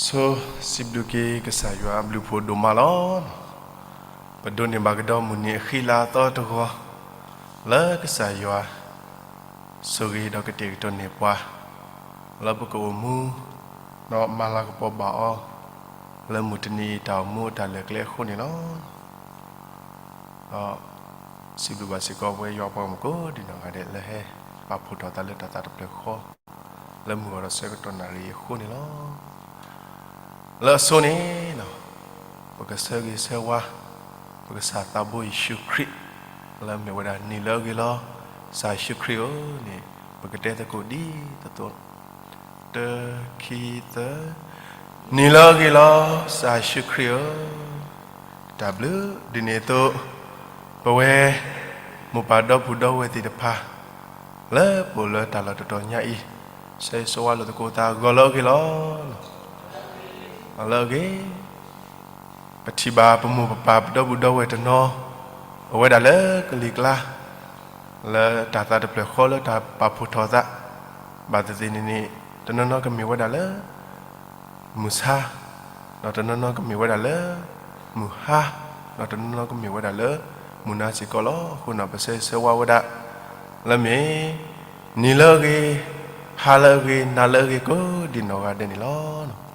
ဆိစံးဘျုးက့ၤကစၢ်ယွၤအဘျုးဖှိၣ်ဒိၣ်မးလီၤ. ပဒိးန့ၢ်ဘၣ်ကဒီးမုၢ်နံၤအဃံလၤအသီတဂီၤ လၢကစၢ်ယွၤ ဆိၣ်ဂ့ၤဒီးကတဲာ်ကတီၤန့ၢ်ပှၤ လၢပကအိၣ်မူ ဒီးမၤလၤကပီၤဘၣ်အီၤ လၢမုၢ်တနံၤအံၤတၢ်အိၣ်မူအတၢ်လဲၤကျဲအဃိန့ၣ်လီၤ. ဒီးစံးဘျုးဘၣ်စ့ၢ်ကီးပဝဲယွၤပှၤဂီၢ်မုၢ်ကိးဒံနီၢ်ဂၤဒဲးလၢဟဲပာ်ဖှိၣ်ထီၣ်သးလၢတၢ်သးတဖျၢၣ်ဃီ လၢမုၢ်ဂီၤဒီးဆၢကတီၢ်နၣ်ရံၣ်အံၤအဃိန့ၣ်လီၤ. လၢအဆိန့ၣ် ပကဆၢဂ့ၤဆၢဝါ ပကစၢ်သးဘိယ့ၣ်ၡူးခရံာ် လၢအမ့ၢ်ဝဲဒၣ်နံၤလၢအဂ့ၤလီၤ. ကစၢ်ယ့ၣ်ၡူးခရံာ်ဧၢန့ၣ် ပကတဲသကိးဒ်သိးသိး တၢ ခံ သၢ, နံၤလၢအဂ့ၤလီၤ ကစၢ်ယ့ၣ်ၡူးခရံာ်ဧၢ, တၢ်ဘျုးဒ်န့ၣ်အသိး ပဝဲ မိၢ်ပၢ်ဒီပုၢ်ဒီဝဲၢ်သ့ၣ်တဖၣ် လၢပအိၣ်လၢတၢ်လီၢ်တတီၤညါအံၤ ဆၢဂ့ၤဆၢဝါလိာ်သကိးသးဂီၤလၢအဂ့ၤလီၤ. လၢအဂ့ၤ ပထံၣ်ဘၣ်ပမိၢ်ပပၢ်ပဒီပုၢ်ဒီဝဲၢ်တနီၤ အဝဲဒၣ်လၢကလံၤကျါ လၢတၢ်သးတဖျၢၣ်ဃီလၢတၢ်ပာ်ဖှိၣ်ထီၣ်သး ဘၣ်သ့ၣ်သ့ၣ်န့ၣ်န့ၣ် တနီၤနီၤကမ့ၢ်ဝဲဒၣ်လၢ မုၢ်ဆါ, ဒီးတနီၤနီၤကမ့ၢ်ဝဲဒၣ်လၢ မုၢ်ဟါ, ဒီးတနီၤနီၤကမ့ၢ်ဝဲဒၣ်လၢ မုၢ်နၤစ့ၢ်ကီးလီၤ. အဃိန့ၣ် ပဆၢဂ့ၤဆၢဝါဝဲဒၣ် လၢမ့ၢ် နံၤလၢအဂ့ၤ, ဟါလၢအဂ့ၤ, နၤလၢအဂ့ၤ ကိးဒံနီၢ်ဂၤဒဲးန့ၣ်လီၤ.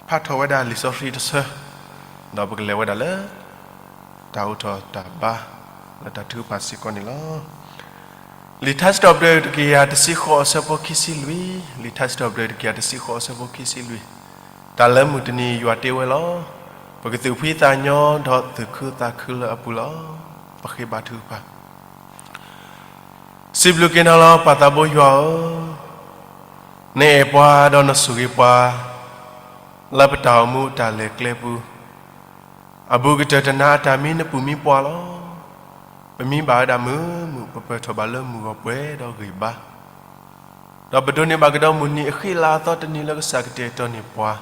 ဖးထီၣ်ဝဲဒၣ်လံာ်စီဆှံတဆၢ, ဒီးပကလဲၤဝဲဒၣ်လၢ တၢ်အိးထီၣ်တၢ်ဘါ လၢတၢ်ထုကဖၣ်စ့ၢ်ကီးန့ၣ်လီၤ. လံာ်ထါစံးထီၣ်ပတြၢၤတကယၤတဆံဃိးအဆၢဖိခံဆံလွံၢ်, လံာ်ထါစံးထီၣ်ပတြၢၤတကယၤတဆံဃိးအဆၢဖိခံဆံလွံၢ်, တၢ်လၢမုၢ်တနံၤယွၤတ့ဝဲလီၤ. ပကသူၣ်ဖှံသးညီဒီးသူၣ်ခုသးခုလၢအပူၤလီၤ. ပဃ့ဘါထုကဖၣ် စံးဘျုးက့ၤနၤလီၤ ပၢ်သးဘိယွၤဧၢ, နအဲၣ်ပှၤဒီးနဆိၣ်ဂ့ၤပှၤ လၢပတၢ်အိၣ်မူအတၢ်လဲၤကျဲပူၤ, အဘူးကတၢၢ်တနၤအတၢ်မံနပူၤမံပှၢ်လီၤ. ပမံဘၣ်ဝဲဒၣ်မုာ်မုာ် ပပၢၢ်ထီၣ်ဘၣ်လၢမုၢ်ဂီၤပှဲၤဒီးဂံၢ်ဘါ, ဒီးပဒိးန့ၢ်ဘၣ်ကဒီးမုၢ်နံၤအဃံလၤအသီတနံၤလၢကစၢ်ကတဲာ်ကတီၤန့ၢ်ပှၤ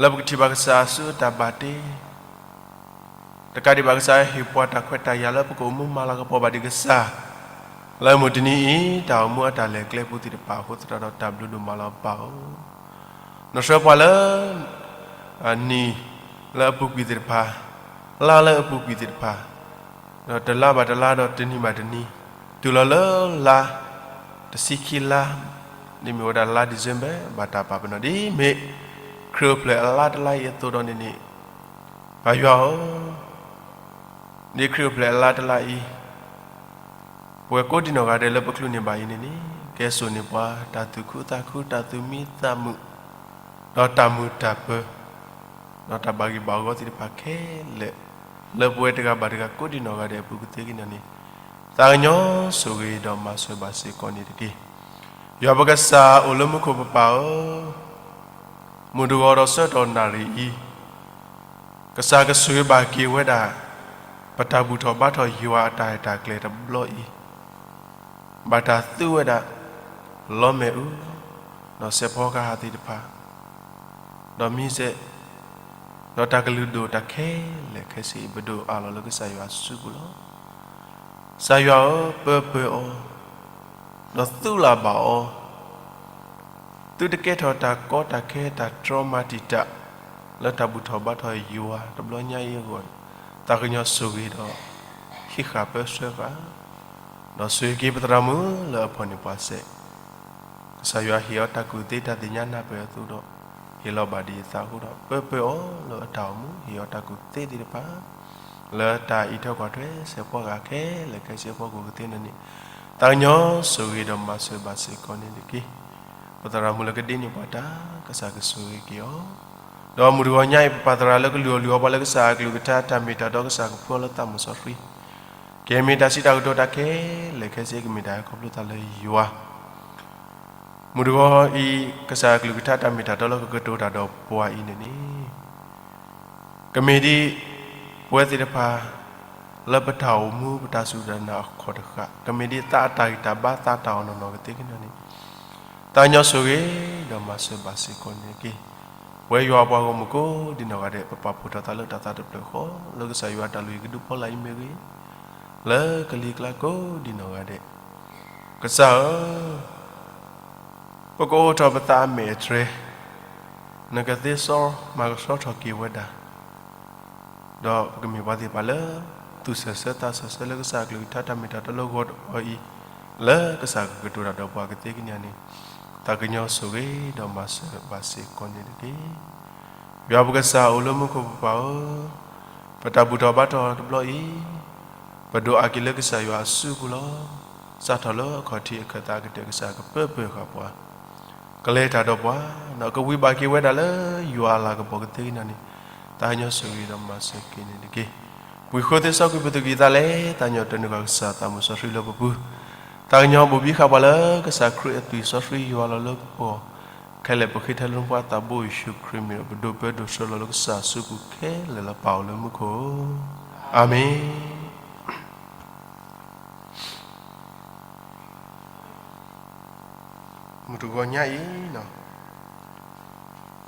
လၢပကထံၣ်ဘၣ်ကစၢ်အစုအတၢ်ဘၣ်တ့ တကးဒံးဘၣ်ကစၢ်ဟ့ၣ်ပှၤတၢ်ခွဲးတၢ်ယာ်လၢပကအိၣ်မူမၤလၤကပီၤဘၣ်ဒံးကစၢ်, လၢမုၢ်တနံၤအံၤ တၢ်အိၣ်မူအတၢ်လဲၤကျဲပူၤသ့ၣ်တဖၣ်အဃိသတးဒီးတၢ်ဘျုးဒိၣ်မးလီၤပၢ်ဧၢ. နဆှၢပှၤလၢ နံၤလၢအပူၤကွံာ်သ့ၣ်တဖၣ်, လါလၢအပူၤကွံာ်သ့ၣ်တဖၣ်, ဒီးတလါဘၣ်တလါဒီးတနံၤဘၣ်တနံၤ, တုၤလီၤလၢလါ တဆံခံလါ, ဒ်မ့ၢ်ဝဲဒၣ်လါ December ဘၣ်တၢ်ပာ်ပနီၣ်ဒ်မ့ၢ် ခရံာ်အိၣ်ဖျဲၣ်အလါတလါအံၤအသိးဒီးန့ၣ်န့ၣ်, ပၢ်ယွၤဧၢ, ဒ်ခရံာ်အိၣ်ဖျဲၣ်အလါတလါအံၤ ပဝဲကိးဒံနီၢ်ဂၤဒဲးလၢပချုးန့ၢ်ဘၣ်အံၤန့ၣ်န့ၣ် ကဲစိာ်န့ၢ်ပှၤ တၢ်သူၣ်ခုသးခု တၢ်သူၣ်မံသးမုာ် ဒီးတၢ်မုာ်တၢ်ပၢၤ ဒီးတၢ်ဘၣ်ဂ့ၢ်ဘၣ်အဂီၢ်သ့ၣ်တဖၣ်ခဲလၢာ် လၢပဝဲတဂၤဘၣ်တဂၤကိးဒံနီၢ်ဂၤဒဲးအပူၤကသ့က့ၤန့ၣ်န့ၣ်, သးကညီၤဆိၣ်ဂ့ၤဒီးမၤစၢၤဘၣ်စ့ၢ်ကီးန့ၣ်တက့ၢ်. ယွၤပကစၢ်အိၣ်လၢမူခိၣ်ပပၢ်ဧၢ, မုၢ်တဂီၤဒီးဆၢကတီၢ်နၣ်ရံၣ်အံၤ ကစၢ်ကဆိၣ်ဂ့ၤဘၣ်က့ၤဝဲဒၣ် ပတၢ်ဘူၣ်ထီၣ်ဘါထီၣ်ယွၤအတၢ်ရဲၣ်တၢ်ကျဲၤတဘျီအံၤ ဘၣ်တၢ်သူဝဲဒၣ် လီမဲာ်အူ ဒီးစဲးဖီကဟၣ်သ့ၣ်တဖၣ် ဒီးမံၤစဲး ဒီးတၢ်ကလုၢ်ဒိၣ်တၢ်ခဲလၢာ်ခဲဆ့အံၤ ပဒိးအးလီၤလၢကစၢ်ယွၤအစုပူၤလီၤ. ကစၢ်ယွၤဧၢ, ပၢပၢအီၤ ဒီးသူလၢ်ဘၣ်အီၤ သုတကဲထီၣ်တၢ်ကီတၢ်ခဲတၢ်တြီမၤတံာ်တာ် လၢတၢ်ဘူၣ်ထီၣ်ဘါထီၣ်ယွၤတဘျီညါအံၤအဂီၢ်, သးကညီၤဆိၣ်ဂ့ၤဒီး ဟံးဃာ်ပၢဆှၢဃာ် ဒီးဆိၣ်ဂ့ၤက့ၤပသရၣ်မုၣ်လၢအဖီၣ်န့ၢ်ပှၤစဲး, ကစၢ်ယွၤဟ့ၣ်အီၤတၢ်ကူၣ်သ့တၢ်သ့ၣ်ညါနၢ်ပၢၢ်အသိးဒီး ဟ့ၣ်လီၤဘၣ်ဒံးအသးအဃိဒီး ပၢပၢအီၤလၢအတၢ်အိၣ်မူ ဟ့ၣ်အီၤတၢ်ကူၣ်သ့သ့ၣ်တဖၣ် လၢတၢ်အံးထွဲကွၢ်ထွဲစဲးဖီကဟၣ်ခဲလၢာ်ခဲဆ့အဖီခိၣ်ကသ့န့ၣ်န့ၣ်, သးကညီၤဆိၣ်ဂ့ၤဒီးမၤစၢၤဘၣ်စ့ၢ်ကီးန့ၣ်တက့ၢ်. ပသရၣ်မုၣ်လၢကဒ့န့ၢ်ပှၤတၢ် ကစၢ်ကဆိၣ်ဂ့ၤက့ၤအီၤ, ဒီးမုၢ်တဂီၤညါအံၤ ပပၢ်သရၣ်လၢကလုၢ်အီၣ်လုၢ်အီပှၤလၢကစၢ်အကလုၢ်ကထါတၢ်မ့ၢ်တၢ်တီကစၢ်ကဖှူအီၤလၢသးမုၢ်စီဆှံ ကမ့ၢ်တၢ်စံးတၢ်ကတိၤတၢ်ခဲလၢာ်ခဲဆ့ ကမ့ၢ်တၢ်ဟဲခီဖျိသးလၢယွၤ မုၢ်တဂီၤအံၤ ကစၢ်အကလုၢ်ကထါတၢ်မ့ၢ်တၢ်တီလၢကကတိၤတၢ်ဒီးပှၤအံၤန့ၣ်န့ၣ် ကမ့ၢ်ဒ် ပဝဲသ့ၣ်တဖၣ် လၢပတၢ်အိၣ်မူပတၢ်စူၢ်တၢ်နာ်အခီၣ်တဃၣ် ကမ့ၢ်ဒ်သးအတၢ်ဂံၢ်တၢ်ဘါသးတၢ်အီၣ်နီၢ်နီၢ်ကသ့ကန့ၣ်န့ၣ် သးကညီၤဆိၣ်ဂ့ၤဒီးမၤစၢၤဘၣ်စ့ၢ်ကီးန့ၣ်တက့ၢ်. ပဝဲယွၤအပှၤဂီၢ်မုၢ်ကိးဒံနီၢ်ဂၤဒဲး ပပာ်ဖှိၣ်ထီၣ်သးလၢတၢ်သးတဖျၢၣ်ဃီ လၢကစၢ်ယွၤအတၢ်လုၢ်ဟံၣ်ကဒုဖီလာ်အံၤမ့ၢ်ဂ့ၤ လၢကလံၤကျါကိးဒံနီၢ်ဂၤဒဲး ကစၢ်ဧၢ, ပ ပကအိးထီၣ်ပသးအမဲာ်အတြဲၤ, နကသ့စီမၤကဆှီထီၣ်က့ၤဝဲဒၣ်, ဒီးပကမ့ၢ်ပှၤသ့ၣ်တဖၣ်လၢ သူၣ်ဆၢသးဆၢလၢကစၢ်အကလုၢ်ကထါတၢ်မ့ၢ်တၢ်တီလၢဂီၤတဂီၤအံၤ, လၢကစၢ်ကကတိၤတၢ်ဒီးပှၤကသ့ကညးန့ၣ်, သးကညီဆိၣ်ဂ့ၤဒီးမၤစၢၤဘၣ်စ့ၢ်ကီးန့ၣ်တက့ၢ်. ယွၤပကစၢ်အိၣ်လၢမူခိၣ်ပပၢ်ဧၢ, ပတၢ်ဘူၣ်ထီၣ်ဘါထီၣ်တဘျီအံၤ, ပဒိးအါက့ၤလၢကစၢ်ယွၤအစုပူၤလီၤ. စးထီၣ်လၢအခီၣ်ထံးအခၢၣ်သးကတၢၢ် ကစၢ်ကပၢပၢၢ်ဃာ်ပှၤ, ကလဲၤတၢ်ဒီးပှၤ, ဒီးကဝံဘၣ်က့ၤဝဲဒၣ်လၢယွၤအလၤကပီၤကသ့ကညးန့ၣ်, သးကညီဆိၣ်ဂ့ၤဒီးမၤစၢၤက့ၤန့ၣ်တက့ၢ်. ပှၤဃိသ့စီကွံာ်ပသူၣ်ကံၢ်သးလဲ, သးကညီၤတၢ်နုာ်ဃာ်ကစၢ်သးမုၢ်စီဆှံလၢပပူၤ, သးကညီၤဘိၣ်ဘံဃာ်ပှၤလၢကစၢ်ခရံာ်အသွံၣ်စီဆှံယွၤလီၤလၢပဂီၢ်, ခဲလၢာ်ပဃ့ထဲလၢနဖိသးဘိယ့ၣ်ၡူးခရံာ်မံၤဒီး ပဒိးပၢဒိးဆှၢလီၤလၢကစၢ်အစုပူၤခဲလၢာ်လၢပၢ်အိၣ်လၢမူခိၣ်ဧၢ, အၤမ့ၣ်. မုၢ်တဂီၤညါအံၤ,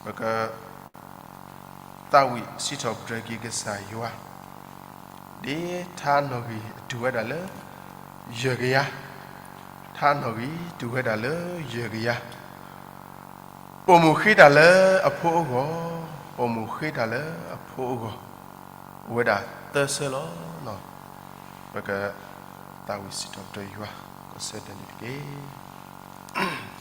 ပက သးဝံၣ်စံးထီၣ်ပတြၢၤက့ၤကစၢ်ယွၤ, ဒ်ထါနီၣ်ဂံၢ်အတုၤဝဲဒၣ်လၢ ယဲၢ်ကယၤ, ထါနီၣ်ဂံၢ်တုၤဝဲဒၣ်လၢယဲၢ်ကယၤ, ပိာ်မုၣ်ဃ့တၢ်လၢအဖိအဂီၢ်, ပိာ်မုၣ်ဃ့တၢ်လၢအဖိအဂီၢ်, အိၣ်ဝဲဒၣ်သၢဆၢလီၤ. ပက သးဝံၣ်စံးထီၣ်ပတြၢၤယွၤ ကီၢ်ဆၢဒၢးန့ၣ်တက့ၢ်.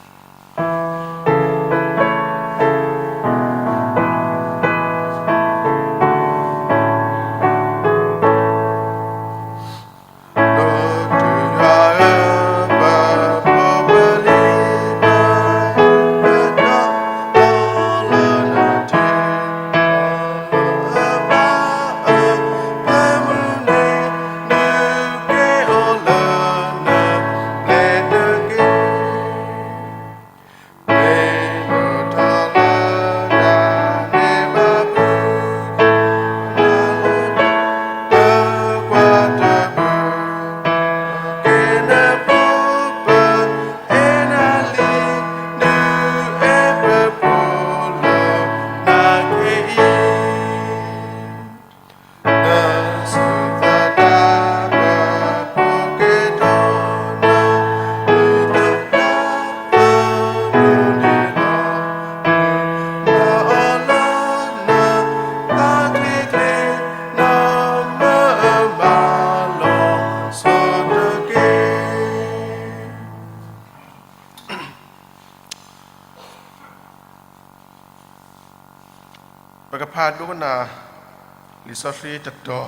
ပကဖးဒိကနၣ် လံာ်စီဆှံတတီၤ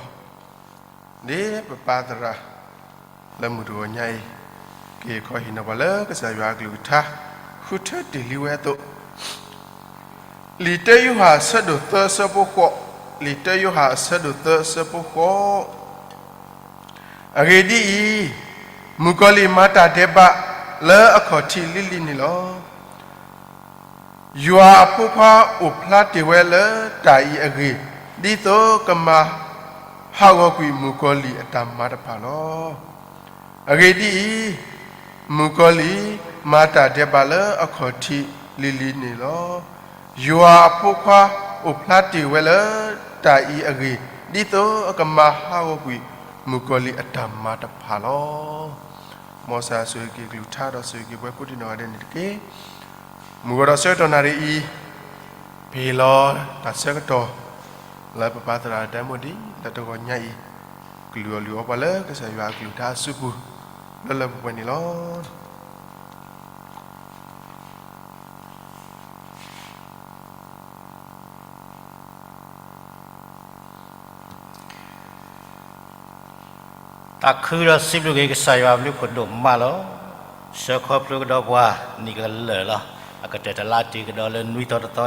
န့ၣ် ပပၢ်သရၣ် လၢမုၢ်တဂီၤညါအံၤ က့ၤခီဟ့ၣ်နီၤပှၤလၢကစၢ်ယွၤအကလုၢ်ကထါ ဃုထၢတ့ၢ်လံဝဲအသိး, လံာ်တၢယိၤဟၣ်အဆၢဒိၣ်သၢအဆၢဖိဃိး, လံာ်တၢယိၤဟၣ်အဆၢဒိၣ်သၢအဆၢဖိဃိး, အဂ့ၢ်ဒ်အံၤ, မုၣ်ကီၤလံၢ်မၤတၢ်ဒဲးဘးလၢအခီၣ်ထံးလံၤလံၤန့ၣ်လီၤ. ယွၤအဖိခွါအိၣ်ဖျါတ့ၢ်ဝဲလၢတၢ်အံၤအဂ့ၢ်, ဒ်သိးကမၤဟးဂီၤကွံာ်မုၣ်ကီၤလံၢ်အတၢ်မၤတဖၣ်လီၤ. အဂ့ၢ်ဒ်အံၤ, မုၣ်ကီၤလံၢ်မၤတၢ်ဒဲးဘးလၢအခီၣ်ထံးလံၤလံၤန့ၣ်လီၤ. ယွၤအဖိခွါအိၣ်ဖျါတ့ၢ်ဝဲလၢတၢ်အံၤအဂ့ၢ်, ဒ်သိးအကမၤဟးဂီၤကွံာ်မုၣ်ကီၤလံၢ်အတၢ်မၤတဖၣ်လီၤ. မ်စၢ်ဆိၣ်ဂ့ၤက့ၤကလုၢ်ကထါဒီးဆိၣ်ဂ့ၤက့ၤပှၤကိးဒံးနီၢ်ဂၤဒဲးန့ၣ်တက့ၢ်. မုၢ်ဂီၤဒီးဆၢကတီၢ်နၣ်ရံၣ်အံၤ, ပဟ့ၣ်လီၤတၢ်ဆၢကတီၢ် လၢပပၢ်သရၣ်ဒဲမူဒံး လၢတဂီၤညါအံၤ, ကလုၢ်အီၣ်လုၢ်အီပှၤလၢကစၢ်ယွၤအကလုၢ်ကထါအစုပူၤ လၢလၢပှဲၤပှဲၤန့ၣ်လီၤ. သးခုဒီးစံးဘျုးက့ၤကစၢ်ယွၤအဘျုးအဖှိၣ်ဒိၣ်မးလီၤ. ဆှၢခီဖျိကဒီးပှၤ နံၣ်ကလၢာ်လီၤ. အကတၢၢ်တလါတုၤကဒီးလၢနွံသီတသီလံ.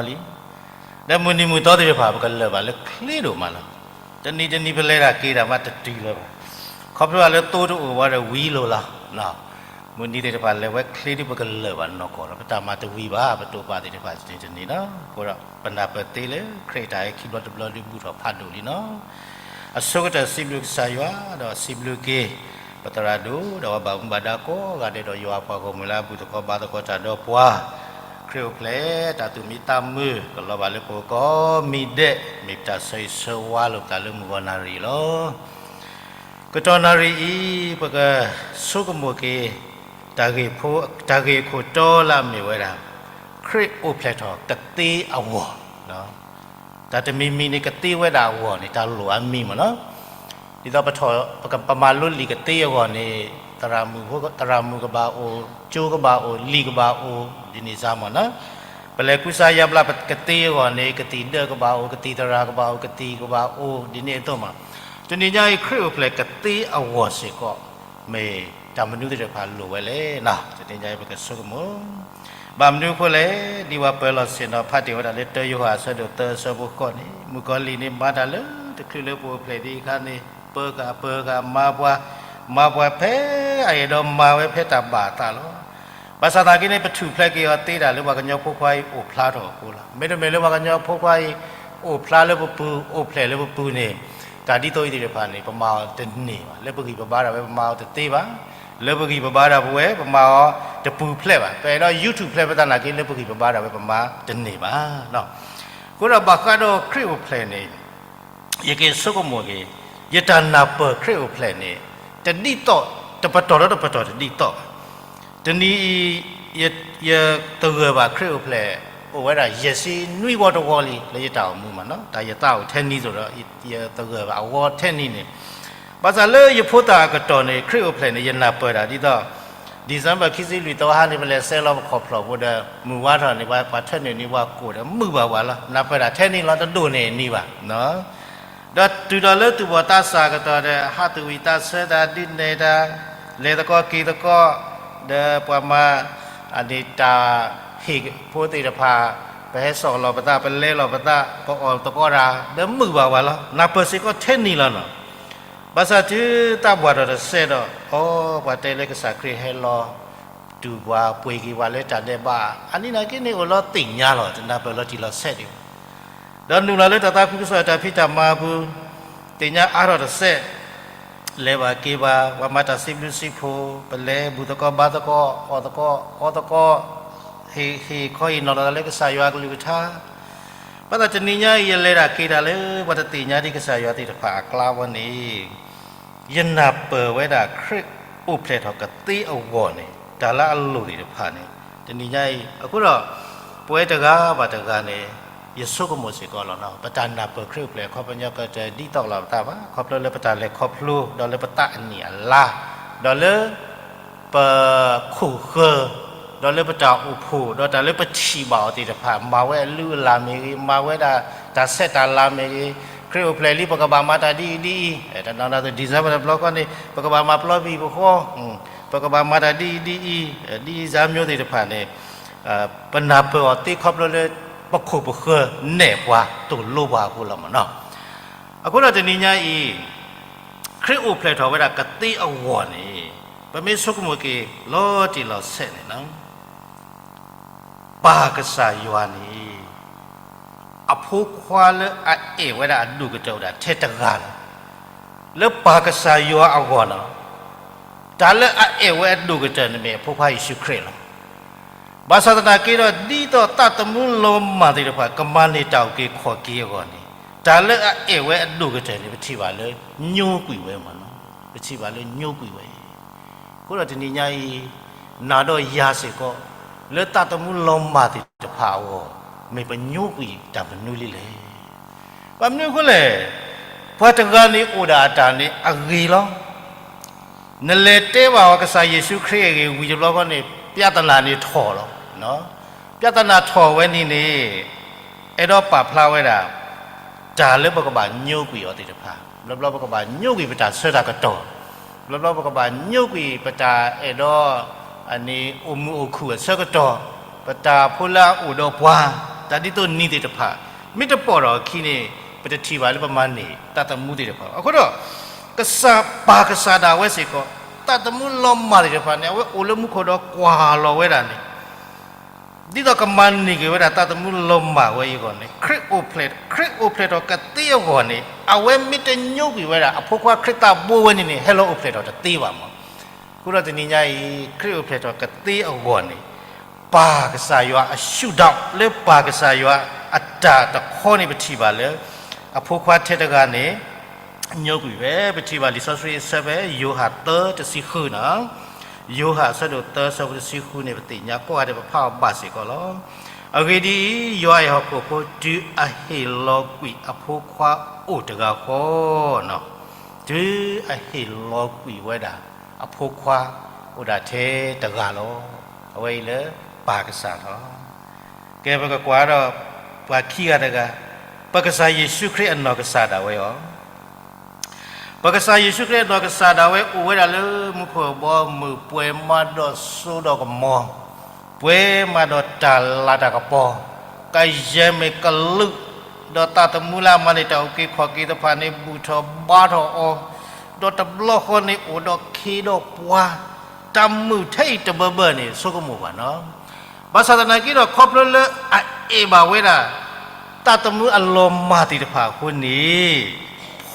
လၢမုၢ်နံၤမုၢ်သီသ့ၣ်တဖၣ် ပကလၢာ်ဘၣ်လၢချ့ဒိၣ်မးလီၤ. တနံၤတနံၤပလဲၤတၢ်က့ၤတၢ်မးတတုၤလၢၤဘၣ်. ခီဖျိလၢသိတအိၣ်ဝဲဒီးဝံၤလိာ်လီၤ. မုၢ်နံၤသ့ၣ်တဖၣ်လဲၤဝဲချ့ဒ်ပကလၢာ်ဘၣ်နီၢ်ကီၢ်လီၤ. ပတၢ်မၤတဝံၤဘၣ် ပတိာ်ပာ်သ့ၣ်တဖၣ်တနံၤတနံၤလီၤ. အဃိဒီးပနၢ်ပၢၢ်သ့လၢခရံာ်တၢ်အဲၣ်ခံဘျီတဘျီဒုးဘူၣ်ထီၣ်ဖးဒိၣ်လံလီၤ. အဆိကတၢၢ်စံးဘျုးကစၢ်ယွၤ ဒီးစံးဘျုးက့ၤ ပသရၣ်ဒိၣ် ဒီးပှၤဘၣ်မူဘၣ်ဒါကိးဂၤဒဲးဒီးယွၤအပှၤဂီၢ်မုၢ်လၢအဘူၣ်သကိးဘါသကိးတၢ်ဒီးပှၤ ခရံာ်အိၣ်ဖျဲၣ် တၢ်သူၣ်မံသးမုာ် ကလီၤဘၣ်လၢပဂီၢ်ကိးမံၤဒဲး မ့ၢ်ပတၢ်ဆၢဂ့ၤဆၢဝါလိာ်ပသးလၢမုၢ်ဂီၤနၣ်ရံၣ်လီၤ. ကတီၢ်နၣ်ရံၣ်အံၤ ပကဆိကမိၣ်က့ၤ တၢ်ဂ့ၢ်အခိၣ်တီလၢအမ့ၢ်ဝဲဒၣ် ခရံာ်အိၣ်ဖျဲၣ်ထီၣ်ကသ့အဂီၢ်, တၢ်တမံၤမံၤန့ၣ် ကသ့ဝဲဒၣ်အဂီၢ်န့ၣ် တၢ်လိၣ်အါမံၤမ့ၢ်နီၤ. ဒ်သိးပထီၣ် ပက ပမၤလိလံာ်ကသ့အဂီၢ်န့ၣ် သရၣ်မုၣ်ကဘၣ်အိၣ်, ကၠိကဘၣ်အိၣ်, လံာ်ကဘၣ်အိၣ်, လံာ်ကဘၣ်အိၣ်, ဒ်န့ၣ်စ့ၢ်မ့ၢ်နီၤ. ပလဲၤကူစါယါဘျါပကသ့အဂီၢ်န့ၣ် ကသံၣ်ဒၢးကဘၣ်အိၣ်, ကသံၣ်သရၣ်ကဘၣ်အိၣ်, ကသံၣ်ကဘၣ်အိၣ်, ဒ်န့ၣ်အသိးမ့ၢ်. တနံၤညါအံၤ ခရံာ်အိၣ်ဖျဲၣ်ကသ့အဂီၢ်စ့ၢ်ကီး မ့ၢ်တၢ်မနုၤသ့ၣ်တဖၣ်လိၣ်ဝဲလဲၣ်. တနံၤညါအံၤပကဆိကမိၣ် ဘၣ်မနုၤအဃိလဲၣ်, ဒ်ပှၤပၢၤလီၢ်ဆ့ၣ်နီၤဖးတ့ၢ်ဝဲဒၣ်လၢ တၢယိၤဟၣ်အဆၢဒိၣ်သၢအဆၢဖိဃိးန့ၣ် မုၣ်ကီၤလံၢ်န့ၣ်မၤတၢ်လၢတချုးလၢပအိၣ်ဖျဲၣ်ဒံးအခါန့ၣ် ပၢၤဃာ်ပၢၤဃာ်မၤပှၤ, မၤပှၤဖဲအအဲၣ်ဒိးမၤဝဲဖဲတၢ်ဘၣ်အသးလီၤ. ဘၣ်ဆၣ်သနာ်က့န့ၣ် ပထူၣ်ဖျဲးက့ၤအီၤသ့ဒၣ်လၢ ပှၤကညီဖိခွါအံၤအိၣ်ဖျါထီၣ်အဃိလီၤ. မ့တမ့ၢ်လၢပှၤကညီဖိခွါအံၤ အိၣ်ဖျါလၢပပူၤ, အိၣ်ဖျဲၣ်လၢပပူၤန့ၣ် တၢ်ဒ်သိးအံၤသ့ၣ်တဖၣ်န့ၣ် ပမၤအီၤတန့ၢ်ဘၣ်. လၢပဂံၢ်ပဘါဒၣ်ဝဲ ပမၤအီၤတသ့ဘၣ်. လၢပဂံၢ်ပဘါဒၣ်ပဝဲ ပမၤအီၤတပူၤဖျဲးဘၣ်. ပအဲၣ်ဒိး YouTube ဖျဲးပသးနာ်က့ လၢပဂံၢ်ပဘါဒၣ်ဝဲ ပမၤတန့ၢ်ဘၣ်. အဃိဒီးဘၣ်ဃးဒီးခရံာ်အိၣ်ဖျဲၣ်န့ၣ် ယက့ၤဆိကမိၣ်က့ၤ ယတၢ်နၢ်ပၢၢ်ခရံာ်အိၣ်ဖျဲၣ်န့ၣ် တဒ်သိး, တပတီၢ်ဒီးတပတီၢ်တဒ်သိးဘၣ်. တနံၤအံၤ ယ, ယသဂၢၢ်ဘၣ်ခရံာ်အိၣ်ဖျဲၣ် အိၣ်ဝဲဒၣ်ယဲၢ်ဆံနွံဝီတဝီလံ လၢယတၢ်အိၣ်မူမ့ၢ်နီၤ. တၢ်ယသးအိၣ်ထဲနံၤသိးဒီး ယသဂၢၢ်ဘၣ်အဝီထဲနံၤန့ၣ်, ဘၣ်ဆၣ်လၢယဖိသၣ်အကတီၢ်န့ၣ် ခရံာ်အိၣ်ဖျဲၣ်န့ၣ် ယနၢ်ပၢၢ်တၢ်ဒ်သိး December ခံဆံလွံၢ်သီဟါန့ၣ် ပလဲၤဆဲးလီၤပခီၣ်ဖျီၣ်ဖိဒီး မုၢ်ဝါထီၣ်န့ၣ် ပှၤထၢနုာ်န့ၢ်ပှၤကိၣ်ဒီး မုာ်ဘၣ်ပှၤလီၤ. နၢ်ပၢၢ်တၢ်ထဲနံၤလီၤ တဒိၣ်န့ၢ်အနံၤဘၣ်. ဒီးတုၤဒီးလၢသူၣ်ဘီၣ်သးစၢ်အကတီၢ်ဒီး ဟးသူၣ်ဝံၣ်သးဆၢတၢ် ဒုးနဲၣ်တၢ် လဲၤသကိးက့ၤသကိး ဒီးပှၤမၤ အန့ၣ်တၢ်ဟ့ၣ်ဖိသ့ၣ်တဖၣ် ပဟဲစိာ်လီၤပသး ပလဲလီၤပသး ပအီၣ်သကိးတၢ် ဒီးမုာ်ဘၣ်ပှၤလီၤ. နၢ်ပၢၢ်စ့ၢ်ကီးထဲနံၤလီၤနီၤ. ဘၣ်ဆၣ်တုၤတၢ်ဘှၣ်ထီၣ်တစဲးဒီး အိ ပှၤတဲလၢကစၢ်ခရံာ်ဟဲလီၤ တူၢ်ပှၤပှ့ၤက့ၤပှၤလၢတၢ်ဒဲးဘး အနံၤနာ်က့န့ၣ် အိၣ်လီၤသ့ၣ်ညါလီၤ တနၢ်ပၢၢ်လီၤတံၢ်လီၤဆဲးဒံးဘၣ်. ဒီးနုာ်လီၤလၢတၢ်သးခုကစီၣ်တၢ်ဖံးတၢ်မၤအပူၤ သ့ၣ်ညါအါထီၣ်တစဲး လဲၤဘၣ်က့ၤဘၣ် ပှၤမၤတၢ်စံးဘျုးစံးဖှိၣ် ပလဲၤဘူၣ်သကိးဘါသကိး အီၣ်သကိး အီသကိး ဟ့ၣ် ဟ့ၣ်ခီဟ့ၣ်နီၤလီၤသးလၢကစၢ်ယွၤအကလုၢ်ကထါ. ဘၣ်ဆၣ်တနံၤညါအံၤ ယလဲၤတၢ်က့ၤတၢ်လၢ ပှၤတသ့ၣ်ညါဒံးကစၢ်ယွၤသ့ၣ်တဖၣ်အကျါဝဲန့ၣ် ယနၢ်ပၢၢ်ဝဲဒၣ်ခရံာ်အိၣ်ဖျဲၣ်ထီၣ်ကသ့အဂီၢ်န့ၣ် တၢ်လၢအလိၣ်သ့ၣ်တဖၣ်န့ၣ် တနံၤညါအံၤ အဃိဒီး ပဝဲတဂၤဘၣ်တဂၤန့ၣ် ယဆိကမိၣ်စ့ၢ်ကီးလီၤနီၤ ပတၢ်နၢ်ပၢၢ်ခရံာ်အိၣ်ဖျဲၣ် အခီပညီကတၢၢ် ဒ်သိးလီၤပသးဘၣ် ခီဖျိလၢပတၢ်လဲၤခီဖျိ ဒီးလၢပသးအနံၣ်အလါ ဒီးလၢ ပခိၣ်ဃၢၤ ဒီးလၢပတၢ်အိၣ်ဖှိၣ် ဒီးတၢ်လၢပထံၣ်ဘၣ်အီၤသ့ၣ်တဖၣ် မၤဝဲအလုၢ်အလၢ်မ့ၢ်ဂ့ၤ မၤဝဲဒၣ်တၢ်ဆဲးတၢ်လၤမ့ၢ်ဂ့ၤ ခရံာ်အိၣ်ဖျဲၣ်လံ ပကဘၣ်မၤတၢ်ဒ်အံၤဒ်အံၤ တနီၤနီၤ December တဘျီဃီန့ၣ် ပကဘၣ်မၤပျီပဟံၣ်ပဃီ ပကဘၣ်မၤတၢ်ဒ်အံၤဒ်အံၤ ဒ်အံၤစၢ်မျိုးသ့ၣ်တဖၣ်န့ၣ် ပနၢ်ပၢၢ်အီၤသ့ခီဖျိလၢ ပခိၣ်ပဃၢၤနဲၣ်ပှၤသိၣ်လိပှၤအဃိလီၤမ့ၢ်နီၤ. အဃိဒီးတနံၤညါအံၤ ခရံာ်အိၣ်ဖျဲၣ်ထီၣ်ဝဲဒၣ်ကသ့အဂီၢ်န့ၣ် ပမ့ၢ်ဆိကမိၣ်က့ၤလီၤတံၢ်လီၤဆဲးန့ၣ်လီၤ ပၢ်ကစၢ်ယွၤန့ၣ် အဖိခွါလၢအအဲၣ်ဝဲဒၣ်အဒိၣ်ကတၢၢ်အိၣ်ဒၣ်ထဲတဂၤလီၤ. လၢပၢ်ကစၢ်ယွၤအဂီၢ်လီၤ. တၢ်လၢအအဲၣ်ဝဲအဒိၣ်ကတၢၢ်န့ၣ်မ့ၢ်အဖိခွါယ့ၣ်ၡူးခရံာ်လီၤ. ဘၣ်ဆၣ်သနာ်က့ဒီး ဒ်သိးသးသမူလီၤမၢ်သ့ၣ်တဖၣ် ကမၤန့ၢ်တၢ်အုၣ်က့ၤခီၣ်က့ၤအဂီၢ်န့ၣ် တၢ်လၢအအဲၣ်ဝဲအဒိၣ်ကတၢၢ်န့ၣ် ပထံၣ်ဘၣ်လၢညိကွံာ်ဝဲမ့ၢ်နီၤ. ပထံၣ်ဘၣ်လၢညိကွံာ်ဝဲ အဃိဒီးတနံၤညါအံၤ နၤဒီးယၤစ့ၢ်ကီး လၢသးသမူလီၤမၢ်သ့ၣ်တဖၣ်အဂီၢ် မ့ၢ်ပညိကွံာ်တၢ်မနုၤလံလဲၣ်. ဘၣ်မနုၤအဃိလဲၣ်, ပှၤတဂၤန့ၣ်အိၣ်ဒၣ်အတၢ်န့ၣ်အဂ့ၤလီၤ. နလဲၤတဲဘၣ်အီၤကစၢ်ယ့ၣ်ၡူးခရံာ်အဂ့ၢ်ဝံၤတဘျီဃီန့ၣ် ပြဿနာန့ၣ်ထီၣ်လီၤ. ပြဿနာထီၣ်ဝဲန့ၣ်န့ၣ် အဲၣ်ဒိးပာ်ဖျါဝဲဒၣ် တၢ်လၢပကဘၣ်ညိကွံာ်အီၤသ့ၣ်တဖၣ်, ဘျီဘျီပကဘၣ်ညိကွံာ်ပတၢ်ဆၢတၢ်ကတီၢ်, ဘျီဘျီပကဘၣ်ညိကွံာ်ပတၢ်အဲၣ်ဒိး အန့ၣ်အိၣ်မုာ်အိၣ်ခုၣ်အဆၢကတီၢ်, ပတၢ်ဖိလၢအအိၣ်ဒီးပှၤ, တၢ်ဒ်သိးနံၤသ့ၣ်တဖၣ် မ့ၢ်တပိာ်ထီၣ်အခံန့ၣ် ပတထံၣ်ဘၣ်လၢပမၤန့ၢ်တၢ်သမူသ့ၣ်တဖၣ်. အဃိဒီး ကစၢ်ပၢ်ကစၢ်ဒၣ်ဝဲစ့ၢ်ကီး တၢ်သမူလီၤမၢ်သ့ၣ်တဖၣ်န့ၣ် အဝဲအိၣ်လၢမူခိၣ်ဒီးကွၢ်လီၤဝဲဒၣ်န့ၣ် ဒ်သိးကမၤန့ၢ်က့ၤဝဲဒၣ်တၢ်သမူလီၤမၢ်ဝဲအံၤအဂီၢ်န့ၣ် ခရံာ်အိၣ်ဖျဲၣ်, ခရံာ်အိၣ်ဖျဲၣ်ထီၣ်ကသ့အဂီၢ်န့ၣ် အဝဲမ့ၢ်တညိကွံာ်ဝဲဒၣ် အဖိခွါခရံာ်သးဘိဝဲန့ၣ်န့ၣ် ဟဲလီၤအိၣ်ဖျဲၣ်ထီၣ်တသ့ဘၣ်မး. အဃိဒီးတနံၤညါအံၤ ခရံာ်အိၣ်ဖျဲၣ်ထီၣ်ကသ့အဂီၢ်န့ၣ် ပၢ်ကစၢ်ယွၤအရှုထောင့် လၢပၢ်ကစၢ်ယွၤအတၢ်တခီန့ၣ် ပထံၣ်ဘၣ်လၢ အဖိခွါထဲတဂၤန့ၣ် ညိကွံာ်ဝဲ ပထံၣ်ဘၣ်လံာ်စီဆှံအဆၢဖဲ ယိၤဟၣ်သၢတဆံဃုန့ၣ် ယိၤဟၣ်အဆၢဒိၣ်သၢ ဆၢဖိတဆံဃုန့ၣ် ပသ့ၣ်ညါကိးဂၤဒဲး ပဖးအီၤဘၣ်စ့ၢ်ကီးလီၤ. အဂ့ၢ်ဒ်အံၤ, ယွၤအဲၣ်ဟီၣ်ခိၣ်ဖိ တုၤအဟ့ၣ်လီၤကွံာ်အဖိခွါအိၣ်တဂၤဃီ, တုၤအဟ့ၣ်လီၤကွံာ်ဝဲဒၣ်အဖိခွါ အိၣ်ဒၣ်ထဲတဂၤလီၤ. အဝဲအံၤလၢပၢ်ကစၢ်လီၤ. ကဲ ပကကွၢ်ဒီး ပှၤခံဂၤတဂၤ, ပကစၢ်ယ့ၣ်ၡူးခရံာ်အနီၢ်ကစၢ်ဒၣ်ဝဲအီၤ ပကစၢ်ယ့ၣ်ၡူးခရံာ်အနီၢ်ကစၢ်ဒၣ်ဝဲ အိၣ်ဝဲဒၣ်လၢမူခိၣ်အဘီအမုၢ် ပှဲၤမးဒီးစိဒီးကမီၤ, ပှဲၤမးဒီးတၢ်လၤတၢ်ကပီၤ, ကယဲၢ်မ့ၢ်ကလုာ်, ဒီးသးသမူလၢအမၤန့ၢ်တၢ်အုၣ်က့ၤခီၣ်က့ၤတဖၣ်န့ၣ် ဘူၣ်ထီၣ်ဘါထီၣ်အီၤ, ဒီးတဘျီဃီန့ၣ်အိၣ်ဒီးခ့ဒီးပှၤ, တၢ်မုာ်ထဲအံၤတဘၢဘၢန့ၣ် ဆိကမိၣ်ဘၣ်နီၤ. ဘၣ်ဆၣ်သနာ်က့ဒီး ခီဖျိလၢအအဲၣ်ဘၣ်ဝဲဒၣ် သးသမူအလီၤမၢ်သ့ၣ်တဖၣ်အဃိန့ၣ်,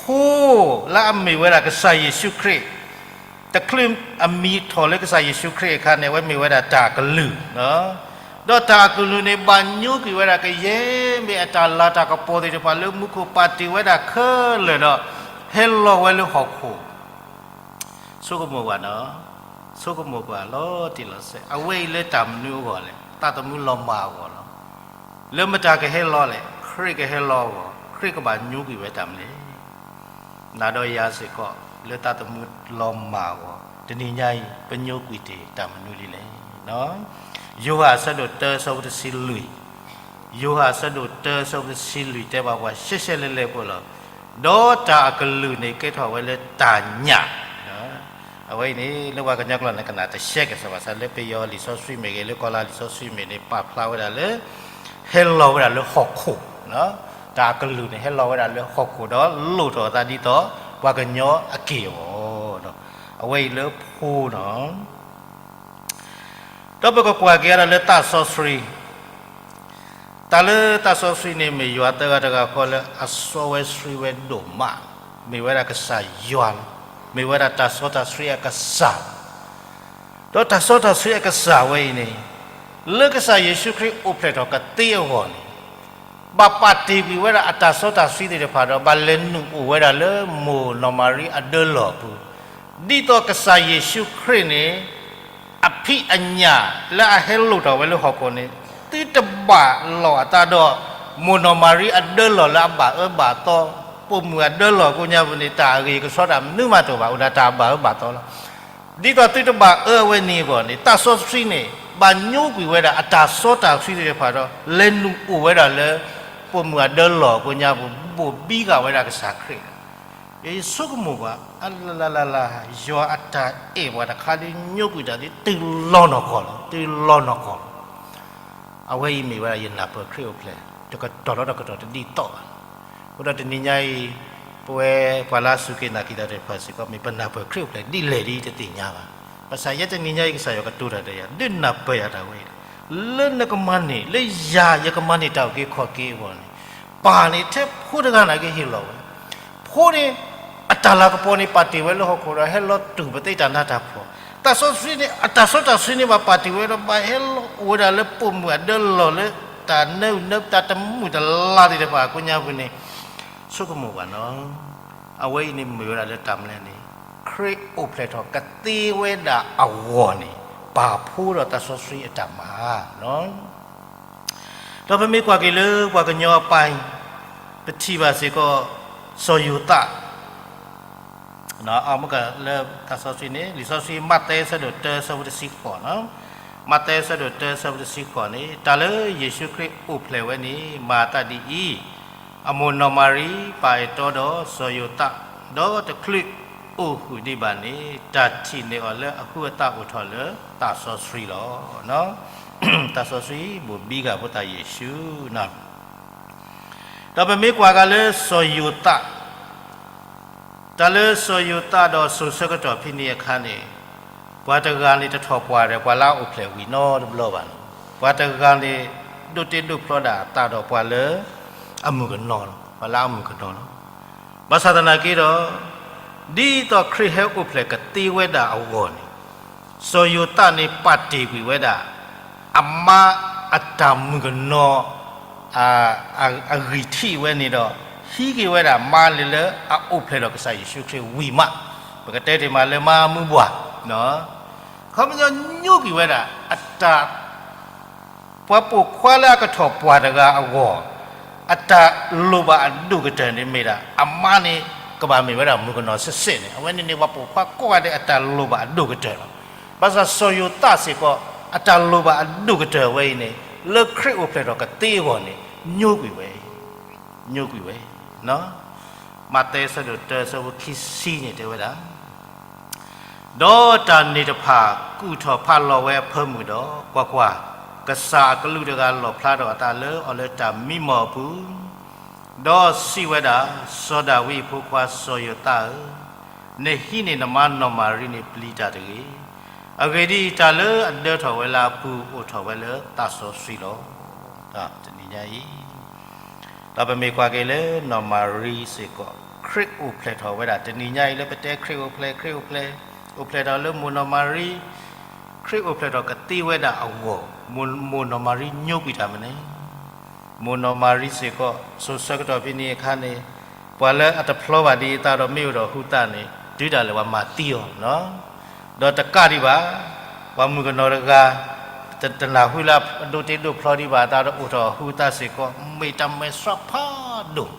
ဖိလၢအမ့ၢ်ဝဲဒၣ်ကစၢ်ယ့ၣ်ၡူးခရံာ်, တချုးအမံၤထီၣ်လၢကစၢ်ယ့ၣ်ၡူးခရံာ်အခါန့ၣ် အဝဲမ့ၢ်ဝဲဒၣ်တၢ်အကလုၢ်, ဒီးတၢ်အကလုၢ်န့ၣ် ဘၣ်ညိကွံာ်ဝဲဒၣ်ကယဲၢ်မ့ၢ်အတၢ်လၤတၢ်ကပီၤသ့ၣ်တဖၣ် လၢမူခိၣ်ပာ်တ့ၢ်ဝဲဒၣ်ခဲလၢာ်ဒီး ဟဲလီၤဝဲလၢဟီၣ်ခိၣ် ဆိကမိၣ်ကွၢ်နီၤ, ဆိကမိၣ်ကွၢ်လီၤတံၢ်လီၤဆဲး, အဝဲအံၤလၢတၢ်မနုၤအဂီၢ်လဲၣ်, သးသမူလီၤမၢ်အဂီၢ်လီၤ. လၢမတၤကဟဲလီၤလဲၣ်, ခရံာ်ကဟဲလီၤအဂီၢ်, ခရံာ်ကဘၣ်ညိကွံာ်ဝဲတၢ်မနုၤလဲၣ်. နၤဒီးယၤစ့ၢ်ကီး လၢသးသမူလီၤမၢ်အဂီၢ် တနံၤညါအံၤ ပညိကွံာ်တ့ၢ်တၢ်မနုၤလံလဲၣ်. ယိၤဟၣ်အဆၢဒိၣ်တၢ ဆၢဖိတဆံလွံၢ်, ယိၤဟၣ်အဆၢဒိၣ်တၢ ဆၢဖိတဆံလွံၢ် တဲဘၣ်ပှၤရှဲရှဲလဲၣ်လဲၣ်ဖိလီၤ. ဒီးတၢ်အကလုၢ်န့ၣ် ကဲထီၣ်ဝဲလၢတၢ်ညၣ် အဝဲအံၤန့ၣ် လၢပှၤကညီကျိာ်န့ၣ် ကနၣ်တရှဲကဲၣ်စၢ်ဘၣ်ဆၣ် လၢပယီၤလံာ်စီဆှံမ့ၢ်ဂ့ၤ လၢကီၤလၤလံာ်စီဆှံမ့ၢ်ဂ့ၤန့ၣ် ပာ်ဖျါဝဲဒၣ်လၢ ဟဲလီၤဝဲဒၣ်လၢဟီၣ်ခိၣ်, တၢ်အကလုၢ်န့ၣ် ဟဲလီၤဝဲဒၣ်လၢဟီၣ်ခိၣ်ဒီး လိၣ်ထီၣ်အသးဒ်သိး ပှၤကညီအက့ၢ်အဂီၢ်, အဝဲအံၤလၢဖိနီၤ. ဒီးပကကွၢ်က့ၤဒီးလၢသးစီဆှံ, တၢ်လၢသးစီဆှံန့ၣ် မ့ၢ်ယွၤသၢဂၤတဂၤဃီလၢအစီဝဲဆှံဝဲဒိၣ်မး, မ့ၢ်ဝဲဒၣ်ကစၢ်ယွၤလီၤ, မ့ၢ်ဝဲဒၣ်တၢ်စီတၢ်ဆှံအကစၢ်လီၤ. ဒီးတၢ်စီတၢ်ဆှံအကစၢ်ဝဲအံၤန့ၣ် လၢကစၢ်ယ့ၣ်ၡူးခရံာ်အိၣ်ဖျဲၣ်ထီၣ်ကသ့အဂီၢ်န့ၣ် ဘၣ်ပာ်တ့ၢ်ကွံာ်ဝဲဒၣ်အတၢ်စီတၢ်ဆှံသ့ၣ်တဖၣ်ဒီး ဘၣ်လဲၤနုာ်အိၣ်ဝဲဒၣ်လၢမိၢ်နီၢ်မၤရံအဒၢလီၢ်အပူၤ, ဒ်သိးကစၢ်ယ့ၣ်ၡူးခရံာ်န့ၣ် အဖံးအညၣ်လၢအဟဲလိၣ်ထီၣ်ဝဲလၢဟီၣ်ခိၣ်န့ၣ် သုတဘၣ်လီၢ်အသးဒီး မိၢ်နီၢ်မၤရံအဒၢလီၢ်လၢအဘၣ်အၢဘၣ်သီ, ပိာ်မုၣ်အဒၢလီၢ်အကိးညါပူၤန့ၣ် တၢ်အဂ့ၢ်ကဆှီတၢ်မနုၤမးတအိၣ်ဘၣ်, အိၣ်ဒၣ်တၢ်ဘၣ်အၢဘၣ်သီလီၤ. ဒ်သိးသုတဘၣ်အၢအဝဲန့ၣ်အဂီၢ်န့ၣ် သးစီဆှံန့ၣ် ဘၣ်ညိကွံာ်ဝဲဒၣ်အတၢ်စီတၢ်ဆှံသ့ၣ်တဖၣ်ဒီး လဲၤနုာ်အိၣ်ဝဲဒၣ်လၢ ပိာ်မုၣ်အဒၢလီၢ်အကိးညါပူၤ ဘိၣ်ဘံဃာ်ဝဲဒၣ်ကစၢ်ခရံာ်လီၤ. ယဆိကမိၣ်ကွၢ် အလလလလ, ယွၤအတၢ်အဲၣ်ပှၤတခါဒ်ညိကွံာ်တၢ်ဒ် တုၤလီၤနီၢ်ကီၢ်လီၤ, တုၤလီၤနီၢ်ကီၢ်လီၤ. အဝဲအံၤမ့ၢ်ဝဲဒၣ်ယနၢ်ပၢၢ်ခရံာ်အိၣ်ဖျဲၣ် တကတီၢ်ဒီးတကတီၢ်တဒ်သိးဘၣ်. အဃိဒီးတနံၤညါအံၤ ပဝဲပှၤလၢအစူၢ်က့ၤနာ်က့ၤတၢ်သ့ၣ်တဖၣ်စ့ၢ်ကီး မ့ၢ်ပနၢ်ပၢၢ်ခရံာ်အိၣ်ဖျဲၣ်ဒ်လဲၣ်ဒ်တသ့ၣ်ညါဘၣ်. ဘၣ်ဆၣ်ယဲတနံၤညါအံၤ ကစၢ်ယွၤကတိၤတၢ်ဒီးယၤ ဒုးနၢ်ပၢၢ်ယၤတၢ်ဝဲအံၤလီၤ. လၢနကမၤန့ၢ် လၢယၤယကမၤန့ၢ်တၢ်အုၣ်က့ၤခီၣ်က့ၤအဂီၢ်န့ၣ် ပၢ်န့ၣ်ထဲဖိတဂၤနာ်က့ဟ့ၣ်လီၤဝဲ ဖိန့ၣ် အတၢ်လၤကပီၤန့ၣ် ပာ်တ့ၢ်ဝဲလၢဟီၣ်ခိၣ်ဒီး ဟဲလီၤတူၢ်ပသ့တၢ်နးတၢ်ဖှီၣ်, သးစီဆှံန့ၣ် အတၢ်စီတၢ်ဆှံန့ၣ် ဘၣ်ပာ်တ့ၢ်ဝဲဒီး ဘၣ်ဟဲလီၤအိၣ်ဝဲဒၣ်လၢပိာ်မုၣ်အဒၢလီၢ်လၢ တၢ်နၢအုၣ်နၢပှၤ တၢ်တမုာ်တလၤသ့ၣ်တဖၣ်အကိးညါပူၤန့ၣ် ဆိကမိၣ်ဘၣ်နီၤ. အဝဲအံၤန့ၣ်မ့ၢ်ဝဲဒၣ်လၢတၢ်မနုၤလဲၣ်န့ၣ် ခရံာ်အိၣ်ဖျဲၣ်ထီၣ်ကသ့ဝဲဒၣ်အဂီၢ်န့ၣ် ပာ်ဖှိၣ်ဒီးသးစီဆှံအတၢ်မၤ ဒီးပမ့ၢ်ကွၢ်က့ၤလၢပှၤကညီအပၢ် ပထံၣ်ဘၣ်စ့ၢ်ကီး စီၤယိၤသး အမ့ၢ်လၢသးစီဆှံန့ၣ် လံာ်စီဆှံ မးသဲအဆၢဒိၣ်တၢ အဆၢဖိတဆံဃိးနီၤ, မးသဲအဆၢဒိၣ်တၢ အဆၢဖိတဆံဃိးန့ၣ် တၢ်လၢယ့ၣ်ၡူးခရံာ်အိၣ်ဖျဲၣ်ဝဲန့ၣ် မၤအသးဒ်အံၤ, အမိၢ်နီၢ်မၤရံပာ်အဲၣ်တီဒီးစီၤယိၤသး, ဒီးတချုးအိၣ်ဃုာ်ဒံးဘၣ်န့ၣ် တၢ်ထံၣ်န့ၢ်အီၤလၢအဟုအသးအိၣ်ထီၣ်လၢသးစီဆှံလီၤ. သးစီဆှံဘိၣ်ဘံဂၤဖိသၣ်ယ့ၣ်ၡူး ဒီးပမ့ၢ်ကွၢ်က့ၤလၢစီၤယိၤသး, တၢ်လၢစီၤယိၤသးဒီးစိၤဆၢကတီၢ်ဖဲန့ၣ်အခါန့ၣ်, ပှၤတဂၤန့ၣ်တထီၣ်ပှၢ်ဒီးပှၤလၢအအိၣ်ဖျဲၣ်ဝံၤနီတဘျီဘၣ်. ပှၤတဂၤန့ၣ် ဒိးတ့ဒိးဖျီဒၣ်အသးဒီးပှၤလၢအမုၢ်ကနီၤလီၤ, ပှၤလၢအမုၢ်ကနီၤလီၤ. ဘၣ်ဆၣ်သနာ်က့ဒီး, ဒ်သိးခရံာ်ဟဲအိၣ်ဖျဲၣ်ကသ့ဝဲဒၣ်အဂီၢ်န့ၣ်, စီၤယိၤသးန့ၣ်ပာ်တ့ၢ်ကွံာ်ဝဲဒၣ် အမါအတၢ်မုၢ်ကနီၤ အဂံၢ်ထံးဝဲန့ၣ်ဒီး ဟံးက့ၤဝဲဒၣ်မါလၢလၢအအိၣ်ဖျဲၣ်ဒီးကစၢ်ယ့ၣ်ၡူးခရံာ်ဝံၤမး, ပကတဲတ့ၢ်မးလၢမါမုၢ်ဘှၢ်, ခ ခီပညီညိကွံာ်ဝဲဒၣ် အတၢ် ပှၤပိာ်ခွါလၢအကထီၣ်ပှၢ်တဂၤအဂီၢ် အတၢ်လိၣ်ဘၣ်အဒိၣ်ကတၢၢ်န့ၣ်မ့ၢ်ဒၣ် အမါန့ၣ် ကဘၣ်မ့ၢ်ဝဲဒၣ်မုၣ်ကနီၤစ့ၢ်စ့ၢ်န့ၣ် အဝဲန့ၣ်န့ၣ် ပှၤပိာ်ခွါကိးဂၤဒဲးအတၢ်လိၣ်ဘၣ်အဒိၣ်ကတၢၢ်လီၤ. ဘၣ်ဆၣ်စီၤယိၤသးစ့ၢ်ကီး အတၢ်လိၣ်ဘၣ်အဒိၣ်ကတၢၢ်ဝဲအံၤန့ၣ် လၢခရံာ်အိၣ်ဖျဲၣ်ထီၣ်ကသ့အဂီၢ်န့ၣ် ညိကွံာ်ဝဲ, ညိကွံာ်ဝဲ. မးသဲအဆၢဒိၣ်တၢအဆၢဖိခံဆံန့ၣ်တဲဝဲဒၣ် ဒီးတၢ်န့ၣ်တဖၣ်ကူၣ်ထီၣ်ဖးလီၤဝဲအဖၢမုၢ်ဒီး, ကွၢ်ကွၢ်, ကစၢ်အကလူးတဂၤလီၣ်ဖျါထီၣ်အသးလၢအီၤလၢတၢ်မံမီၢ်အပူၤ, ဒီးစံးဝဲဒၣ်, စီၤဒၤဝံးအဖိခွါစီၤယိၤသးဧၢ, နဟံးန့ၢ်နမါနီၢ်မၤရံန့ၣ်ပျံၤတၢ်တဂ့ၤ. အဂ့ၢ်ဒ်အံၤ, တၢ်လၢအဒၢထီၣ်ဝဲလၢအပူၤအိၣ်ထီၣ်ဝဲလၢသးစီဆှံလီၤ. တနံၤညါအံၤ ဒီးပမ့ၢ်ကွၢ်က့ၤလၢနီၢ်မၤရံစ့ၢ်ကီး ခရံာ်အိၣ်ဖျဲၣ်ထီၣ်ဝဲဒၣ် တနံၤညါအံၤလၢပတဲခရံာ်အိၣ်ဖျဲၣ် ခရံာ်အိၣ်ဖျဲၣ်, အိၣ်ဖျဲၣ်ထီၣ်လၢမိၢ်နီၢ်မၤရံ, ခရံာ်အိၣ်ဖျဲၣ်ထီၣ်ကသ့ဝဲဒၣ်အဂီၢ်, မိၢ်နီၢ်မၤရံညိကွံာ်တၢ်မနုၤလဲၣ်. မိၢ်နီၢ်မၤရံစ့ၢ်ကီး စိၤဆၢကတီၢ်ဖဲန့ၣ်အခါန့ၣ် ပှၤလၢအတဖျီဘၣ်ဒံးအသးဒီးမ့ၢ်အိၣ်ဒီးဟူသတးန့ၣ် တုၤဒၣ်လဲာ်ပှၤမၤသံအီၤ ဒီးတကးဒံးဘၣ်, ပှၤမုၣ်ကနီၤတဂၤ တနၢ်ဟူလၢအဒိးတ့ဒိးဖျီဒံးဘၣ်အသးဒီး အိၣ်ထီၣ်ဟူသတးစ့ၢ်ကီး မ့ၢ်တၢ်မဲာ်ဆှးဖးဒိၣ်,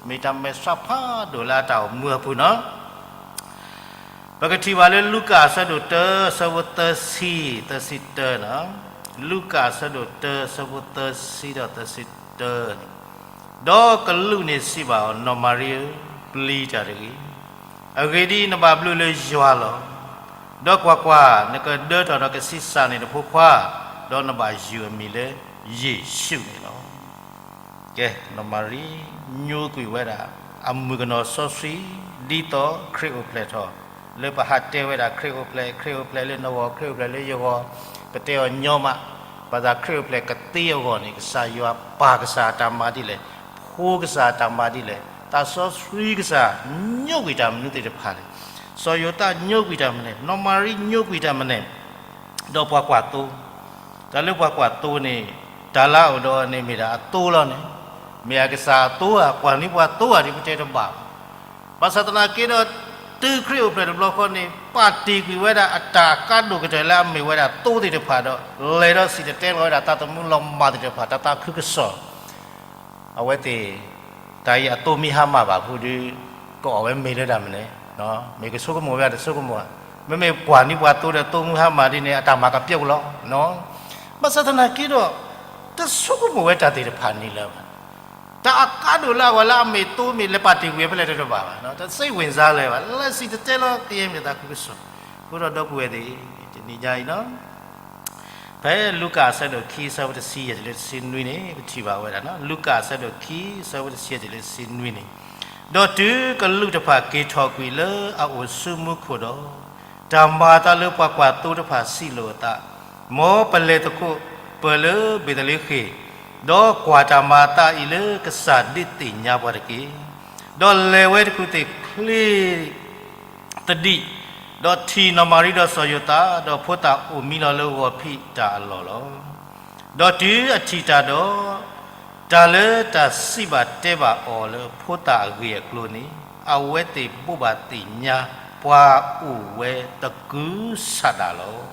မ့ၢ်တၢ်မဲာ်ဆှးဖးဒိၣ်လၢအတၢ်အိၣ်မူအပူၤနီၤ. ပကထံၣ်ဘၣ်လၢလူၤကၣ်အဆၢဒိၣ်တၢ အဆၢဖိသၢဆံ, သၢဆံတၢ, လူၤကၣ်အဆၢဒိၣ်တၢ အဆၢဖိသၢဆံဒီးသၢဆံတၢန့ၣ်, ဒီးကလူးန့ၣ်စံးဘၣ်အီၤ, နီၢ်မၤရံဧၢ, ပျံၤတၢ်တဂ့ၤ. အဂ့ၢ်ဒ်အံၤ, နဘၣ်ဘျုးလၢယွၤလီၤ. ဒီးကွၢ်ကွၢ်, နကဒၢထီၣ်ဒီးကဆံးစၢ်န့ၢ်နဖိခွါ, ဒီးနဘၣ်ယုၢ်အမံၤလၢယ့ၣ်ၡူးန့ၣ်လီၤ. ကဲ, နီၢ်မၤရံညိကွံာ်ဝဲဒၣ် အမုၣ်ကနီၤစီဆှံ ဒ်သိးခရံာ်အိၣ်ဖျဲၣ်ထီၣ်, လၢပဟးတဲဝဲဒၣ်ခရံာ်အိၣ်ဖျဲၣ်, ခရံာ်အိၣ်ဖျဲၣ်လၢနဂီၢ်, ခရံာ်အိၣ်ဖျဲၣ်လၢယဂီၢ်, ပတဲအီၤညီမး, ဘၣ်ဆၣ်ခရံာ်အိၣ်ဖျဲၣ်ကသ့အဂီၢ်န့ၣ် ကစၢ်ယွၤပၢ်ကစၢ်အတၢ်မၤဒ်လဲၣ်, ဖိကစၢ်အတၢ်မၤဒ်လဲၣ်, သးစီဆှံကစၢ်ညိကွံာ်တၢ်မနုၤသ့ၣ်တဖၣ်လဲၣ်, စီၤယိၤသးညိကွံာ်တၢ်မနုၤလဲၣ်, နီၢ်မၤရံညိကွံာ်တၢ်မနုၤလဲၣ်, ဒီးပှၤကွၢ်သိ, တၢ်လၢပှၤကွၢ်သိန့ၣ် တၢ်လၢအအိၣ်ဒီးအီၤန့ၣ်မ့ၢ်ဒၣ်အသိလီၤန့ၣ်, မ့ၢ်အကစၢ်အသိဧါ, ကွၢ်န့ၢ်ပှၤသိဧါဒ်ပတဲတဘၣ်ဘၣ်. ဘၣ်ဆၣ်သနာ်က့ဒီး တုၤခရံာ်အိၣ်ဖျဲၣ်တဘျီဃီန့ၣ် ပာ်တ့ၢ်ကွံာ်ဝဲဒၣ်အတၢ်အကါဒိၣ်ကတၢၢ်လၢအမ့ၢ်ဝဲဒၣ်သိသ့ၣ်တဖၣ်ဒီး လဲၤဒီးစံၣ်တဲၤတဲလီၤဝဲဒၣ်သးသမူလီၤမၢ်သ့ၣ်တဖၣ် တၢ်သးခုကစီၣ် အဝဲသ့ၣ် တၢ်အံၤအသိမ့ၢ်ဟါမၢ်ဘၣ်ဖုဒုး ကအီၣ်ဝဲမ့ၤလၢတၢ်မနုၤလဲၣ်, မ့ၢ်ကဆိကမိၣ်ဝဲတဆိကမိၣ်ဧါ, မ့မ့ၢ်ကွၢ်န့ၢ်ပှၤသိဒီးသိမုၢ်ဟါမၢ်ဒ်န့ၣ် အတၢ်မၤကပျီလီၤ. ဘၣ်ဆၣ်သနာ်က့ဒီး တဆိကမိၣ်ဝဲတၢ်သ့ၣ်တဖၣ်န့ၣ်လၢၤဘၣ်. တၢ်အကါဒိၣ်လၢအဂီၢ်လၢအမ့ၢ်သိမ့ၢ်လဲၤပာ်တ့ၢ်ကွံာ်ဖဲလဲၣ်တဘၣ်ဘၣ်, တစိတ်ဝင်စားလၢၤဘၣ်, လဲၤစံၣ်တဲၤတဲလီၤကယဲၢ်မ့ၢ်သးခုကစီၣ်. အဃိဒီးဒီပုၢ်ဝဲၢ်သ့ၣ် တနံၤညါအံၤနီၤ ဖဲလူၤကၣ်အဆၢဒိၣ်ခံ အဆၢဖိတဆံယဲၢ်တုၤလၢတဆံနွံန့ၣ် ပထံၣ်ဘၣ်ဝဲဒၣ်, လူၤကၣ်အဆၢဒိၣ်ခံ အဆၢဖိတဆံယဲၢ်တုၤလၢတဆံနွံန့ၣ်, ဒီးတုၤကလူးတဖၣ်က့ၤထီၣ်ကွံာ်လၢအအိၣ်ဆူမူခိၣ်ဒီး, တၢ်မၤအသးလၢပှၤကွၢ်သိတဖၣ်စံးလိာ်အသး, မ်ပလဲၤသကိးပၢၢ်လၢဘ့းသလ့ဃ့ၣ်, ဒီးကွၢ်တၢ်မၤအသးအံၤလၢကစၢ်ဒုးသ့ၣ်ညါပှၤတက့ၢ်. ဒီးလဲၤဝဲတကူၣ်သ့ၣ်ချ့ သဒံး, ဒီးထံၣ်နီၢ်မၤရံဒီးစီၤယိၤသး, ဒီးဖိသၣ်အိၣ်မံလီၤလၢဂီၤဖံးတၢ်အလီၢ်လီၤ. ဒီးတုၤအထံၣ်တၢ်ဒီး, တၢ်လၢတၢ်စံးဘၣ်တဲဘၣ်အီၤလၢဖိသၣ်အဂ့ၢ်အကျိၤန့ၣ်, အဝဲသ့ၣ်ဘိးဘၣ်သ့ၣ်ညါပှၤအိၣ်ဝဲသကုၤဆးဒးလီၤ.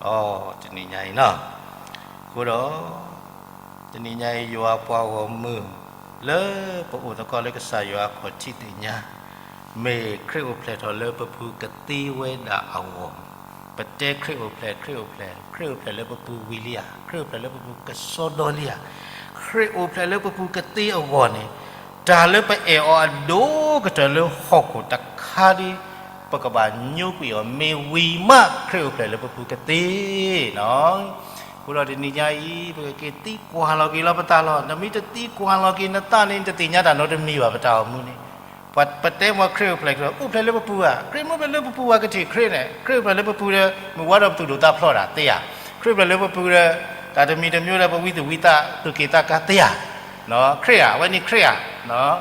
အိ, တနံၤညါအံၤနီၤ, အဃိဒီး တနံၤညါအံၤ ယွၤပှၤဂီၢ်မုၢ် လၢပအိၣ်သကိးလၢကစၢ်ယွၤအခီၣ်ထံးသ့ၣ်ညါ, မ့ၢ်ခရံာ်အိၣ်ဖျဲၣ်ထီၣ်လၢပပူၤကသ့ဝဲဒၣ်အဂီၢ်, ပတဲခရံာ်အိၣ်ဖျဲၣ် ခရံာ်အိၣ်ဖျဲၣ်, ခရံာ်အိၣ်ဖျဲၣ်လၢပပူၤဝံၤလံဧါ, ခရံာ်အိၣ်ဖျဲၣ်လၢပပူၤကစီဒီလံဧါ, ခရံာ်အိၣ်ဖျဲၣ်လၢပပူၤကသ့အဂီၢ်န့ၣ်, တၢ်လၢပအဲၣ်အီၤအဒိၣ်ကတၢၢ်လၢဟီၣ်ခိၣ်တခါဒ် ပကဘၣ်ညိကွံာ်အီၤ မ့ၢ်ဝံၤမး ခရံာ်အိၣ်ဖျဲၣ်လၢပပူၤကသ့နီၤ. အဃိဒီးတနံၤညါအံၤ ပကက့ၤသံကွၢ်လီၤက့ၤလီၤပသးလီၤ. နမ့ၢ်တသံကွၢ်လီၤက့ၤနသးန့ၣ် နတသ့ၣ်ညါတၢ်နီတမံၤဘၣ် ပတၢ်အိၣ်မူန့ၣ်. ပှၤပတဲမ့ၢ်ခရံာ်အိၣ်ဖျဲၣ်, အိၣ်ဖျဲၣ်လၢပပူၤဧါ, ခရံာ်မ့ၢ်အိၣ်ဖျဲၣ်လၢပပူၤ ပှၤကထံၣ်ခရံာ်န့ၣ်, ခရံာ်အိၣ်ဖျဲၣ်လၢပပူၤဒီး မုၢ်ဝါဒီးပသူၣ်ဒိၣ်သးဖျိးတၢ်သ့ဧါ, ခရံာ်အိၣ်ဖျဲၣ်လၢပပူၤဒီး တၢ်တမံၤတမံၤဒီး ပဝံသူၣ်ဝံသး သူၣ်က့ၣ်သးကါသ့ဧါ, ခရံာ်ဧါ, အဝဲန့ၣ်ခရံာ်ဧါ,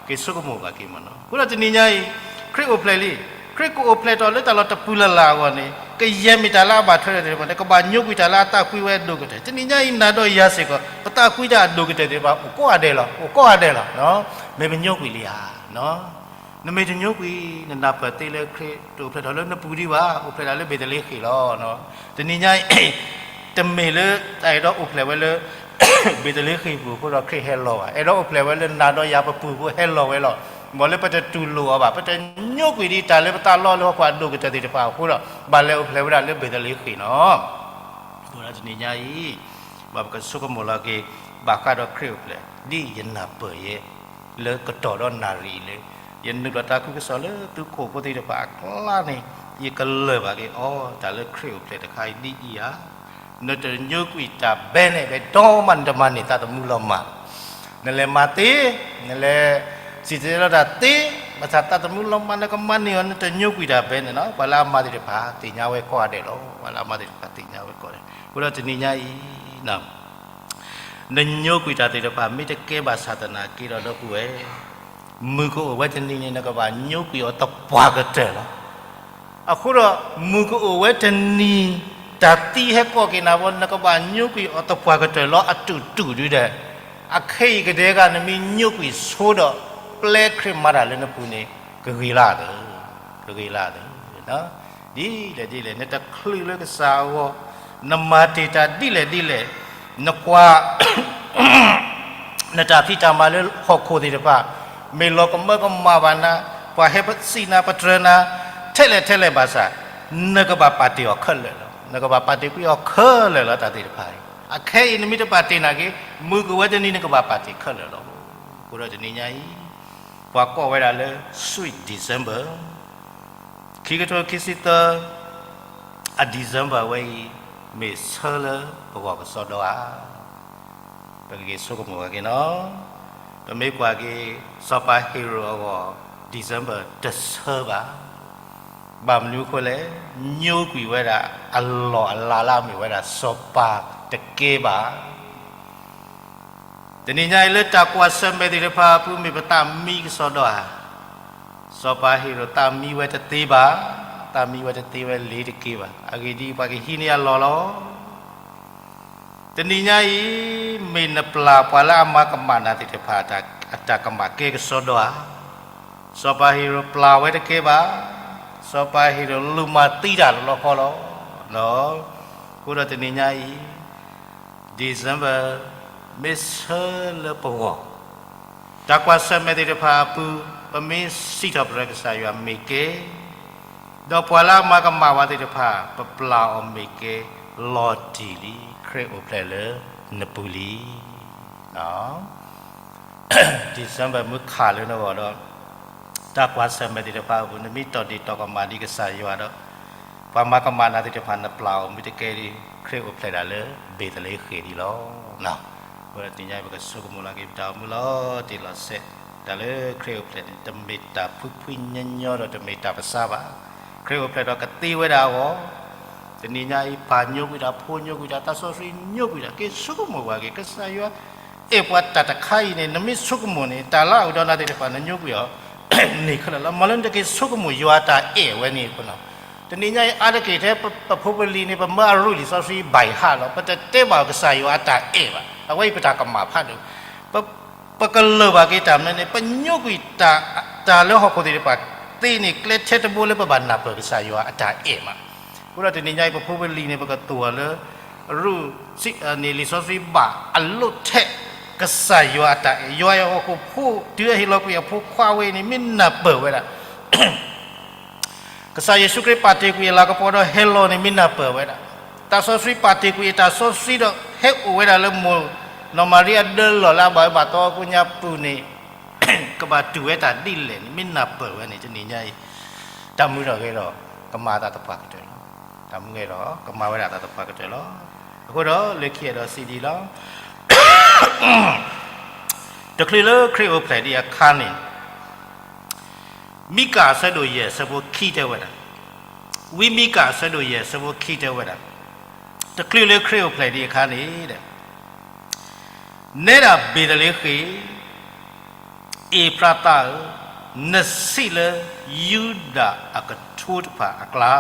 က့ၤဆိကမိၣ်ဘၣ်က့ၤမ့ၢ်နီၤ. အဃိဒီးတနံၤညါအံၤ ခရံာ်အိၣ်ဖျဲၣ်လံ, ခရံာ်ကအိၣ်ဖျဲၣ်ထီၣ်လၢတၢ်လီၢ်တပူၤလၢ်လၢ်အဂီၢ်န့ၣ် ကယဲၢ်မ့ၢ်တၢ်လၢအဘၣ်ထွဲဒီးသ့ၣ်တဖၣ်န့ၣ် ကဘၣ်ညိကွံာ်တၢ်လၢအသးကွံဝဲအဒိၣ်ကတၢၢ်. တနံၤညါအံၤ နၤဒီးယၤစ့ၢ်ကီး ပသးကွံတၢ်အဒိၣ်ကတၢၢ်သ့ၣ်တဖၣ် အိၣ်ကိးဂၤဒဲးလီၤ, အိၣ်ကိးဂၤဒဲးလီၤ. မ့ၢ်ပညိကွံာ်လံဧါ. နမ့ၢ်တညိကွံာ် နနၢ်ပၢၢ်သ့လၢခရံာ်တအိၣ်ဖျဲၣ်ထီၣ်လၢနပူၤဒံးဘၣ်, အိၣ်ဖျဲၣ်ဒၣ်လၢဘ့းသလ့ဃ့ၣ်လီၤ. တနံၤညါအံၤ တမ့ၢ်လၢတၢ်အဲၣ်ဒိးအိၣ်ဖျဲၣ်ဝဲလၢ ဘ့းသလ့ဃ့ၣ်ပူၤအဃိဒီးခရံာ်ဟဲလီၤဘၣ်. အဲၣ်ဒိးအိၣ်ဖျဲၣ်ဝဲလၢနၤဒီးယၤပပူၤအဃိဟဲလီၤဝဲလီၤ. မ်လၢပတတူၢ်လိာ်အီၤဘၣ်, ပတညိကွံာ်ဒံးတၢ်လၢပသးလီလၢဟီၣ်ခိၣ်အဒိၣ်ကတၢၢ်သ့ၣ်တဖၣ်အဃိဒီး ဘၣ်လဲၤအိၣ်ဖျဲၣ်ဝဲဒၣ်လၢဘ့းသလ့ဃ့ၣ်လီၤ. အဃိဒီးတနံၤညါအံၤ ဘၣ်ပကဆိကမိၣ်လီၤက့ၤ ဘၣ်ဃးဒီးခရံာ်အိၣ်ဖျဲၣ် ဒ်ယနၢ်ပၢၢ်ယဲ လၢကတီၢ်ဒီးနၣ်ရံၣ်လၢ ယနုာ်လီၤတၢ်ခုကစီၣ်လၢသုခိၣ်ဖိသ့ၣ်တဖၣ်အကျါန့ၣ် ယကလၢၢ်ဘၣ်က့ၤအီၤ တၢ်လၢခရံာ်အိၣ်ဖျဲၣ်တခါအံၤဒ်အံၤဧါ. နတညိကွံာ်တၢ်ဘဲန့ၣ်ဘၣ်, ဒီးမၤနတမၤန့ၢ်သးသမူလီၤမၢ်. နလဲၤမၤသ့, နလဲၤစံၣ်တဲၤတဲလီၤတၢ်သ့, ဘၣ်ဆၣ်သးသမူလီၤမၢ် နကမၤန့ၢ်အီၤ နတညိကွံာ်တၢ်ဘဲန့ၣ်လီၤ. ပှၤလၢအမၤသ့ၣ်တဖၣ် သ့ၣ်ညါဝဲကိးဂၤဒဲးလီၤ. ပှၤလၢအမၤသ့ၣ်တဖၣ် သ့ၣ်ညါဝဲကိးဂၤဒဲး. အဃိဒီးတနံၤညါအံၤ နညိကွံာ်တၢ်သ့ၣ်တဖၣ် မ့ၢ်တကဲဘၣ်ဆၣ်သနာ်က့ဒီး ဒီပုၢ်ဝဲၢ်, မုၢ်ကအိၣ်ဝဲတနံၤန့ၣ် နကဘၣ်ညိကွံာ်အီၤသပှၢ်ကတၢၢ်လီၤ. အဃိဒီး မုၢ်ကအိၣ်ဝဲတနံၤ တၢ်သံဟဲကိးက့ၤနၤဘၣ် နကဘၣ်ညိကွံာ်အီၤသပှၢ်ကတၢၢ်လီၤအတူၢ်တူၢ်ဒုဒီး အခဲအံၤကဒဲက နမ့ၢ်ညိကွံာ်ဆိဒီး ပျဲခရံာ်မၤတၢ်လၢနပူၤန့ၣ် ကဂ့ၤလၢ်သၢ, ကဂ့ၤလၢ်သၢ. ဒ်လဲၣ်ဒ်လဲၣ် နတချုးလၢကစၢ်အဂီၢ်, နမၤတ့ၢ်တၢ်ဒ်လဲၣ်ဒ်လဲၣ်, နကွၢ် နတၢ်ဖံးတၢ်မၤလၢဟီၣ်ခိၣ်သ့ၣ်တဖၣ် မ့ၢ်လီၤကမၢကမၣ်ဘၣ်နၤ, ပှၤဟဲစံးနၤပတြၢၤနၤ ထဲလဲၣ်ထဲလဲၣ်ဘၣ်ဆၣ်, နကဘၣ်ပာ်တ့ၢ်အီၤခဲလၢာ်လီၤ. နကဘၣ်ပာ်တ့ၢ်ကွံာ်အီၤခဲလၢာ်လီၤ တၢ်သ့ၣ်တဖၣ်အံၤ. အခဲအံၤနမ့ၢ်တပာ်တ့ၢ်နာ်က့ မုၢ်ကအိၣ်ဝဲတနံၤ နကဘၣ်ပာ်တ့ၢ်ခဲလၢာ်လီၤ. အဃိဒီးတနံၤညါအံၤ ပှၤကိးဝဲဒၣ်လၢ Sweet December, ခံကထိခံဆံသၢ အ December ဝဲအံၤ မ့ၢ်ဆၢလၢပဂီၢ်ကစီဒီဧါ. ပကဂ့ၤဆိကမိၣ်က့ၤနီၤ. ပမ့ၢ်ကွၢ်က့ၤ စီၤပၤဟ့ရိၣ်အဂီၢ် December တဆၢဘၣ်. ဘၣ်မနုၤအဃိလဲၣ်, ညိကွံာ်ဝဲဒၣ်အလီၢ်အလၤလၢအမ့ၢ်ဝဲဒၣ်စီၤပၤတကဲဘၣ်. တနံၤညါအံၤလၢတၢ်ကွၢ်ဆၢၣ်မဲာ်သ့ၣ်တဖၣ်အပူၤ မ့ၢ်ပသးမံကစီဒီဧါ. စီၤပၤဟ့ရိၣ်သးမံဝဲတသ့ဘၣ်, သးမံဝဲတသ့ဝဲလ့ၤတက့ဘၣ်. အဂ့ၢ်ဒ်အံၤ, ပှၤကဟံးန့ၢ်အလီၢ်လီၤ. တနံၤညါအံၤ မ့ၢ်နပျၢ်ပှၤလၢအမၤကမၣ်နၤသ့ၣ်တဖၣ် အတၢ်ကမၣ်ကဲကစီဒီဧါ. စီၤပၤဟ့ရိၣ်ပျၢ်ဝဲတကဲဘၣ်. စီၤပၤဟ့ရိၣ်လူၤမၤသံတၢ်လီၤလီၤဃီလီၤ. အဃိဒီးတနံၤညါအံၤ December မ့ၢ်ဆၢလၢပဂီၢ်, တၢ်ကွၢ်ဆၢၣ်မဲာ်သ့ၣ်တဖၣ်အပူၤ ပမ့ၢ်စံးထီၣ်ပတြၢၤကစၢ်ယွၤမ့ၢ်ကဲ, ဒီးပှၤလၢအမၤကမၣ်ဝဲသ့ၣ်တဖၣ် ပပျၢ်အီၤမ့ၢ်ကဲ, လီၤတံၢ်လံ, ခရံာ်အိၣ်ဖျဲၣ်လၢနပူၤလံ. December မုၢ်ခးလၢနဂီၢ်ဒီး တၢ်ကွၢ်ဆၢၣ်မဲာ်သ့ၣ်တဖၣ်အပူၤ နမ့ၢ်တီၢ်ဒ့ၣ်တီၢ်ကမၣ်ဒံးကစၢ်ယွၤဒီး ပှၤမၤကမၣ်နၤသ့ၣ်တဖၣ် နပျၢ်အီၤမ့ၢ်တကဲဒီး ခရံာ်အိၣ်ဖျဲၣ်ဒၣ်လၢဘ့းသလ့ဃ့ၣ်လံလီၤ. အဃိဒီးတနံၤညါအံၤ ပကဆိကမိၣ်လီၤက့ၤပတၢ်အိၣ်မူလီၤတံၢ်လီၤဆဲး, တၢ်လၢခရံာ်အိၣ်ဖျဲၣ်န့ၣ် တမ့ၢ်တၢ်ဖှံဖှံညီညီဒီးတမ့ၢ်တၢ်ပစၢဘၣ်. ခရံာ်အိၣ်ဖျဲၣ်ဒီးကသ့ဝဲဒၣ်အဂီၢ်, တနံၤညါအံၤ ပၢ်ညိကွံာ်တၢ်, ဖိညိကွံာ်တၢ်, သးစီဆှံညိကွံာ်တၢ်, က့ၤဆိကမိၣ်ပှၤက့ၤ ကစၢ်ယွၤ အဲၣ်ပှၤတၢ်တခါအံၤန့ၣ် နမ့ၢ်ဆိကမိၣ်န့ၣ် တၢ်လၢအအိၣ်ဒီးနၤသ့ၣ်တဖၣ် နညိကွံာ်အီၤ န့ၢ်ခဲလၢာ်လီၤ. မ်လၢနတက့ၤဆိကမိၣ်ယွၤအတၢ်အဲၣ်ဝဲန့ၣ်အဃိနီၤ, တနံၤညါအံၤအါတက့ၢ်ထဲပဖိပလံၤန့ၣ် ပမၢအရူၢ်လံာ်စီဆှံ by heart လီၤ. ပတတဲဘၣ်ကစၢ်ယွၤအတၢ်အဲၣ်ဘၣ်. အဝဲအံၤပတၢ်ကမၣ်ဖးဒိၣ်, ပကလၢၢ်ဘၣ်က့ၤတၢ်မနုၤန့ၣ် ပညိကွံာ်တၢ်လၢဟီၣ်ခိၣ်သ့ၣ်တဖၣ်သ့န့ၣ် ကျဲထဲတဘိလၢပဘၣ်နၢ်ပၢၢ်ကစၢ်ယွၤအတၢ်အဲၣ်မး. အဃိဒီးတနံၤညါအံၤ ပဖိပလံၤန့ၣ် ပကတိၤအီၤလၢ ရူၢ်န့ၣ် လံာ်စီဆှံဘၣ်အလိၣ်ထဲ ကစၢ်ယွၤအတၢ်အဲၣ်, ယွၤအဲၣ်ဟီၣ်ခိၣ်ဖိ တုၤအဟ့ၣ်လီၤကွံာ်အဖိခွါဝဲအံၤန့ၣ် မ့ၢ်နၢ်ပၢၢ်ဝဲဒၣ် ကစၢ်ယ့ၣ်ၡူးခရံာ်ပာ်တ့ၢ်ကွံာ်အလၤကပီၤဒီးဟဲလီၤန့ၣ် မ့ၢ်နၢ်ပၢၢ်ဝဲဒၣ်, သးစီဆှံပာ်တ့ၢ်ကွံာ်အတၢ်စီဆှံဒီး ဟဲအိၣ်ဝဲဒၣ်လၢမိၢ်နီၢ်မၤရံအဒၢလီၢ်လၢအဘၣ်ဝဲဘၣ်သီအကိးညါပူၤန့ၣ် ကဘၣ်တူၢ်ဝဲတၢ်ဒ်လဲၣ်န့ၣ် မ့ၢ်နၢ်ပၢၢ်ဝဲန့ၣ် တနံၤညါအံၤ တၢ်မူထီၣ်ဂဲၤထီၣ် ကမၤအသးသပှၢ်ကတၢၢ်လီၤ. တၢ်မူဂဲၤထီၣ် ကမၤဝဲဒၣ်အသးသပှၢ်ကတၢၢ်လီၤ. အဃိဒီးလၢခံအဲၣ်ဒိးစံးဒ်အံၤလီၤ. တချုးလၢခရံာ်အိၣ်ဖျဲၣ်ဒံးအခါန့ၣ် မံကၣ်အဆၢဒိၣ်ယဲၢ်အဆၢဖိခံတဲဝဲဒၣ်, ဝံမံကၣ်အဆၢဒိၣ်ယဲၢ်အဆၢဖိခံတဲဝဲဒၣ်, တချုးလၢခရံာ်အိၣ်ဖျဲၣ်ဒံးအခါန့ၣ် နဲဒၣ်ဘ့းသလ့ဃ့ၣ်, အ့ဖရးသးဧၢ, နဆံးလၢယူဒၤအကထိတဖၣ်အကျါ,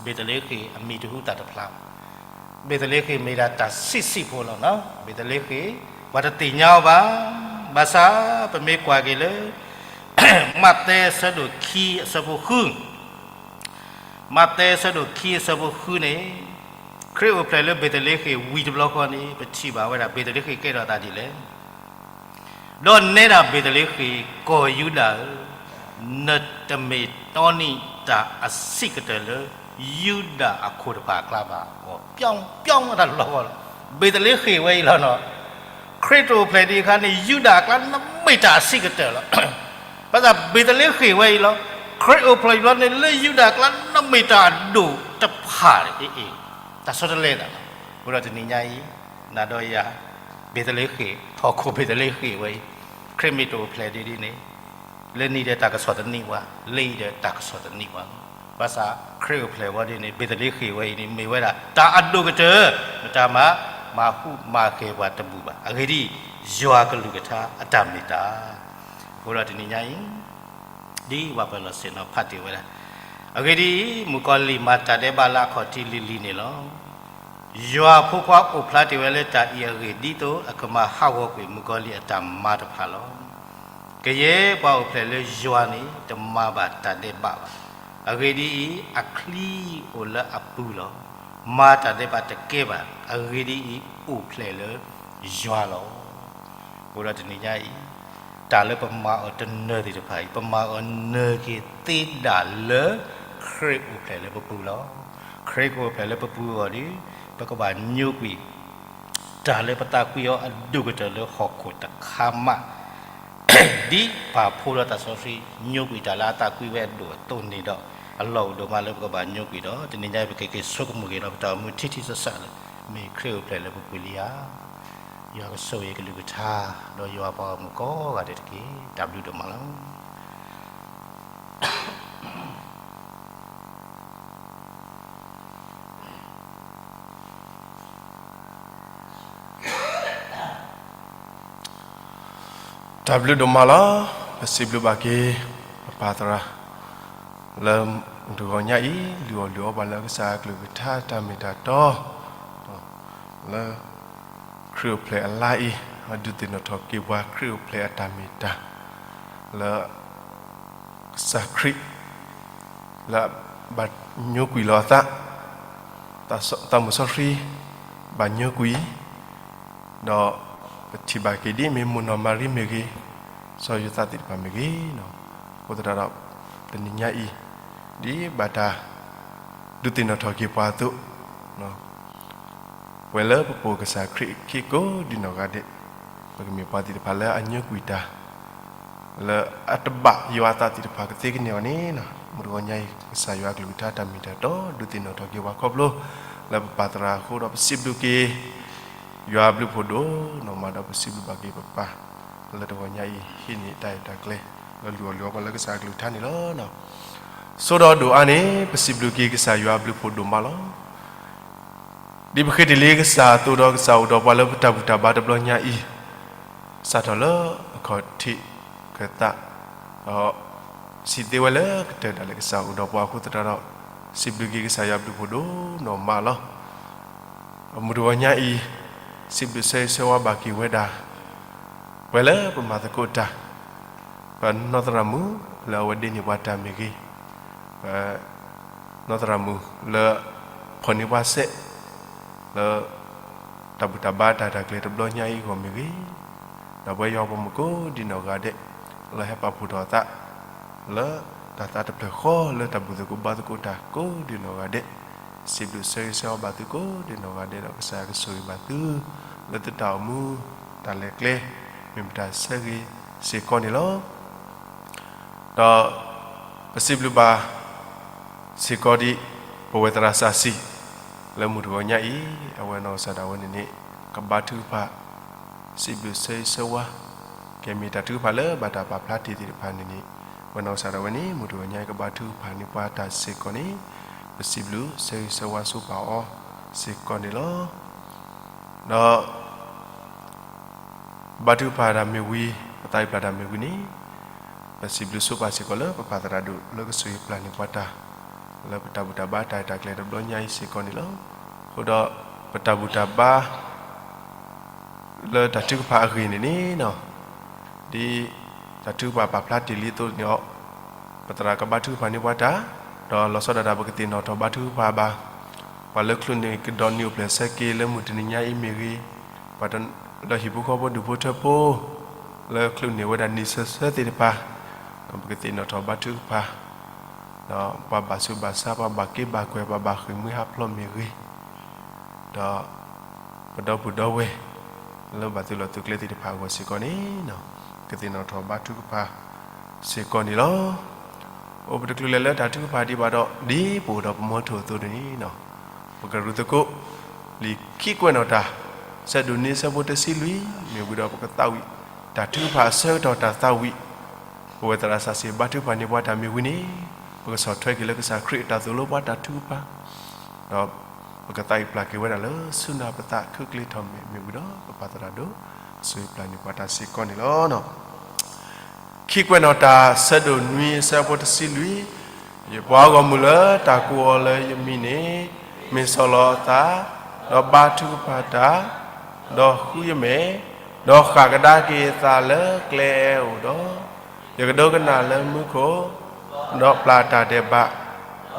ဘ့းသလ့ဃ့ၣ်အမံၤတဟူသၣ်တဖျါဘၣ်. ဘ့းသလ့ဃ့ၣ်မ့ၢ်ဒၣ်တၢ်ဆံးဆံးဖိလီၤ. ဘ့းသလ့ဃ့ၣ် ပှၤတသ့ၣ်ညါအီၤဘၣ်. ဘၣ်ဆၣ်ပမ့ၢ်ကွၢ်က့ၤလၢ မးသဲအဆၢဒိၣ်ခံအဆၢဖိဃု, မးသဲအဆၢဒိၣ်ခံအဆၢဖိဃုန့ၣ်, ခရံာ်အိၣ်ဖျဲၣ်လၢဘ့းသလ့ဃ့ၣ်ဝံၤတဘျီဃီန့ၣ် ပထံၣ်ဘၣ်ဝဲဒၣ်ဘ့းသလ့ဃ့ၣ်ကဲထီၣ်သးဒ်လဲၣ်. ဒီးနဲဒၣ်ဘ့းသလ့ဃ့ၣ် ကီၢ်ယူဒၤဧၢ, နတမ့ၢ်တီနံၤတၢ်အဆံးကတၢၢ်လၢ ယူဒၤအခိၣ်တဖၣ်အကျါဘၣ်, ကီၢ်ပျီပျီတၢ်လီၤဂီၢ်လီၤ. ဘ့းသလ့ဃ့ၣ်ဝဲအံၤလီၤနီၤ, ခရံာ်တအိၣ်ဖျဲၣ်ဒံးအခါန့ၣ် ယူဒၤအကျါနမ့ၢ်တၢ်အဆံးကတၢၢ်လီၤ. ဘၣ်ဆၣ်ဘ့းသလ့ဃ့ၣ်ဝဲအံၤလီၤ, ခရံာ်အိၣ်ဖျဲၣ်အံၤဘျီန့ၣ် လၢယူဒၤအကျါနမ့ၢ်တၢ်အဒိၣ်တဖၣ်အံၤ, တၢ်ဆီတလဲအသးလီၤ. အဃိဒီးတနံၤညါအံၤ နၤဒီးယၤ ဘ့းသလ့ဃ့ၣ်, ဟီၣ်ခိၣ်ဘ့းသလ့ဃ့ၣ်ဝဲအံၤ, ခရံာ်မ့ၢ်တအိၣ်ဖျဲၣ်ဒံးဒ်န့ၣ် လၢနံၤဒီးတၢ်ကဆီၣ်သနံးပှၤ, လၢအံၤဒီးတၢ်ကဆီၣ်သနံးပှၤလီၤ. ဘၣ်ဆၣ်ခရံာ်အိၣ်ဖျဲၣ်ဝဲဒ်န့ၣ် ဘ့းသလ့ဃ့ၣ်ဝဲအံၤန့ၣ် မ့ၢ်ဝဲဒၣ်တၢ်အဒိၣ်ကတၢၢ်, မတၤမၤ, မၤဟူးမၤဃဲၤပှၤတဘူၣ်ဘၣ်. အဂ့ၢ်ဒ်အံၤ, ယွၤကလုၢ်ကထါအတၢ်မ့ၢ်တၢ်. အဃိဒီးတနံၤညါအံၤ ဒ်ပှၤပၢၤလီၢ်ဆ့ၣ်နီၤဖးတ့ၢ်ဝဲဒၣ်, အဂ့ၢ်ဒ်အံၤ, မုၣ်ကီၤလံၢ်မၤတၢ်ဒဲးဘးလၢအခီၣ်ထံးလံၤလံၤန့ၣ်လီၤ. ယွၤအဖိခွါအိၣ်ဖျါတ့ၢ်ဝဲလၢတၢ်အံၤအဂ့ၢ် ဒ်သိးအကမၤဟးဂီၤကွံာ်မုၣ်ကီၤလံၢ်အတၢ်မၤတဖၣ်လီၤ. ကယဲၢ်ပှၤအိၣ်ဖျဲၣ်လၢယွၤန့ၣ် တမၤဘၣ်တၢ်ဒဲးဘးဘၣ်. အဂ့ၢ်ဒ်အံၤ, အချံအိၣ်လၢအပူၤလီၤ. မၤတၢ်ဒဲးဘးတကဲဘၣ်. အဂ့ၢ်ဒ်အံၤ, အိၣ်ဖျဲၣ်လၢယွၤလီၤ. အဃိဒီးတနံၤညါအံၤ, တၢ်လၢပမၤအီၤတနၢၤသ့ၣ်တဖၣ်အံၤ, ပမၤအီၤနၢၤက့ၤသ့ဒၣ်လၢ ခရံာ်အိၣ်ဖျဲၣ်လၢပပူၤလီၤ. ခရံာ်ကအိၣ်ဖျဲၣ်လၢပပူၤအဂီၢ်ဒီး, ပကဘၣ်ညိကွံာ် တၢ်လၢပသးကွံအီၤအဒိၣ်ကတၢၢ်လၢဟီၣ်ခိၣ်တခါမး, ဒ်ပၢ်ဖိဒီးသးစီဆှံ ညိကွံာ်တၢ်လၢအသးကွံဝဲအဒိၣ်အသိးန့ၣ်ဒီး, အလီၢ်အိၣ်ဒိၣ်မးလၢပကဘၣ်ညိကွံာ်ဒီး, တနံၤညါအံၤပကက့ၤဆိကမိၣ်က့ၤဒီးပတၢ်အိၣ်မူထံထံဆးဆးလၢ မ့ၢ်ခရံာ်အိၣ်ဖျဲၣ်လၢပပူၤလံဧါ. ယွၤကဆိၣ်ဂ့ၤကလုၢ်ကထါ, ဒီးယွၤပှၤဂီၢ်မုၢ်ကိးဂၤဒဲးတက့ၢ်. တၢ်ဘျုးဒိၣ်မးလီၤ. တၢ်ဘျုးဒိၣ်မးလီၤ. ပစံးဘျုးဘၣ်က့ၤ ပပၢ်သရၣ် လၢမုၢ်တဂီၤညါအံၤ လုၢ်အီၣ်လုၢ်အီပှၤလၢကစၢ်အကလုၢ်ကထါတၢ်မ့ၢ်တၢ်တီ, လၢ ခရံာ်အိၣ်ဖျဲၣ်အလါအံၤ, ဒုးသ့ၣ်နီၣ်ထီၣ်က့ၤပှၤခရံာ်အိၣ်ဖျဲၣ်အတၢ်မ့ၢ်တၢ်, လၢ ကစၢ်ခရံာ် လၢဘၣ်ညိကွံာ်လီၤအသး, သးမုၣ်စီဆှံ ဘၣ်ညိကွံာ်, ဒီးပထံၣ်ဘၣ်က့ၤဒ်မ့ၢ်မိၢ်နီၢ်မၤရံမ့ၢ်ဂ့ၤ, စီၤယိၤသးသ့ၣ်တဖၣ်မ့ၢ်ဂ့ၤ, အဃိသတးဒီး တနံၤညါအံၤ ဒ်ဘၣ်တၢ် ဒုးသ့ၣ်နီၣ်ထီၣ်က့ၤပှၤအသိး, ပဝဲလၢပပိာ်ကစၢ်ခရံာ်အခံကိးဒံနီၢ်ဂၤဒဲး, ပကမ့ၢ်ပှၤသ့ၣ်တဖၣ်လၢအညိကွံာ်တၢ် လၢအတဘၣ်ယွၤအသးသ့ၣ်တဖၣ်ကသ့ကန့ၢ်အီၤန့ၣ်, မုၢ်တဂီၤညါအံၤ ကစၢ်ယွၤအကလုၢ်ကထါတၢ်မ့ၢ်တၢ်တီ ဒုးသ့ၣ်နီၣ်ထီၣ်က့ၤပှၤခီဖျိ လၢပပၢ်သရၣ်အဃိဒီး ပစံးဘျုးက့ၤ ယွၤအဘျုးဖးဒိၣ်နီၢ်မးဒီး ပစံးဘျုးဘၣ်က့ၤပပၢ် လၢတဂီၤညါအံၤ ဟံးန့ၢ်တၢ်အဲၣ်တၢ်ကျဲ လၢလုၢ်အီၣ်လုၢ်အီပှၤလၢကစၢ်အကလုၢ်ကထါန့ၣ်လီၤ. ဆိဒီးဒိၣ်အါန့ၣ် ပစံးဘျုးက့ၤကစၢ်ယွၤအဘျုးဖးဒိၣ်မးလီၤ. ဒ်ပဃ့တ့ၢ်လံကစၢ်အသိးဒီး ကစၢ်အိၣ်ဒီးပှၤလၢပတၢ်ဘူၣ်တၢ်ဘါတဘျီညါအံၤ, စးထီၣ်လၢအခီၣ်ထံးခၢၣ်သး, ဒီးစံးသ့ဝဲလၢကတၢၢ်ဒၣ်လဲာ် ကစၢ်အိၣ်ဒီးပှၤအဃိသတးဒီး, စံးဘျုးက့ၤကစၢ်ယွၤအဘျုးဖးဒိၣ်နီၢ်မးလီၤ. မုၢ်တဂီၤညါအံၤ စံးဘျုးဆၢဂ့ၤဆၢဝါဘၣ်က့ၤဝဲဒၣ် ပှၤလၢပမၤသကိးတၢ်, ပနီၢ်သရၣ်မုၣ်လၢအဝဲဒ်န့ၣ်ပှၤတၢ်မ့ၢ်ဂ့ၤ, ပနီၢ်သရၣ်မုၣ်လၢဖီၣ်န့ၢ်ပှၤစဲး လၢတၢ်ဘူၣ်တၢ်ဘါတၢ်ရဲၣ်တၢ်ကျဲၤတဘျီညါအံၤအဂီၢ်မ့ၢ်ဂ့ၤ, ဒီးပဝဲယွၤပှၤမုၣ်ကိးဒံနီၢ်ဂၤဒဲး လၢဟဲပာ်ဖှိၣ်ထီၣ်အသး လၢတၢ်သးတဖျၢၣ်ဃီလၢတၢ်ဘူၣ်သကိးဘါသကိးတၢ်ကိးဒံနီၢ်ဂၤဒဲး, စံးဘျုးဆၢဂ့ၤဆၢဝါဘၣ်သုကိးဒံနီၢ်ဂၤဒဲးဒီး ကစၢ်ယွၤကဆိၣ်ဂ့ၤဘၣ်သု လၢသုတၢ်အိၣ်မူတၢ်လဲၤကျဲ မ့ၢ်မတၤဆၢဂ့ၤစ့ၢ်ကီးန့ၣ်လီၤ. ဒီးပစံးဘျုးဘၣ်စ့ၢ်ကီးဒံး ပဝဲသရၣ်စၢ်စံၣ် လၢမုၢ်တဂီၤညါအံၤ အဝဲနီၢ်ကစၢ်ဒၣ်ဝဲန့ၣ်န့ၣ် ကဘါထုကဖၣ် စံးဘျုးဆၢဂ့ၤဆၢဝါ ကဲမ့ၢ်တၢ်ထုကဖၣ်လၢဘၣ်တၢ်ပာ်ဖျါတ့ၢ်သ့ၣ်တဖၣ်န့ၣ်န့ၣ် အဝဲနီၢ်ကစၢ်ဒၣ်ဝဲန့ၣ် မုၢ်တဂီၤညါအံၤ ကဘါထုကဖၣ်န့ၢ်ပှၤတၢ်စ့ၢ်ကီးန့ၣ် ပစံးဘျုးဆၢဂ့ၤဆၢဝါဆိပာ်အီၤစ့ၢ်ကီးန့ၣ်လီၤ. ဒီး ဘါထုကဖၣ်တၢ်မ့ၢ်ဝံၤ ပသးအံၤပျၢ်တၢ်မ့ၢ်ဝံၤန့ၣ် ပစံးဘျုးဆိပာ်စ့ၢ်ကီးလၢပပၢ်သရၣ်ဒိၣ်လၢကဆိၣ်ဂ့ၤပျၢ်န့ၢ်ပှၤတၢ် လၢပတၢ်ဘူၣ်တၢ်ဘါတၢ်ရဲၣ်တၢ်ကျဲၤတဘျီညါအံၤစ့ၢ်ကီးန့ၣ်လီၤ. အဃိဒီးပတၢ်ဘူၣ်တၢ်ဘါ လၢတၢ်ထုကဖၣ်အဂ့ၢ်န့ၣ်န့ၣ် ဒ်တ တၢ်ထုကဖၣ်ပာ်ဖျါတ့ၢ်လံအသိးန့ၣ်အီၤ, ပသရၣ်ကဘါထုကဖၣ်န့ၢ်ပှၤတၢ်, ဒီးလီၤဆီဒၣ်တၢ်ပကသ့ၣ်နီၣ်ထီၣ်ဘါထုကဖၣ်ဘၣ်, ပှၤလၢချုးန့ၢ်ကဒီးနံၣ်အိၣ်ဖျဲၣ်ဆၢက့ၤလၢမုၢ်တနံၤညါအံၤမ့ၢ်ဂ့ၤ, ပှၤလၢဟံၣ်ဖိဃီဖိဒူၣ်ဖိထၢဖိ လၢချုးန့ၢ်ဝဲဒၣ်နံၣ်ဆၢဆၢသ့ၣ်တဖၣ်, ပကသ့ၣ်နီၣ်ထီၣ်ဘါထုကဖၣ်, ဒီးပှၤဘၣ်ဆူးဘၣ်ဆါ ပှၤဘၣ်က့ဘၣ်ကွဲၢ် ပှၤဘၣ်ဃ့ၢ်မှံဟးဖျိးမ့ၢ်ဂ့ၤ, ဒီးပဒီပုၢ်ဒီဝဲၢ် လၢဘၣ်သုးလီၢ်သုးကျဲသ့ၣ်တဖၣ်အဂီၢ်စ့ၢ်ကီးန့ၣ်, ကသ့ၣ်နီၣ်ထီၣ်ဘါထုကဖၣ်စ့ၢ်ကီးန့ၣ်လီၤ. အိၣ်ပတချုးလဲၤလၢတၢ်ထုကဖၣ်ဒံးဘၣ်ဒီး ဒ်ပအိၣ်ဒီးပမီထိၣ်အသိးန့ၣ်, ပကရူၢ်သကိး လံာ်ခံကွဲးနီၣ်တၢ် ဆၢဒိၣ်နွံဆၢဖိတဆံလွံၢ် မ့ၢ်ဝံၤဒီးပကသးဝံၣ် တၢ်ထုကဖၣ်အဆၢကတီၢ်တၢ်သးဝံၣ်, ပဝဲသရၣ်စၢ်စ့ၣ်ဘါထုကဖၣ်န့ၢ်ပှၤတၢ်မ့ၢ်ဝံၤန့ၣ်, ပကဆီၣ်ထွဲက့ၤလၢကစၢ်ခရံာ်အတၢ်သိၣ်လိပှၤတၢ်ထုကဖၣ်, ဒီးပကသးဝံၣ်ပျၢ်က့ၤဝဲဒၣ်လၢဆူနၢ်ပသးခုကလ့ၤထီၣ်မဲာ်မ့ၢ်ဝံၤဒီး ပပၢ်သရၣ်ဒိၣ် ဆိၣ်ဂ့ၤပျၢ်န့ၢ်ပှၤတၢ်စ့ၢ်ကီးန့ၣ်လီၤ. ခံကွဲးနီၣ်တၢ် ဆၢဒိၣ်နွံအဆၢဖိတဆံလွံၢ်, ယပှၤဂီၢ်မုၢ်လၢတၢ်ကိးအီၤလၢယမံၤန့ၣ်, မ့ၢ်ဆီၣ်လီၤအသး, ဒီးဘါထုကဖၣ်တၢ်, ဒီးဃုယမဲာ်, ဒီးဃၣ်ကဒါက့ၤအသးလၢကျဲအအိၣ်ဒီး, ယကဒိကနၣ်လၢမူခိၣ်, ဒီးပျၢ်တၢ်ဒဲးဘး, ဒီး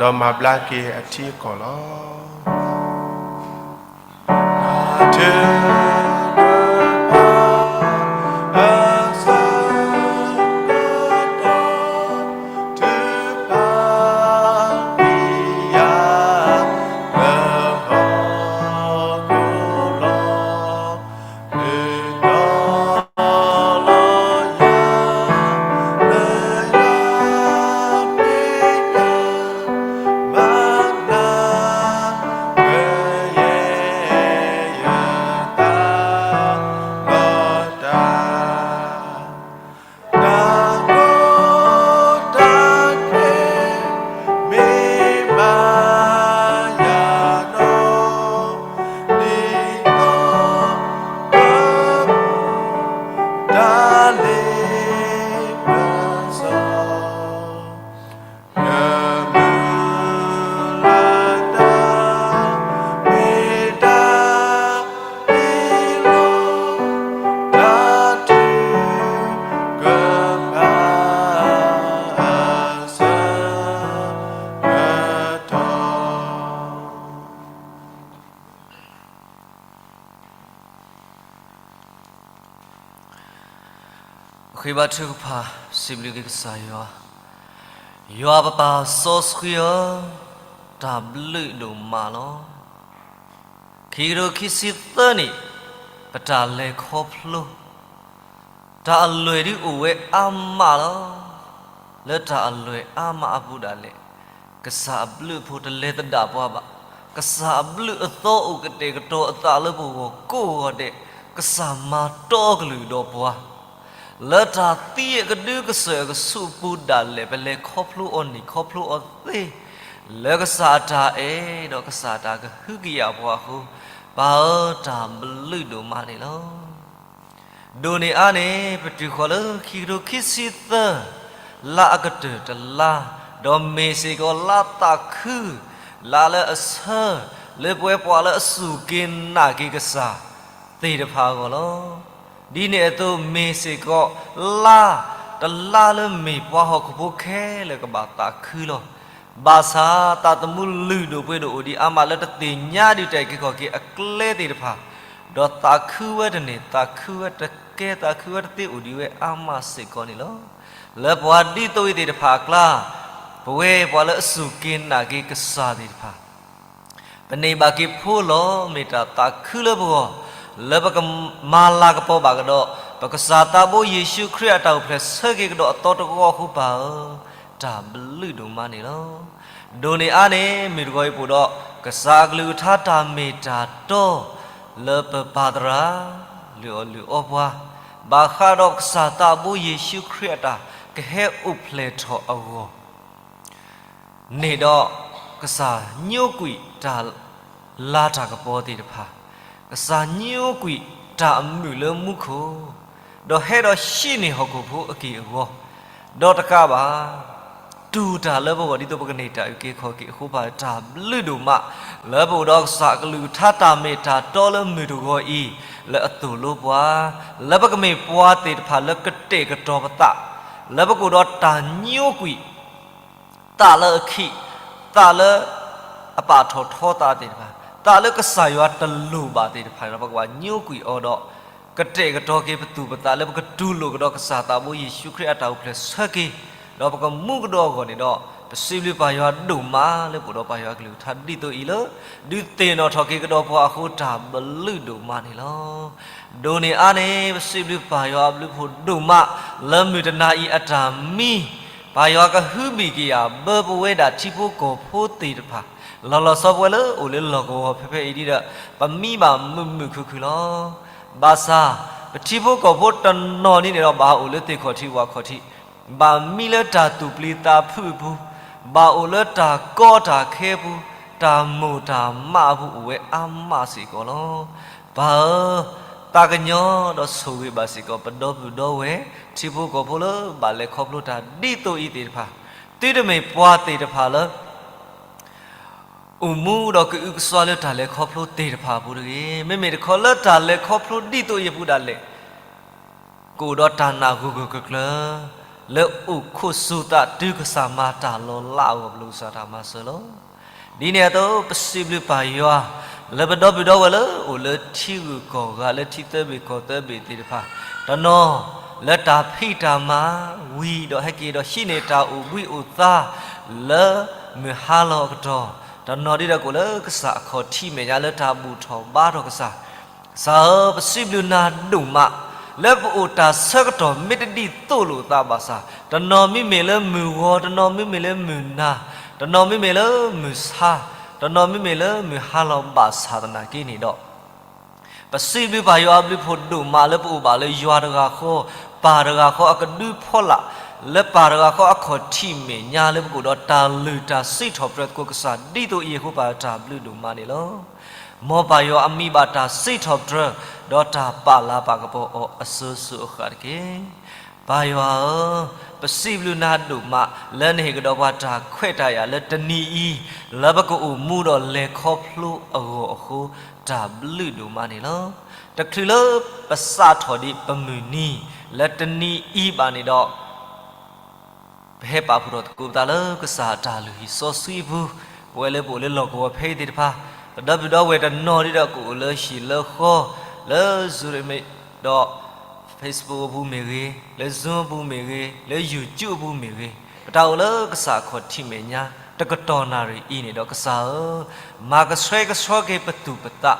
မၤဘျါက့ၤအထံအကီၢ်လီၤ. ဃ့ဘါထုကဖၣ် စံးဘျုးက့ၤကစၢ်ယွၤ, ယွၤပပၢ်စီဆှံဧၢ, တၢ်ဘျုးဒိၣ်မးလီၤ. ခံကထိခံဆံသၢနံၣ် ပတၢ်လဲၤခီဖျိ တၢ်အလွဲၢ်ဒ်အိၣ်ဝဲအါမးလီၤ. လၢတၢ်အလွဲၢ်အါမးအပူၤဒၣ်လဲာ်, ကစၢ်အဘျုးအဖှိၣ်တလဲၤသဒၣ်ပှၤဘၣ်. ကစၢ်အဘျုးအသီအိၣ်ကတဲာ်ကတီၤအသးလၢပဂီၢ်ကိးဂီၤဒဲး, ကစၢ်မၤတီကလုၢ်ဒီးပှၤ လၢတၢ်သံအကဒုကစၢၢ်အကဆူးအပူၤဒၣ်လဲာ် ပလဲၤခီဖျိအီၤနံၣ်ခီဖျိအီၤသ့, လၢကစၢ်အတၢ်အဲၣ်ဒီးကစၢ်အတၢ်ကဟုကယာ်ပှၤအဃိ, ပၢ်ဧၢ တၢ်ဘျုးဒိၣ်မးန့ၣ်လီၤ. ဒိၣ်န့ၢ်အါန့ၣ် ပတုၤဃီၤလၢခံကထိခံဆံသၢ လါအကတၢၢ်တလါ, ဒီးမ့ၢ်စ့ၢ်ကီးလါသးခု, လါလၢအဆၢ, လၢပဝဲပှၤလၢအစူၢ်က့ၤနာ်က့ၤကစၢ်သ့ၣ်တဖၣ်အဂီၢ်လီၤ. ဒ်န့ၣ်အသိး မ့ၢ်စ့ၢ်ကီးလါတလါလၢမ့ၢ်ပှၤဟီၣ်ခိၣ်ဖိခဲလၢာ်ကဘၣ်သးခုလီၤ. ဘၣ်ဆၣ်သးသမူလုၢ်ဒိၣ်ပှ့ၤဒိၣ်အိၣ်ဒံးအါမးလၢတသ့ၣ်ညါဒံးတၢ်အုၣ်က့ၤခီၣ်က့ၤအကျဲသ့ၣ်တဖၣ်, ဒီးသးခုဝဲတန့ၢ် သးခုဝဲတကဲ သးခုဝဲတသ့အိၣ်ဒံးဝဲအါမးစ့ၢ်ကီးန့ၣ်လီၤ. လၢပှၤဒ်သိးအံၤသ့ၣ်တဖၣ်အကျါ, ပဝဲပှၤလၢအစူၢ်က့ၤနာ်က့ၤကစၢ်သ့ၣ်တဖၣ် ပန့ၢ်ဘၣ်က့ၤဖိလီၤ မ့ၢ်တၢ်သးခုလၢပဂီၢ်, လၢပကမၤလၤကပီၤဘၣ်ကဒီး ပကစၢ်သးဘိယ့ၣ်ၡူးခရံာ်အတၢ်အိၣ်ဖျဲၣ်ဆၢက့ၤကဒီးအသီတဂီၤအဃိပၢ်ဧၢ, တၢ်ဘျုးဒိၣ်မးန့ၣ်လီၤ. ဒိၣ်န့ၢ်အါန့ၣ် မုၢ်တဂီၤအံၤပအိၣ်ဒီး ကစၢ်အကလုၢ်ကထါတၢ်မ့ၢ်တၢ်တီ လၢပပၢ်သရၣ် လုၢ်အီၣ်လုၢ်အီပှၤ, ဘၣ်ဃးဒီးကစၢ်သးဘိယ့ၣ်ၡူးခရံာ်အတၢ်ကဟဲအိၣ်ဖျဲၣ်ထီၣ်အဂီၢ် န့ၣ်ဒီး ကစၢ်ညိကွံာ်တၢ်လၤတၢ်ကပီၤသ့ၣ်တဖၣ်, ကစၢ်ညိကွံာ်တၢ်အမုာ်လၢမူခိၣ်, ဒီးဟဲဒီးဟံးန့ၢ်ဟီၣ်ခိၣ်ဖိအက့ၢ်အဂီၤ, ဒီးတကးဘၣ် တူၢ်တၢ်လၢပဂီၢ်ဒ်သိးပကန့ၢ်တၢ်အုၣ်က့ၤခီၣ်က့ၤအဃိပၢ်ဧၢ တၢ်ဘျုးဒိၣ်မး, လၢပအိၣ်ဒီးကစၢ်အကလုၢ်ကထါတၢ်မ့ၢ်တၢ်တီလၢမုၢ်တဂီၤအံၤ, လၢအသိၣ်လိပှၤ, လၢပကမ့ၢ်ပှၤသ့ၣ်တဖၣ်လၢကတဲာ်ကတီၤပသး လၢပကအိၣ်ဒီးတၢ်ညိကွံာ် သးလၢအခံး, သးလၢအပာ်ထီၣ်ထီသးသ့ၣ်တဖၣ်, သးလၢကစၢ်ယွၤတလိၣ်ဘၣ်သ့ၣ်တဖၣ်န့ၣ်ဒီး ပကဘၣ်ညိကွံာ်အီၤဒီး ကတဲာ်ကတီၤက့ၤပသူၣ်ပသးလၢပကတူၢ်လိာ်ကဒီးကစၢ်သးဘိယ့ၣ်ၡူးခရံာ်အတၢ်အိၣ်ဖျဲၣ်ဆၢက့ၤ, ဒီးပကမူကဒီးအဂီၢ်န့ၣ်ဒီး ပစံးဘျုးပၢ်ယွၤဒိၣ်မးလၢပအိၣ်ဒီးပၢ်ယွၤအကလုၢ်ကထါဒ်သိးအံၤလၢ ဒုးသ့ၣ်နီၣ်ထီၣ်က့ၤကဒီးပှၤအဃိတၢ်ဘျုးဒိၣ်မးန့ၣ်လီၤ. ဒိၣ်န့ၢ်အါန့ၣ် ပစံးဘျုးပၢ်ယွၤအဘျုးဖှိၣ်ဒိၣ်မး လၢမုၢ်တနၤအံၤအတၢ်မံ ပၢ်ယွၤကဟုဘံၣ်က့ၤယၤ ဘၢပဝဲဒၣ်ထံဖိကီၢ်ဖိသ့ၣ်တဖၣ် လီၤလီၤဆီဆီပဝဲလၢအိၣ်လၢလီၢ်ကဝီၤဖဲဖဲအံၤဒ်ဒီး ပမံဘၣ်မုာ်မုာ်ခုၣ်ခုၣ်လီၤ. ဘၣ်ဆၣ် ပထံဖိကီၢ်ဖိတနီၤန့ၣ်န့ၣ်ဒီး ဘၣ်အိၣ်လၢသ့ၣ်ခီၣ်ထံးဝၣ်ခီၣ်ထံး, ဘၣ်မံလၢတၢ်သူၣ်ပျံၤသးဖုးအပူၤ, ဘၣ်အိၣ်လၢတၢ်ကီတၢ်ခဲအပူၤ, တၢ်မိၢ်တၢ်မးအပူၤအိၣ်ဝဲအါမးစ့ၢ်ကီးလီၤ. ပၢ်ဧၢ, သးကညီၤဒီးဆိၣ်ဂ့ၤဘၣ်စ့ၢ်ကီး ပဒီပုၢ်ဒီဝဲၢ် ထံဖိကီၢ်ဖိလၢဘၣ်လဲၤခီဖျိတၢ်ဒ်သိးအံၤသ့ၣ်တဖၣ်, သုတမ့ၢ်ပှၤသ့ၣ်တဖၣ်လၢ အိၣ်မူဒီးကအုကစွါလၢတၢ်လဲၤခီဖျိသ့ၣ်တဖၣ်အပူၤတဂ့ၤ. မ့မ့ၢ်တခီလၢတၢ်လဲၤခီဖျိဒ်သိးအံၤအပူၤဒၣ်လဲာ် ကအိၣ်ဒီးတၢ်နာ်ဂၢၢ်ဂၢၢ်ကျၢၤကျၢၤ လၢအိၣ်ခိးစူၤသးတုၤကစၢ်မၤတၢ်လီၤလးအဂီၢ် ပလိၣ်ကစၢ်တၢ်မၤစၢၤလီၤ. ဒ်န့ၣ်အသိး ပစံးဘျုးပၢ်ယွၤ လၢပဒီပုၢ်ဒီဝဲၢ်လၢအိၣ်လၢထံဂုၤကီၢ်ဂၤ လၢထံသၢဘ့ၣ်ကီၢ်သၢဘ့ၣ်သ့ၣ်တဖၣ်, တနီၤ လၢတၢ်ဖံးတၢ်မၤဝံၤဒီး ဟဲက့ၤဒီးဟံးန့ၢ်တၢ်အိၣ်ဘှံးအိၣ်သါ လၢမုၢ်ဟါလီၤအကတီၢ်, တနီၤဒ်ဒီးကအိၣ်လၢကစၢ်အခီၣ်ထံးမဲာ်ညါ လၢတၢ်ဘူၣ်ထီၣ်ဘါထီၣ်ကစၢ် ကစၢ်ဧၢ, ပစံးဘျုးနၤဒိၣ်မး လၢပအိၣ်တၢ်ဆၢကတီၢ်မ့ၢ်တဒ်သိးလိာ်သးဘၣ်ဆၣ်, တနီၤမ့မ့ၢ်လၢမုၢ်ဂီၤ, တနီၤမ့မ့ၢ်လၢမုၢ်နၤ, တနီၤမ့မ့ၢ်လၢမုၢ်ဆါ, တနီၤမ့မ့ၢ်လၢမုၢ်ဟါလီၤဘၣ်ဆၣ်သနာ်က့န့ၣ်ဒီး ပစံးဘျုးပၢ်ယွၤအဘျုးဖှိၣ်ဒိၣ်မးလၢပအိၣ်ဘၣ်လၢယွၤတဂၤဃီ, ပၢ်တဂၤဃီအကဒုဖီလာ်, လၢပၢ်တဂၤဃီအခီၣ်ထံးမဲာ်ညါလၢပကအိၣ်ဒီးတၢ်လုၢ်တၢ်စံးထီၣ်ပတြၢၤသကိးကစၢ်ဒ်သိးအံၤအဃိ ပၢ်တၢ်ဘျုးဒိၣ်မးန့ၣ်လီၤ. မ်ပၢ်ယွၤအမံၤဘၣ်တၢ်စံးထီၣ်ပတြၢၤ, ဒီးတၢ်ပာ်လၤပာ်ကပီၤအီၤအစိၤစိၤအဃၣ်တက့ၢ်. ပၢ်ယွၤဧၢ, ပစံးဘျုးနၤဒိၣ်မး လၢနဟ့ၣ်ကဒီးပှၤတၢ်ခွဲးတၢ်ယာ်လၢတနံၤအံၤ, လၢပကအိၣ်မူဒီးလဲၤခီဖျိအဂီၢ်အဃိ တၢ်ဘျုးဒိၣ်မးန့ၣ်လီၤ. တချုးလၢပစးထီၣ်ဒံးပမုၢ်နံၤ လၢတနံၤအံၤဘၣ်န့ၣ်ဒီး ပဟဲပာ်ဖှိၣ်ထီၣ်သကိးပသးလၢကစၢ်အတၢ်လုၢ်ဟံၣ်စီဆှံအပူၤ, ပဝဲလၢပအိၣ်လၢလီၢ်ကဝီၤဖဲအံၤသ့ၣ်တဖၣ်, ပဒီပုၢ်ဒီဝဲၢ်တနီၤဒ်ဒီးကအိၣ်လၢဟံၣ်လၢဃီ, လၢ Zoom ဒီး Facebook အပူၤမ့ၢ်ဂ့ၤ, လၢ Zoom အပူၤမ့ၢ်ဂ့ၤ, လၢ YouTube အပူၤမ့ၢ်ဂ့ၤ, ပတၢ်အိၣ်လၢကစၢ်အခီၣ်ထံးမဲာ်ညါ တကတီၢ်နၣ်ရံၣ်အံၤန့ၣ်ဒီး ကစၢ်ဧၢ, မၤကဆှဲကဆှီက့ၤပသူၣ်ပသး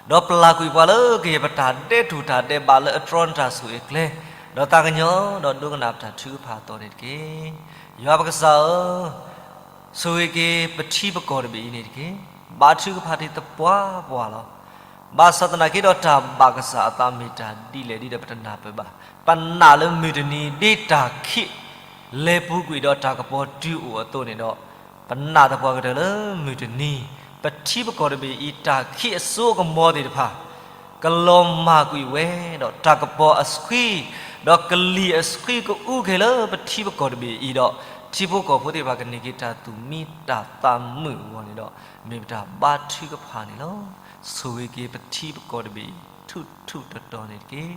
ဒီးပျၢ်ကွံာ်ပှၤလၢကယဲၢ်ပတၢ်ဒဲးထူၣ်တၢ်ဒဲးဘးလၢအတြီနတၢ်ဆိၣ်ဂ့ၤအကျဲ, ဒီးသးကညီၤဒီးဒိကနၣ်ပတၢ်ထုကဖၣ်အသီန့ၣ်တက့ၢ်. ယွၤပကစၢ်ဧၢ, ဆိၣ်ဂ့ၤက့ၤပထံပကီၢ်တဘ့ၣ်အံၤန့ၣ်တက့ၢ်. ဘါထုကဖၣ်တ့ၢ်သပှၢ်ပှၢ်လီၤ. ဘၣ်ဆၣ်သနာ်က့ဒီးတၢ်ဘၣ်ကစၢ်အသးမ့ၢ်တၢ်ဒ်လဲၣ်ဒ်ဒီးပတနၢ်ပၢၢ်ဘၣ်. ပနာ်လၢမုၢ်တနံၤဒ်တၢ်ခံး လဲၤပူၤကွံာ်ဒီးတၢ်ကပီၤတုၤအိၣ်အသိးန့ၣ်ဒီး ပနာ်သပှၢ်ကတၢၢ်လၢမုၢ်တနံၤ ပထံပကီၢ်တဘ့ၣ်အံၤ တၢ်ခံးအစိအကမီၤသ့ၣ်တဖၣ် ကလီၤမၢ်ကွံာ်ဝဲဒီးတၢ်ကပီၤအဆှံ ဒီးကလံၤအဆှံကအူခဲလၢပထံပကီၢ်တဘ့ၣ်အံၤဒီး ထံဖိကီၢ်ဖိသ့ၣ်တဖၣ်ကန့ၢ်က့ၤတၢ်သူၣ်မံတၢ်သးမုာ်အဂီၢ်န့ၣ်ဒီး မ့ၢ်ပတၢ်ဘါထုကဖၣ်န့ၣ်လီၤ. ဆိၣ်ဂ့ၤက့ၤပထံပကီၢ်တဘ့ၣ်အံၤ ထူၣ်ထူၣ်တီၤတီၤန့ၣ်တက့ၢ်.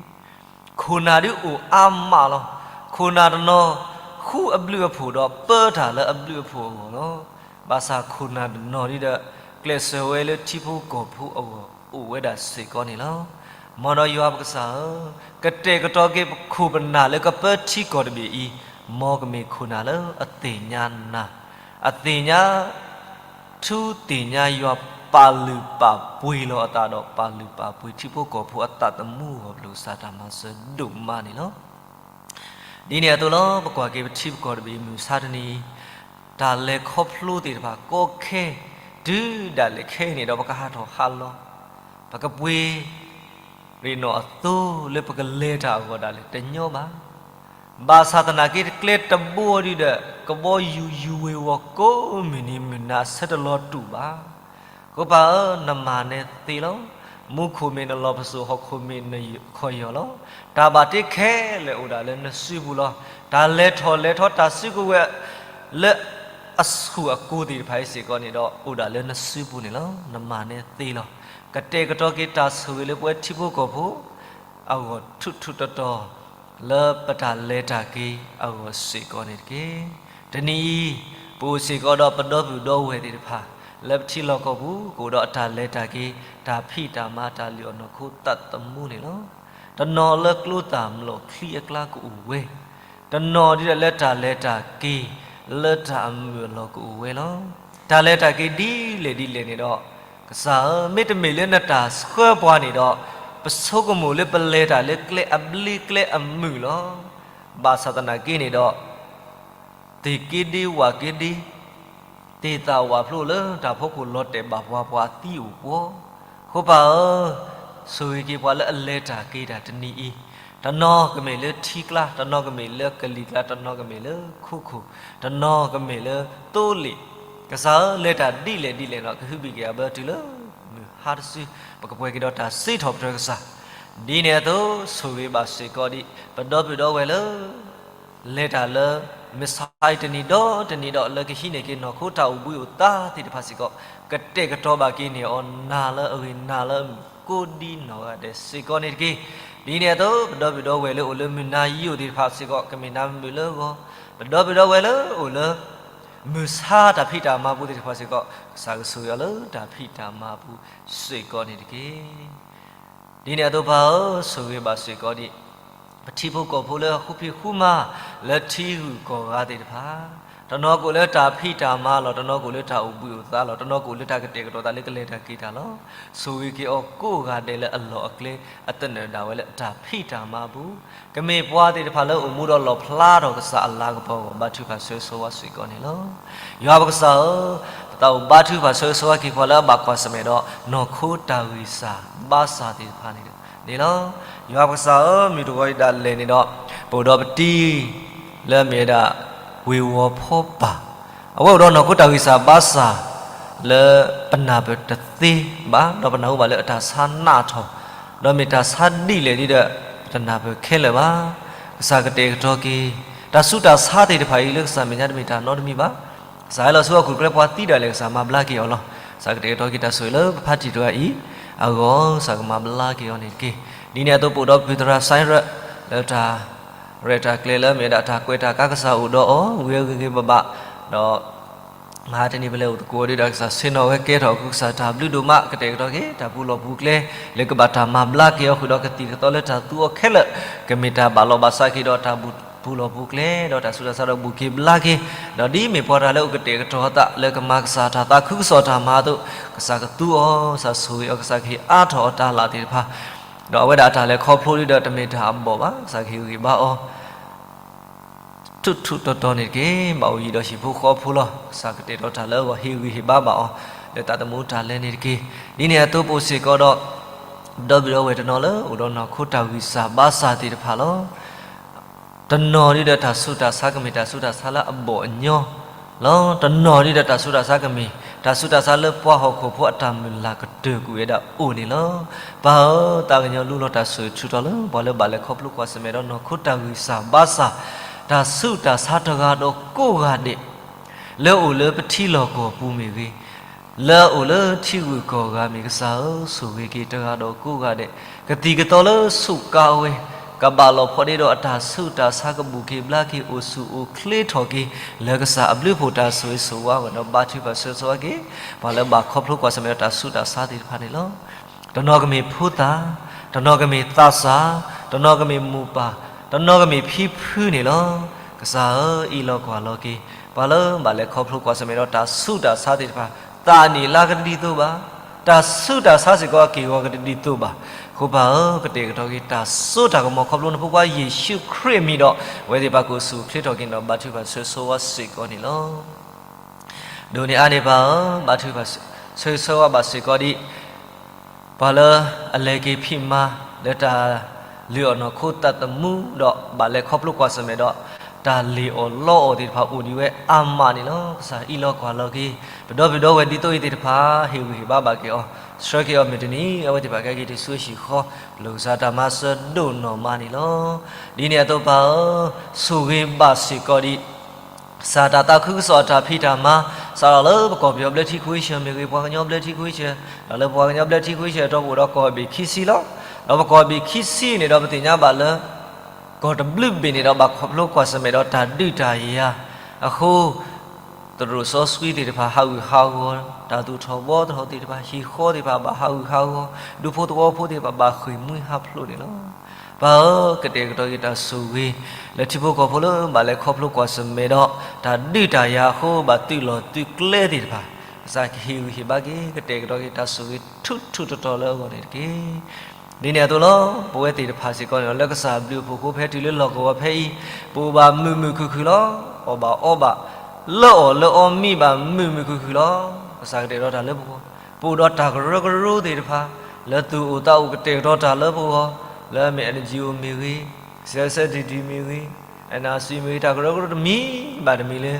ခိၣ်နၢ်ဒုးအိၣ်အါမးလီၤ. ခိၣ်နၢ်တနီၤ ဃူအဘျုးအဖှိၣ်ဒီးပၢတၢ်လၢအဘျုးအဖှိၣ်အဂီၢ်လီၤ. ဘၣ်ဆၣ်ခိၣ်နၢ်တနီၤဒ်ဒီး ကျဲးစၢးဝဲလၢထံဖိကီၢ်ဖိအဂီၢ်အိၣ်ဝဲဒၣ်စ့ၢ်ကီးန့ၣ်လီၤ. မ်ဒီးယွၤပကစၢ်ဧၢ, ကတဲာ်ကတီၤက့ၤပခိၣ်ပနၢ်လၢကပၢထံကီၢ်တဘ့ၣ်အံၤ, မ်ကမ့ၢ်ခိၣ်နၢ်လၢအသ့ၣ်ညါနၤ, အသ့ၣ်ညါ ထူသ့ၣ်ညါယွၤ ပာ်လုၢ်ပာ်ပှ့ၤလီၤအသးဒီး ပာ်လုၢ်ပာ်ပှ့ၤထံဖိကီၢ်ဖိအသးသမူအဂီၢ် ပလိၣ်ကစၢ်တၢ်မၤစၢၤဒိၣ်မးန့ၣ်လီၤ. ဒ်န့ၣ်အသိးလီၤ. ပကွၢ်က့ၤပထံပကီၢ်တဘ့ၣ်အံၤ မုၢ်မဆါတနံၤအံၤ, တၢ်လဲၤခီဖျိသ့ၣ်တဖၣ်ကီခဲ, တုၤဒၣ်လဲာ်ခဲအံၤန့ၣ်ဒီး ပကဟးထီၣ်ဟးလီၤ, ပကပှ့ၤ ရ့ၣ်နီၣ်အသိလၢပကလဲၤတၢ်အဂီၢ်ဒၣ်လဲာ်တညီဘၣ်. ဘၣ်ဆၣ်သနာ်က့ ကျဲတဘိဒ်ဒီး ကဘီယူၤယူၤဝ့ၤဝီၤကိးမုၢ်နံၤမုၢ်နၤ ဆၢတလီၤတူာ်ဘၣ်. ဃိပၢ်ဧၢ, နမၤနဲသ့လီၤ. မူခိၣ်မ့ၢ်နလီၢ်ပစိာ်, ဟီၣ်ခိၣ်မ့ၢ်နခီၣ်ယီၢ်လီၤ. တၢ်ဘၣ်တ့ခဲလၢာ်အိၣ်ဒၣ်လၢနစုပူၤလီၤ. တၢ်လဲၤထီၣ်လဲၤထီ တၢ်စုကဝဲၤ လၢအဆူၣ်အကိၤသ့ၣ်တဖၣ်အံၤစ့ၢ်ကီးန့ၣ်ဒီး အိၣ်ဒၣ်လၢနစုပူၤန့ၣ်လီၤ. နမၤနဲသ့လီၤ. ကတဲာ်ကတီၤက့ၤတၢ်ဆိၣ်ဂ့ၤလၢပဝဲထံဖိကီၢ်ဖိ အဂီၢ်ထူးထူးတီၤတီၤ, လၢပတၢ်လဲၤတၢ်က့ၤအဂီၢ်စ့ၢ်ကီးန့ၣ်တက့ၢ်. တနံၤအံၤ, ပအိၣ်စ့ၢ်ကီးဒီးပဒီပုၢ်ဒီဝဲၢ်သ့ၣ်တဖၣ် လၢပထံလီၢ်ကီၢ်ပူၤ ကအိၣ်ဒီးအတၢ်လဲၤတၢ်က့ၤ တၢ်ဖံးတၢ်မၤ တၢ်လုၢ်အီၣ်နီၢ်ခိသးသမူန့ၣ်လီၤ. တနီၤလၢကျိသၣ်မျိာ်ချံအကျါကအိၣ်ဝဲ, တနီၤဒ်ဒီးလၢတၢ်လဲၤတၢ်က့ၤ လၢတၢ်အမုာ်အလီၢ်ကအိၣ်ဝဲလီၤ. တၢ်လဲၤတၢ်က့ၤဒ်လဲၣ်ဒ်လဲၣ်န့ၣ်ဒီး, ကစၢ်ဧၢ, မ့တမ့ၢ်လၢနတၢ်ဆှၢပှၤန့ၣ်ဒီး, ပဆိကမိၣ်လၢပလဲၤတၢ်လၢကျဲအဘျ့ကျဲအမုာ်လီၤ. ဘၣ်ဆၣ်သနာ်က့န့ၣ်ဒီး, သ့ၣ်က့ဒ့ဝၣ်က့ဒ့, သ့ၣ်သၣ်ဝၣ်ဖျိလၢတၢ်ဖီခိၣ်လီၤတဲာ်ဘၣ်ပှၤ ပှၤသံအိၣ်ပှီၤ, အဃိပၢ်ဧၢ, ဆိၣ်ဂ့ၤက့ၤပှၤလၢအလဲၤတၢ်က့ၤတၢ်တနံၤအံၤ, တနီၤကမ့ၢ်လၢထံကျါ, တနီၤကမ့ၢ်လၢကလံၤကျါ, တနီၤကမ့ၢ်လၢခိခိၣ်, တနီၤကမ့ၢ်လၢသိလ့ၣ်, ကစၢ်ဧၢ, လဲၤတၢ်ဒ်လဲၣ်ဒ်လဲၣ်ဒီး ကဟုဘံၣ်က့ၤအဘၢတုၤလၢမုၢ်ဟါတစု, ပကပှဲၤက့ၤဒီးတၢ်စံးထီၣ်ပတြၢၤကစၢ်, ဒ်န့ၣ်အသိး ဆိၣ်ဂ့ၤဘၣ်စ့ၢ်ကီးဒံး ပဒီပုၢ်ဒီဝဲၢ်လၢ လဲၤတၢ်လၢ မုၢ်ဆါအံၤတနံၤဒီးတနံၤဒီး လၢကဟံးန့ၢ်က့ၤနီၢ်ခိတၢ်အိၣ်ဘှံးအိၣ်သါသ့ၣ်တဖၣ်စ့ၢ်ကီး, ကတဲာ်ကတီၤဘၣ်က့ၤန့ၢ်အီၤ နၤလၢအဂ့ၤ နၤလၢအမုာ် ကိးဒံနီၢ်ဂၤဒဲးစ့ၢ်ကီးန့ၣ်တက့ၢ်. ဒ်န့ၣ်အသိး ပဒီပုၢ်ဒီဝဲၢ်လၢအိၣ်လၢမုၢ်နၤယံၤအိၣ်သ့ၣ်တဖၣ်စ့ၢ်ကီး ကမ့ၢ်နၤမုာ်လၢဂီၤ, ပဒီပုၢ်ဒီဝဲၢ်လၢအိၣ်လၢ မုၢ်ဆါတၢ်ဖံးတၢ်မၤပူၤသ့ၣ်တဖၣ်စ့ၢ်ကီး ကစၢ်ကဆိၣ်ဂ့ၤအီၤလၢတၢ်ဖံးတၢ်မၤပူၤစ့ၢ်ကီးန့ၣ်တက့ၢ်. ဒ်န့ၣ်အသိးပၢ်ဧၢ, ဆိၣ်ဂ့ၤဘၣ်စ့ၢ်ကီးဒံး ပထံဖိကီၢ်ဖိလၢအဃုဖံးဃုမၤ လၢထံဂုၤကီၢ်ဂၤသ့ၣ်တဖၣ်, တနီၤကအိၣ်လၢတၢ်ဖံးတၢ်မၤလီၤ, တနီၤကအိၣ်လၢတၢ်အိၣ်ဘှံးအိၣ်သါလီၤ, တနီၤကအိၣ်လၢတၢ်ကတဲာ်ကတီၤသးလၢကလဲၤတၢ်က့ၤတၢ်လီၤ. ဆိၣ်ဂ့ၤက့ၤအီၤကိးဂၤဒဲးလၢအလီၢ်အကျဲ အသနၢၣ်ဒၣ်ဝဲလၢအတၢ်ဖံးတၢ်မၤအပူၤ, ကမ့ၢ်ပှၤသ့ၣ်တဖၣ်လၢအိၣ်မူဒီးလီၣ်ဖျါထီၣ်ကစၢ်အလၤကပီၤအဂီၢ် ဘါထုကဖၣ်ဆၢဂ့ၤဆၢဝါစ့ၢ်ကီးန့ၣ်လီၤ. ယွၤပကစၢ်ဧၢ, ပသးအိၣ်ဘါထုကဖၣ်ဆၢဂ့ၤဆၢဝါက့ၤပှၤလၢအဘၣ်ကွၢ်ဆၢၣ်မဲာ်ဒီး နီၢ်ခိတၢ်ဂံၢ်စၢ်ဘါစၢ်သ့ၣ်တဖၣ်န့ၣ်လီၤ. ယွၤပကစၢ်ဧၢ, မုၢ်တဂီၤအံၤဒၣ်လဲာ်န့ၣ်ဒီး ပအိၣ်ဒီးပတံၤ လၢအမ့ၢ်ဝဲဒၣ် ဝ့ၢ်ဝီၤဖီပၢ်, အဝဲအိၣ်ဒီးနီၢ်ခိတၢ်ဂံၢ်စၢ်ဘါစၢ် လၢပနၢ်ပၢၢ်တသ့ဘၣ်, ဒီးပနၢ်ဟူဘၣ်လၢအတၢ်ဆါနးထီၣ်, ဒီးမ့ၢ်တၢ်ဆါဒ်လဲၣ်ဒ်ဒီး ပတနၢ်ပၢၢ်ခဲလၢာ်ဘၣ်. ကစၢ်ကတဲာ်ကတီၤက့ၤ တၢ်ဆူးတၢ်ဆါသ့ၣ်တဖၣ်အံၤလၢကစၢ်မဲာ်ညါတမ့ၢ်တၢ်နီတမံၤဘၣ်. ကစၢ်ဟဲလီၤဆူဟီၣ်ခိၣ်ချၢပှၤသံဒၣ်လဲာ် ကစၢ်မၤဘျါက့ၤအီၤလီၤ. ကစၢ်ကတဲာ်ကတီၤက့ၤတၢ်ဆိၣ်ဂ့ၤလၢပဖါတံၢ်တဂၤအံၤ အဂီၢ် ကစၢ်ကမၤဘျါက့ၤအီၤန့ၣ်တက့ၢ်. ဒ်န့ၣ်အသိးပအိၣ်ဒီးပပုၢ်သရၣ်စဲရၢၣ် လၢတၢ်ရဲၣ်တၢ်ကျဲၤလၢအမ့ၢ်ဝဲဒၣ်တၢ်ကွဲးတၢ်ကါ ကစၢ်အိၣ်ဒီးအီၤ ဂ့ၤဂ့ၤဘၣ်ဘၣ်, ဒီး မဟါတနံၤပလဲၤအိၣ်သကိးဒ်ဒီး ကစၢ်ဆ့ၣ်နီၤဝဲကဲထီၣ်အဃိ ကစၢ်တၢ်ဘျုးဒိၣ်မး ကတဲာ်ကတီၤက့ၤ တၢ်ပူၤလီၢ်ပူၤကျဲ လၢကဘၣ်တၢ်မၤဘျါက့ၤအီၤဃုာ်ဒီး ကသံၣ်ကသီလၢတၢ်သူအီၤခဲလၢာ် ကမ့ၢ်တၢ်ဘၣ်လီၤဘၣ်စးက့ၤဒီးတၢ်ပူၤလီၢ်ပူၤကျဲ ဒီးတၢ်ဆူးတၢ်ဆါဒီးဘူးက့ၤဘျါက့ၤ, ဒီးဒ်မ့ၢ်ပှၤတဂၤလၢအိၣ်ကတဲာ်ကတီၤအသးလၢကမၤကစၢ်တၢ်သးခုကစီၣ်တၢ်မၤအသိး ကစၢ်ကသူအီၤ ကစၢ်ဆိၣ်ဂ့ၤအီၤ ကစၢ်ကဟ့ၣ်အါထီၣ်အီၤတၢ်လၢ်သ့ၣ်တဖၣ် ဒီးအဝဲဒၣ်အတၢ်လဲၤခီဖျိဒ်ဒီးတမ့ၢ်တၢ်အဘီၣ်ဘၣ် ကစၢ်ကဟ့ၣ်ဂံၢ်ဘါအီၤ ထူးထူးတီၤတီၤန့ၣ်တက့ၢ်. ဘၣ်အိၣ်ယံၤဒီးဟံၣ်ဖိဃီဖိလီၤ. ကစၢ်ကတဲာ်ကတီၤတၢ်လၢအဂီၢ် ဟ့ၣ်ဂံၢ်ဟ့ၣ်ဘါဘၣ်အီၤ လၢသးသမူတၢ်လဲၤန့ၣ်တက့ၢ်. ဒ်န့ၣ်အသိးပအိၣ်စ့ၢ်ကီးဒီး ဒီပုၢ်ဒီဝဲၢ်တနီၤလၢအိၣ်ဒီးနီၢ်ခိတၢ်ဂံၢ်စၢ်ဘါစၢ်သ့ၣ်တဖၣ်လီၤ. တနီၤဒ်ဒီးတၢ်ဆူးတၢ်ဆါကမ့ၢ်တၢ်ဆူးတၢ်ဆါလၢအဘီၣ်အညီလီၤ. တနီၤဒ်ဒီးတၢ်ဆူးတၢ်ဆါကမ့ၢ် တၢ်ဆူးတၢ်ဆါလၢပှၤဟီၣ်ခိၣ်ဖိအတၢ်မုၢ်လၢ်ကတၢၢ်ကွံာ်ဝဲဒၣ်အိၣ်န့ၣ်လီၤ. ပၢ်ဧၢ, သးကညီၤလူလီၤတၢ်ဆိၣ်ဂ့ၤဆၢကတီၢ်လၢ ပှၤလၢဘၣ်လဲၤခီဖျိကွၢ်ဆၢၣ်မဲာ်ဒီးနီၢ်ခိတၢ်ဂံၢ်စၢ်ဘါစၢ်, တၢ်ဆူးတၢ်ဆါတဂၤဒီးကိးဂၤဒဲး လၢအိၣ်လၢပထံလီၢ်ကီၢ်ပူၤမ့ၢ်ဂ့ၤ, လၢအအိၣ်လၢထံဂုၤကီၢ်ဂၤမ့ၢ် ကစၢ်ဧၢ, ဆိၣ်ဂ့ၤက့ၤတဂၤဒီးကိးဂၤဒဲး, ကသံၣ်ကသီလၢစူးကါဝဲ, ကဘၣ်လီၤဖီဒ့ဒီးအတၢ်ဆူးတၢ်ဆါ ကဘူးက့ၤဘျါက့ၤ အိၣ်ဆူၣ်အိၣ်ချ့ထီၣ်က့ၤ လၢကစၢ်အဘျုးဖှိၣ်တၢ်ဆိၣ်ဂ့ၤဆိၣ်ဝါဝဲဒီး ဘါထုကဖၣ်ဆၢဂ့ၤဆၢဝါက့ၤ ပှၤလၢဘၣ်ခီဖျိကွၢ်ဆၢၣ်မဲာ်ဒီးတၢ်ဆူးတၢ်ဆါသ့ၣ်တဖၣ်န့ၣ်လီၤ. တနီၤကမ့ၢ်ဖိသၣ်, တနီၤကမ့ၢ်သးစၢ်, တနီၤကမ့ၢ်မိၢ်ပၢ်, တနီၤကမ့ၢ်ဖံဖုန့ၣ်လီၤ. ကစၢ်ဧၢ, အံးလီၤကွၢ်လီၤက့ၤ ပှၤလၢဘၣ်လဲၤခီဖျိကွၢ်ဆၢၣ်မဲာ်ဒီးတၢ်ဆူးတၢ်ဆါသ့ၣ်တဖၣ်, သးနံၣ်လါကတဒ်သိးဘၣ်, တၢ်ဆူးတၢ်ဆါစ့ၢ်ကီး အက့ၢ်အဂီၤကတဒ်သိးဘၣ်. အဃိပၢ်ဧၢ, ကတဲာ်ကတီၤက့ၤတၢ်စိတၢ်ကမီၤခီဖျိနဖိခွါယ့ၣ်ၡူးခရံာ်အမံၤဒီး အဝဲသ့ၣ်တဖၣ်ကအိၣ်ဆူၣ်အိၣ်ချ့ထီၣ်က့ၤဒီး ဘါထုကဖၣ်ဆၢဂ့ၤဆၢဝါစ့ၢ်ကီးန့ၣ်လီၤ. ဒ်န့ၣ်အါန့ၢ်ပၢ်ဧၢ, ဘါထုကဖၣ်ဆၢဂ့ၤဆၢဝါဘၣ်စ့ၢ်ကီးဒံး ပှၤလၢအလဲၤက့ၤဖံးမၤ လၢတၢ်လုၢ်အီၣ်နီၢ်ခိသးသမူဒီး ဘၣ်လဲၤခီဖျိကွၢ်ဆၢၣ်မဲာ်ဒီး တၢ်လ့ၣ်အီၣ်လီအီၣ်သ့ၣ်တဖၣ်အိၣ်ဒံးဝဲအါမးန့ၣ်လီၤ. ကစၢ်အံးလီၤကွၢ်လီၤက့ၤ ပဒီပုၢ်ဒီဝဲၢ်ဒ်သိးအံၤသ့ၣ်တဖၣ် ဟ့ၣ်ဂံၢ်ဟ့ၣ်ဘါဘၣ်က့ၤအီၤ, ဆှၢက့ၤအီၤမုၢ်တနံၤ အဝဲသ့ၣ်တဖၣ်ကဟဲက့ၤတုၤဆူဟံၣ်ဃီ ပလီၢ်ကစၢ်တၢ်မၤစၢၤဒိၣ်နီၢ်မးန့ၣ်လီၤ. ဒ်န့ၣ်အသိးပၢ်ဧၢ, ဆိၣ်ဂ့ၤဘၣ်စ့ၢ်ကီးဒံး ကစၢ်တၢ်သးခုကစီၣ်အတၢ်ဖံးတၢ်မၤ စးထီၣ်လၢပကီၢ်ပယီၤဘျၢထံခဝ့ၡၢၣ်မ့ၢ်ဂ့ၤ, ပှၤကညီဘျၢထံခဝ့ၡၢၣ်, ဒီးလၢပှၤကညီဘျၢထံခဝ့ၡၢၣ်အတီၢ်ပူၤဒီးကီၢ်ဘ့ၣ်ခံဆံလီၤ. ဒီးပကီၢ်ဘ့ၣ်ခံဆံန့ၣ်ဒီးပသ့ၣ်ညါဘၣ်လၢ ကီၢ်တဘျုးဘ့ၣ်န့ၣ်ဒီး ဘၣ်ခီဖျိကွၢ်ဆၢၣ်မဲာ်ဒီးတၢ်ဒုးတၢ်ယၤအဃိ, သရိာ်စီဆှံသ့ၣ်တဖၣ်ဟးဂူာ်ဟးဂီၤ, တၢ်သူၣ်ထီၣ်ဘှီထီၣ်သ့ၣ်တဖၣ်, ဟံၣ်ဃီသ့ၣ်တဖၣ်ဘၣ်ဟးဂူာ်ဟးဂီၤ, ဒူဖိသဝီဖိသ့ၣ်တဖၣ်ဘၣ်ဃ့ၢ်မှံဟးဖျိးန့ၣ်လီၤ. ပၢ်ဧၢ, ကတဲာ်ကတီၤက့ၤတၢ်ဆိၣ်ဂ့ၤ လၢထံဖိကီၢ်ဖိလၢဘၣ်လဲၤခီဖျိကွၢ်ဆၢၣ်မဲာ်ဒီး တၢ်ဒုးတၢ်ယၤအဃိ ဘၣ်သုးလီၢ်သုးကျဲသ့ၣ်တဖၣ်, ကစၢ်ကဟ့ၣ်ဂံၢ်ဟ့ၣ်ဘါက့ၤ ကတဲာ်ကတီၤက့ၤတၢ်ဆိၣ်ဂ့ၤထူးထူးတီၤတီၤလၢအဂီၢ်န့ၣ်တက့ၢ်. ဒ်န့ၣ်အသိးလီၤ, ပဝဲသ့ၣ်တဖၣ်စ့ၢ်ကီးန့ၣ်ဒီး လၢကစၢ်အဘျုးအဖှိၣ်အဃိ ဖဲတုၤလၢလီၢ်ကဝီၤဖဲအံၤ, ပအိၣ်ဘၣ်မုာ်မုာ်ခုၣ်ခုၣ်လီၤ. အီၣ်ဘၣ်အီဘၣ်, လၢအီၣ်လၢအီမံဘၣ်မုာ်မုာ်ခုၣ်ခုၣ်လီၤ. ကစၢ်ကတဲာ်ကတီၤတၢ်လၢပဂီၢ်, ပအိၣ်ဒီးတၢ်ကရၢကရိသ့ၣ်တဖၣ် လၢသူၣ်အိၣ်သးအိၣ်ကတဲာ်ကတီၤတၢ်လၢပဂီၢ်, လၢအမ့ၢ် NGO မ့ၢ်ဂ့ၤ, စဲးစဲးဒံးဒံးမ့ၢ်ဂ့ၤ, အနၣ်စံမ့ၢ်ဂ့ၤ, တၢ်ကရၢကရိတမံၤဘၣ်တမံၤလၢ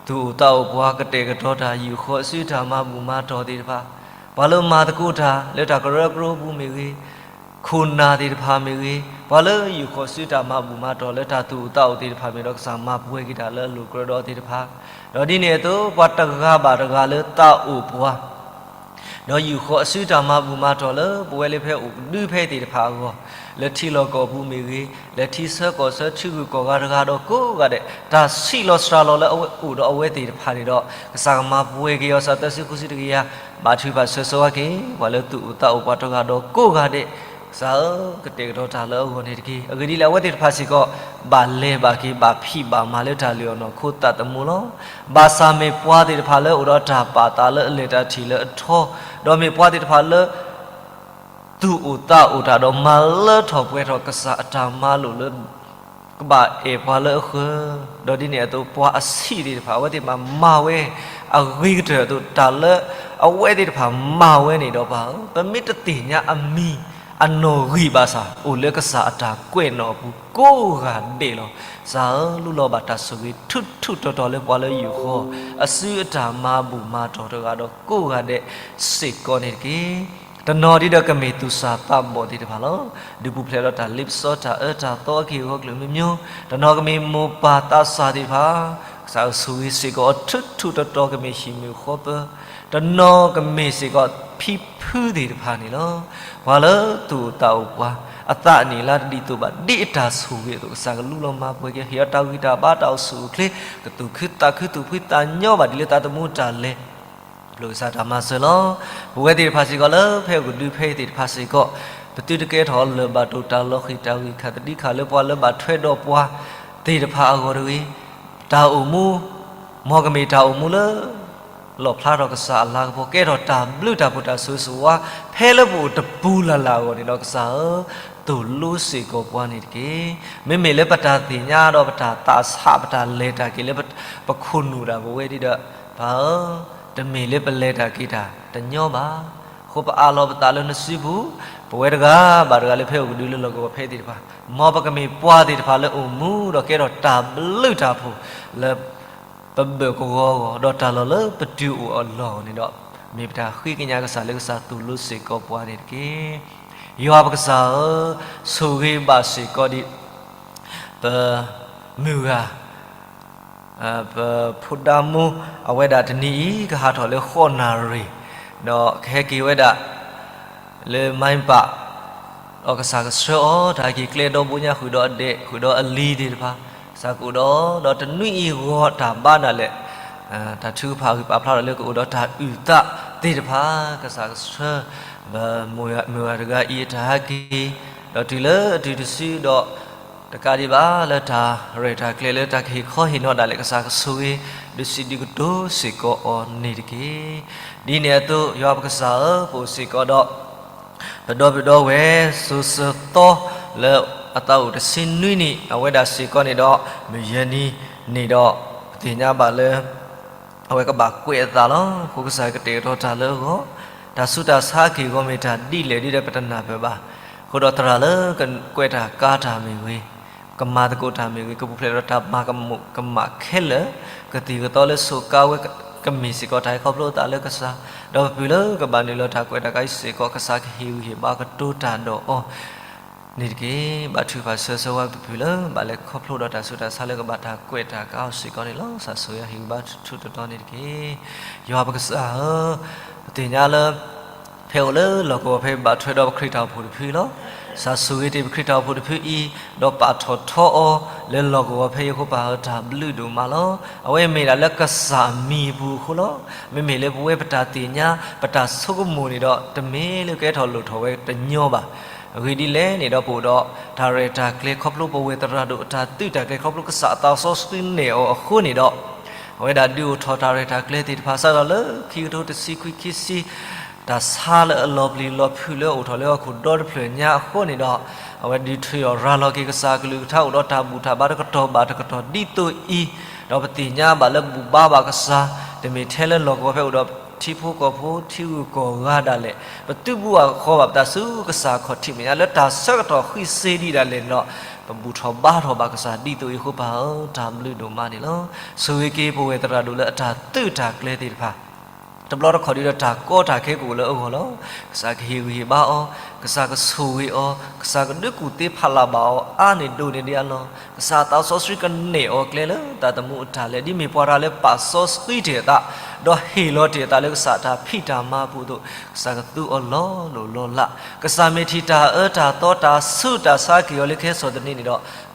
သူၣ်အိၣ်သးအိၣ်ပှၤကတဲာ်ကတီၤတၢ် ယူာ်ဃီၤအစုတၢ်မၤဘူၣ်မၤတီၢ်သ့ၣ်တဖၣ်, ပှၤလၢမၤသကိးတၢ်လၢတၢ်ကရၢကရိပူၤမ့ၢ်ဂ့ၤ, ခိၣ်နၢ်သ့ၣ်တဖၣ်မ့ၢ်ဂ့ၤ, ပှၤလၢယူာ်ဃီၤအစုတၢ်မၤဘူၣ်မၤတီၢ်လၢတၢ်သူၣ်အိၣ်သးအိၣ်သ့ၣ်တဖၣ်မ့ၢ်ဒီး ကစၢ်မၤပှဲၤက့ၤတၢ်လၢအလိၤကြၢးဒီးသ့ၣ်တဖၣ်, ဒီးဒ်န့ၣ်အသိး ပှၤတဂၤဘၣ်တဂၤလၢသးအိၣ်ပှၤ ဒီးယူာ်ဃီၤအစုတၢ်မၤဘူၣ်မၤတီၢ်လၢပဝဲလၢဖဲအိၣ်ကဒုဖဲသ့ၣ်တဖၣ်အဂီၢ်, လၢထံလီၢ်ကီၢ်ပူၤမ့ၢ်ဂ့ၤ, လၢထံဆၢကီၢ်ဆၢထံဂုၤကီၢ်ဂၤတဂၤဒီးကိးဂၤဒဲး, တၢ်ဆံးလီၤစှၤလီၤလၢအဝဲအိၣ်ဒီးအဝဲသ့ၣ်တဖၣ်န့ၣ်ဒီး ကစၢ်ကမၤပှဲၤက့ၤအီၤ စးသၢဆံဃုဆံတကယၤ, ဘၣ်ထုကဖၣ်ဆၢဂ့ၤဆၢဝါက့ၤ ပှၤလၢသူၣ်အိၣ်သးအိၣ်ပှၤတဂၤဒီးကိးဂၤဒဲး, ကစၢ်ဧၢ, ကတဲာ်ကတီၤတၢ်လၢအဂီၢ်န့ၣ်တက့ၢ်. အဂ့ၢ်ဒ်လဲၣ် အဝဲသ့ၣ်တဖၣ်စ့ၢ်ကီး ဘၣ်လဲၤဘၣ်က့ၤ ဘၣ်ဖံးဘၣ်မၤလၢတၢ်လုၢ်အီၣ်နီၢ်ခိသးသမူလီၤ. ဘၣ်ဆၣ်မ့ၢ်ပှၤသ့ၣ်တဖၣ်လၢအိၣ်ဒီးတၢ်ပာ်သးလၢအလဲၤတၢ်ထံၣ်လၢအထီ, ဒီးမ့ၢ်ပှၤသ့ၣ်တဖၣ်လၢ သူၣ်အိၣ်သးအိၣ်တၢ်ဒီးမၤလၢထီၣ်ပှဲၤထီၣ်ကစၢ်အတၢ်မၤလိာ်လၢ ကဘၣ်အဲၣ်ပှၤလၢအဃၢၤ, ဒီးဒ်န့ၣ်အသိး ပှၤအဆံးသ့ၣ်တဖၣ် အဝဲသ့ၣ်တဖၣ်မၤဝဲ အဂ့ၤကတၢၢ်အသိး တၢ်လၢအဝဲသ့ၣ်တဖၣ်မၤဝဲန့ၣ်ဒီး ပၢ်ဧၢ, ပမ့ၢ်တသ့ၣ်ညါအမံၤအနီၢ်ဂံၢ်ဘၣ်ဆၣ် အိၣ်လၢကစၢ်အတၢ်ကွဲးနီၣ်အပူၤကိးဂၤဒဲးလီၤ. ကစၢ်ဧၢ, လူလီၤဘၣ်တၢ်ဆိၣ်ဂ့ၤထူးထူးတီၤတီၤလၢပှၤလၢယူာ်ဃီၤ အစုအတၢ်မၤဘူၣ်မၤတီၢ်တဂၤဒီးကိးဂၤဒဲးစ့ၢ်ကီးန့ၣ်တက့ၢ်. တနီၤဒ်ဒီးကမ့ၢ်သူၣ်စၢ်သးဘီၣ်သ့ၣ်တဖၣ်လီၤ. ဒုးပူၤဖျဲးဒီးတၢ်လ့ပစီတၢ်အၢတၢ်သီအက့ၢ်အဂီၤကလုာ်မံၤမံၤ, တနီၤကမ့ၢ်မိၢ်ပၢ်သးစၢ်သ့ၣ်တဖၣ်, ကစၢ်အဆိၣ်ဂ့ၤစ့ၢ်ကီးအီၤထူးထူးတီၤတီၤ ကမ့ၢ်ဟံၣ်မုၢ်ဃီပၢၤ, တနီၤကမ့ၢ်စ့ၢ်ကီးဖံဖုသ့ၣ်တဖၣ်န့ၣ်လီၤ. ပှၤလၢသူၣ်အိၣ်သးအိၣ်ပှၤ အသးအနံၣ်အလါတဒ်သိးဘၣ် ဒ်အတၢ်ဆိၣ်ဂ့ၤအသိး ကစၢ်ကလူလီၤမၤပှဲၤက့ၤ ဟ့ၣ်အီၤတၢ်ဂံၢ်တၢ်ဘါတၢ်အိၣ်ဆူၣ်အိၣ်ချ့ ကသူၣ်ခုသးခုသူၣ်ဖှံသးညီဘၣ်ဒ်လၢသးသမူတၢ်လဲၤ ပျိၢ်ကစၢ်တၢ်မၤစၢၤလီၤ. ပဝဲသ့ၣ်တဖၣ်စ့ၢ်ကီးလၢဖဲဂုာ်ဒုးဖဲအံၤသ့ၣ်တဖၣ်စ့ၢ်ကီး ပသုတကဲထီၣ်လၢၤဘၣ်တိၢ်တၢ်လီၤဃံၢ်တၢ်ဂံၢ်ခါသဒံးခါလၢပှၤလၢဘၣ်ထွဲဒီးပှၤသ့ၣ်တဖၣ်အဂီၢ်တဂ့ၤ. တၢ်အိၣ်မူ မ်ကမ့ၢ်တၢ်အိၣ်မူလၢ လီၣ်ဖျါထီၣ်ကစၢ်အလၤကပီၤ ကဲထီၣ်တၢ်ဘျုးတၢ်ဖှိၣ်တၢ်ဆိၣ်ဂ့ၤဆိၣ်ဝါ ဖဲလၢပအိၣ်တပူၤလၢ်လၢ်အဂီၢ်န့ၣ်ဒီး ကစၢ်ဧၢ, သိၣ်လိစ့ၢ်ကီးပှၤန့ၣ်တက့ၢ်. မ့မ့ၢ်လၢပတၢ်သ့ၣ်ညါဒီးပတၢ်သးဆး ပတၢ်လဲၤတၢ်က့ၤလၢပ ပခိၣ်နူာ်တၢ်ပဝဲဒ်ဒီး ပၢ်ဧၢ, တမ့ၢ်လၢပလဲၤတၢ်က့ၤတၢ်တညီဘၣ်. အဃိပအးလီၤပသးလၢနစုပူၤ, ပဝဲတဂၤဘၣ်တဂၤလၢဖဲအိၣ်ကဒုလၢလီၢ်ကဝီၤဖဲသ့ၣ်တဖၣ်, မ်ပကမ့ၢ်ပှၤသ့ၣ်တဖၣ်လၢအိၣ်မူဒီးကဲထီၣ်တၢ်ဘျုးတၢ်ဖှိၣ်လၢ ပဘၢၣ်ကဝီၤအဂီၢ် ဒီးတၢ်လီၢ်လၢပတုၤအိၣ်အလီၢ်အဂီၢ်န့ၣ်ဒီး မ့ၢ်ပတၢ်ဃ့ကညးကစၢ်လၢကစၢ်သိၣ်လိစ့ၢ်ကီးပှၤန့ၣ်တက့ၢ်. ယွၤပကစၢ်ဧၢ, ဆိၣ်ဂ့ၤဘၣ်စ့ၢ်ကီးဒံး ပမုၢ်ဂၤ ပဖိဒါမိၢ် အဝဲဒၣ်တနံၤအံၤ ကဟးထီၣ်လၢဃိးနၣ်ရံၣ်, ဒီးကဟဲက့ၤဝဲဒၣ် လၢမါပၢ်, ဒီးကစၢ်ကဆှၢအီၤ တၢ်ဟဲက့ၤကျဲဒီဘိညါ ဃုာ်ဒီးအဒဲး ဃုာ်ဒီးအလံၤသ့ၣ်တဖၣ်, ကစၢ်ကအိၣ်ဒီး ဒီးတနွံအံၤဂီၤတၢ်ဘါဒၣ်လဲာ်, တၢ်ထုကဖၣ်ဂံၢ်ပာ်ဖျါထီၣ်လၢကအိၣ်ဒီးတၢ်အုၣ်သးသ့ၣ်တဖၣ်, ကစၢ်ကဆှၢ ပမုၢ်ဂၤတဂၤအံၤအတၢ်ဟဲက့ၤ, ဒီးတုၤလၢအတုၤတစုဒီး တကးဒံးဘၣ်လၢတၢ်ရဲၣ်တၢ်ကျဲၤလၢတၢ်ကဟ့ၣ်ခီဟ့ၣ်နီၤဒၣ်လဲာ် ကစၢ်ကဆိၣ်ဂ့ၤ ဒုးစံးဒုးကတိၤစ့ၢ်ကီးအီၤန့ၣ်တက့ၢ်. ဒ်န့ၣ်အသိး ယွၤပကစၢ်ဧၢ, ပအိၣ်စ့ၢ်ကီးဒီး ပဒီပုၢ်ဒီဝဲၢ် စိၤစၢၤသီ လၢအသးအိၣ်တဆံနွံနံၣ် အဝဲဒၣ်စ့ၢ်ကီးန့ၣ်ဒီး မုၢ်ယဲၢ်နံၤန့ၣ်ဒီး ပသ့ၣ်ညါဘၣ်လၢ အဝဲကဘၣ်ကွဲးအသးလီၤ. အဃိကစၢ်ကတဲာ်ကတီၤတၢ်လၢအဂီၢ်, တၢ်ဆူးတၢ်ဆါအက့ၢ်အဂီၤမ့ၢ်တၢ်ဒ်လဲၣ်ဒ်ဒီးပတနၢ်ပၢၢ်ဘၣ်. အဃိဒီးသရၣ်လၢကကွဲးတၢ်ကါတၢ်မ့ၢ်ဂ့ၤ, ကမၤသကိးတၢ်မ့ၢ်ဂ့ၤ, ကပူၤဖျဲးဒီးတၢ်မၤကမူးကမၣ်ခဲလၢာ်, ကသံၣ်ကသီလၢဆိးကါဝဲ ကမ့ၢ်စ့ၢ်ကီးတၢ်ဟဲခီဖျိအသးလၢကစၢ်, ဒီးပပုၢ်လၢကဘၣ်နုာ်လီၤတၢ်ကွဲးတၢ်ကါအံၤစ့ၢ်ကီး ကစၢ်ကဟ့ၣ်ဂံၢ်ဟ့ၣ်ဘါကတိၤတၢ်ဒီးအီၤ န့ၣ်တက့ၢ်. ဘၣ်ထုကဖၣ်ဆၢဂ့ၤဆၢဝါပပုၢ်လၢ ဘၣ်လဲၤခီဖျိဒီးတၢ်ဆူးတၢ်ဆါလၢကဘၣ်တၢ်ကွဲးတၢ်ကါအီၤစ့ၢ်ကီးန့ၣ်လီၤ. ကစၢ်ဆိၣ်ဂ့ၤဟ့ၣ်ဂံၢ်ဘါထူးထူးတီၤတီၤန့ၣ်တက့ၢ်. ယွၤပကစၢ်ဧၢ, ပသ့ၣ်ညါလၢ ဖဲအိၣ်လၢလီၢ်ကဝီၤဖဲဘၣ်ထွဲဒီးပခရံာ်တၢ်အိၣ်ဖှိၣ်တဖုလီၤ. ကစၢ်ဆိၣ်ဂ့ၤတ့ၢ်ပခရံာ်တၢ်အိၣ်ဖှိၣ်တဖုအံၤ, ဒီးပာ်ထီၣ်ထီအီၤလၢလီၢ်ကဝီၤဖဲအံၤအဃိ ပၢ်ဧၢ တၢ်ဘျုးဒိၣ်မးလီၤ. အဝဲမ့ၢ်ဒၣ်လၢကစၢ်အမံၤအပူၤအဃိလီၤ. မ့မ့ၢ်လၢပဝဲပတၢ်သ့ၣ်ညါ ပတၢ်ဆိကမိၣ်န့ၣ်ဒီး တမ့ၢ်လၢကဲထီၣ်လိၣ်ထီၣ်ဝဲတညီဘၣ်. အဂ့ၢ်ဒ်လဲၣ်န့ၣ်ဒီး ပအိၣ်ဒီးတၢ်ရဲၣ်တၢ်ကျဲၤခီဖျိပဝဲၢ်သရၣ်ဒိၣ်အတၢ်သုးတၢ်ကျဲၤ ခီဖျိကစၢ်အသးစီဆှံနဲၣ်အီၤအဃိန့ၣ်ဒီး အဝဲဒၣ်ဒုးအိၣ်ထီၣ်တၢ်ရဲၣ်တၢ်ကျဲၤသ့ၣ်တဖၣ် စးထီၣ်လၢခံကထိတဆံခွံခံဆံ တၢ်ဆါလၢအလီၤပျံၤလီၤဖုးလၢအိၣ်ထီၣ်လၢဟီၣ်ခိၣ်ဒီတဖျၢၣ်ညါအဃိန့ၣ်ဒီး အဝဲဒုးထုးအီၤရၤလီၤက့ၤကစၢ်အကလုၢ်ကထါ အိၣ်ဒီးတၢ်ဘူၣ်တၢ်ဘါတကတီၢ်ဘၣ်တကတီၢ်ဒ်သိးအံၤ, ဒီးပသ့ၣ်ညါဘၣ်လၢဘူၣ်ဘါဘၣ်ကစၢ်, တမ့ၢ်ထဲလၢလီၢ်ကဝီၤဖဲအိၣ်ဒီးထံဖိကီၢ်ဖိထံဂုၤကီၢ်ဂၤဒၣ်လဲာ်, ပသုးဘူးအဃီဘၣ် ပသးဆူကစၢ်ခီၣ်ထံးမဲာ်ညါ လၢတၢ်ဆၢကတီၢ်ဃံစ့ဒံးဒၣ်လဲာ်န့ၣ်ဒီး ပဘူၣ်ထီၣ်ဘါထီၣ်ဘၣ်ကစၢ်ဒ်သိးအံၤအဃိ ပၢ်ဧၢ တၢ်ဘျုးဒိၣ်မးန့ၣ်လီၤ. ဆိၣ်ဂ့ၤက့ၤပဝဲၢ်သရၣ်ဒိၣ်လၢအတၢ်သုးတၢ်ကျဲၤသ့ၣ်တဖၣ် တဘျီတခီၣ်ဒ်ဒီးတၢ်ကီတၢ်ခဲကအိၣ်လၢအဂီၢ်လီၤ. ကစၢ်ကဟ့ၣ်ဂံၢ်ဟ့ၣ်ဘါအီၤ, ကစၢ်ကဆိၣ်ဂ့ၤအီၤ, ကစၢ်ကဒုးကူၣ်သ့ဖးလၢ်ဘၣ်အီၤ အါန့ၢ်ဒိၣ်န့ၢ်ဒံးအလီၢ်, ကစၢ်အသးစီဆှံကနဲၣ်အီၤကျဲလၢတၢ်သမူအတၢ်လဲၤ ဒ်မ့ၢ်ပှၤတဂၤလၢပာ်စီဆှံတ့ၢ်အသး, ဒီးဟ့ၣ်လီၤတ့ၢ်အသးလၢကစၢ်အတၢ်ဖံးတၢ်မၤအပူၤအသိး, ကစၢ်ကသူအီၤလီၤလိၢ်လီၤလး, ကစၢ်မ့ၢ်ထံၣ်တၢ်အၢတၢ်သီ တၢ်ဆူးတၢ်ဆါက့ၤအီၤလၢခဲစီၣ်သန့န့ၣ်ဒီး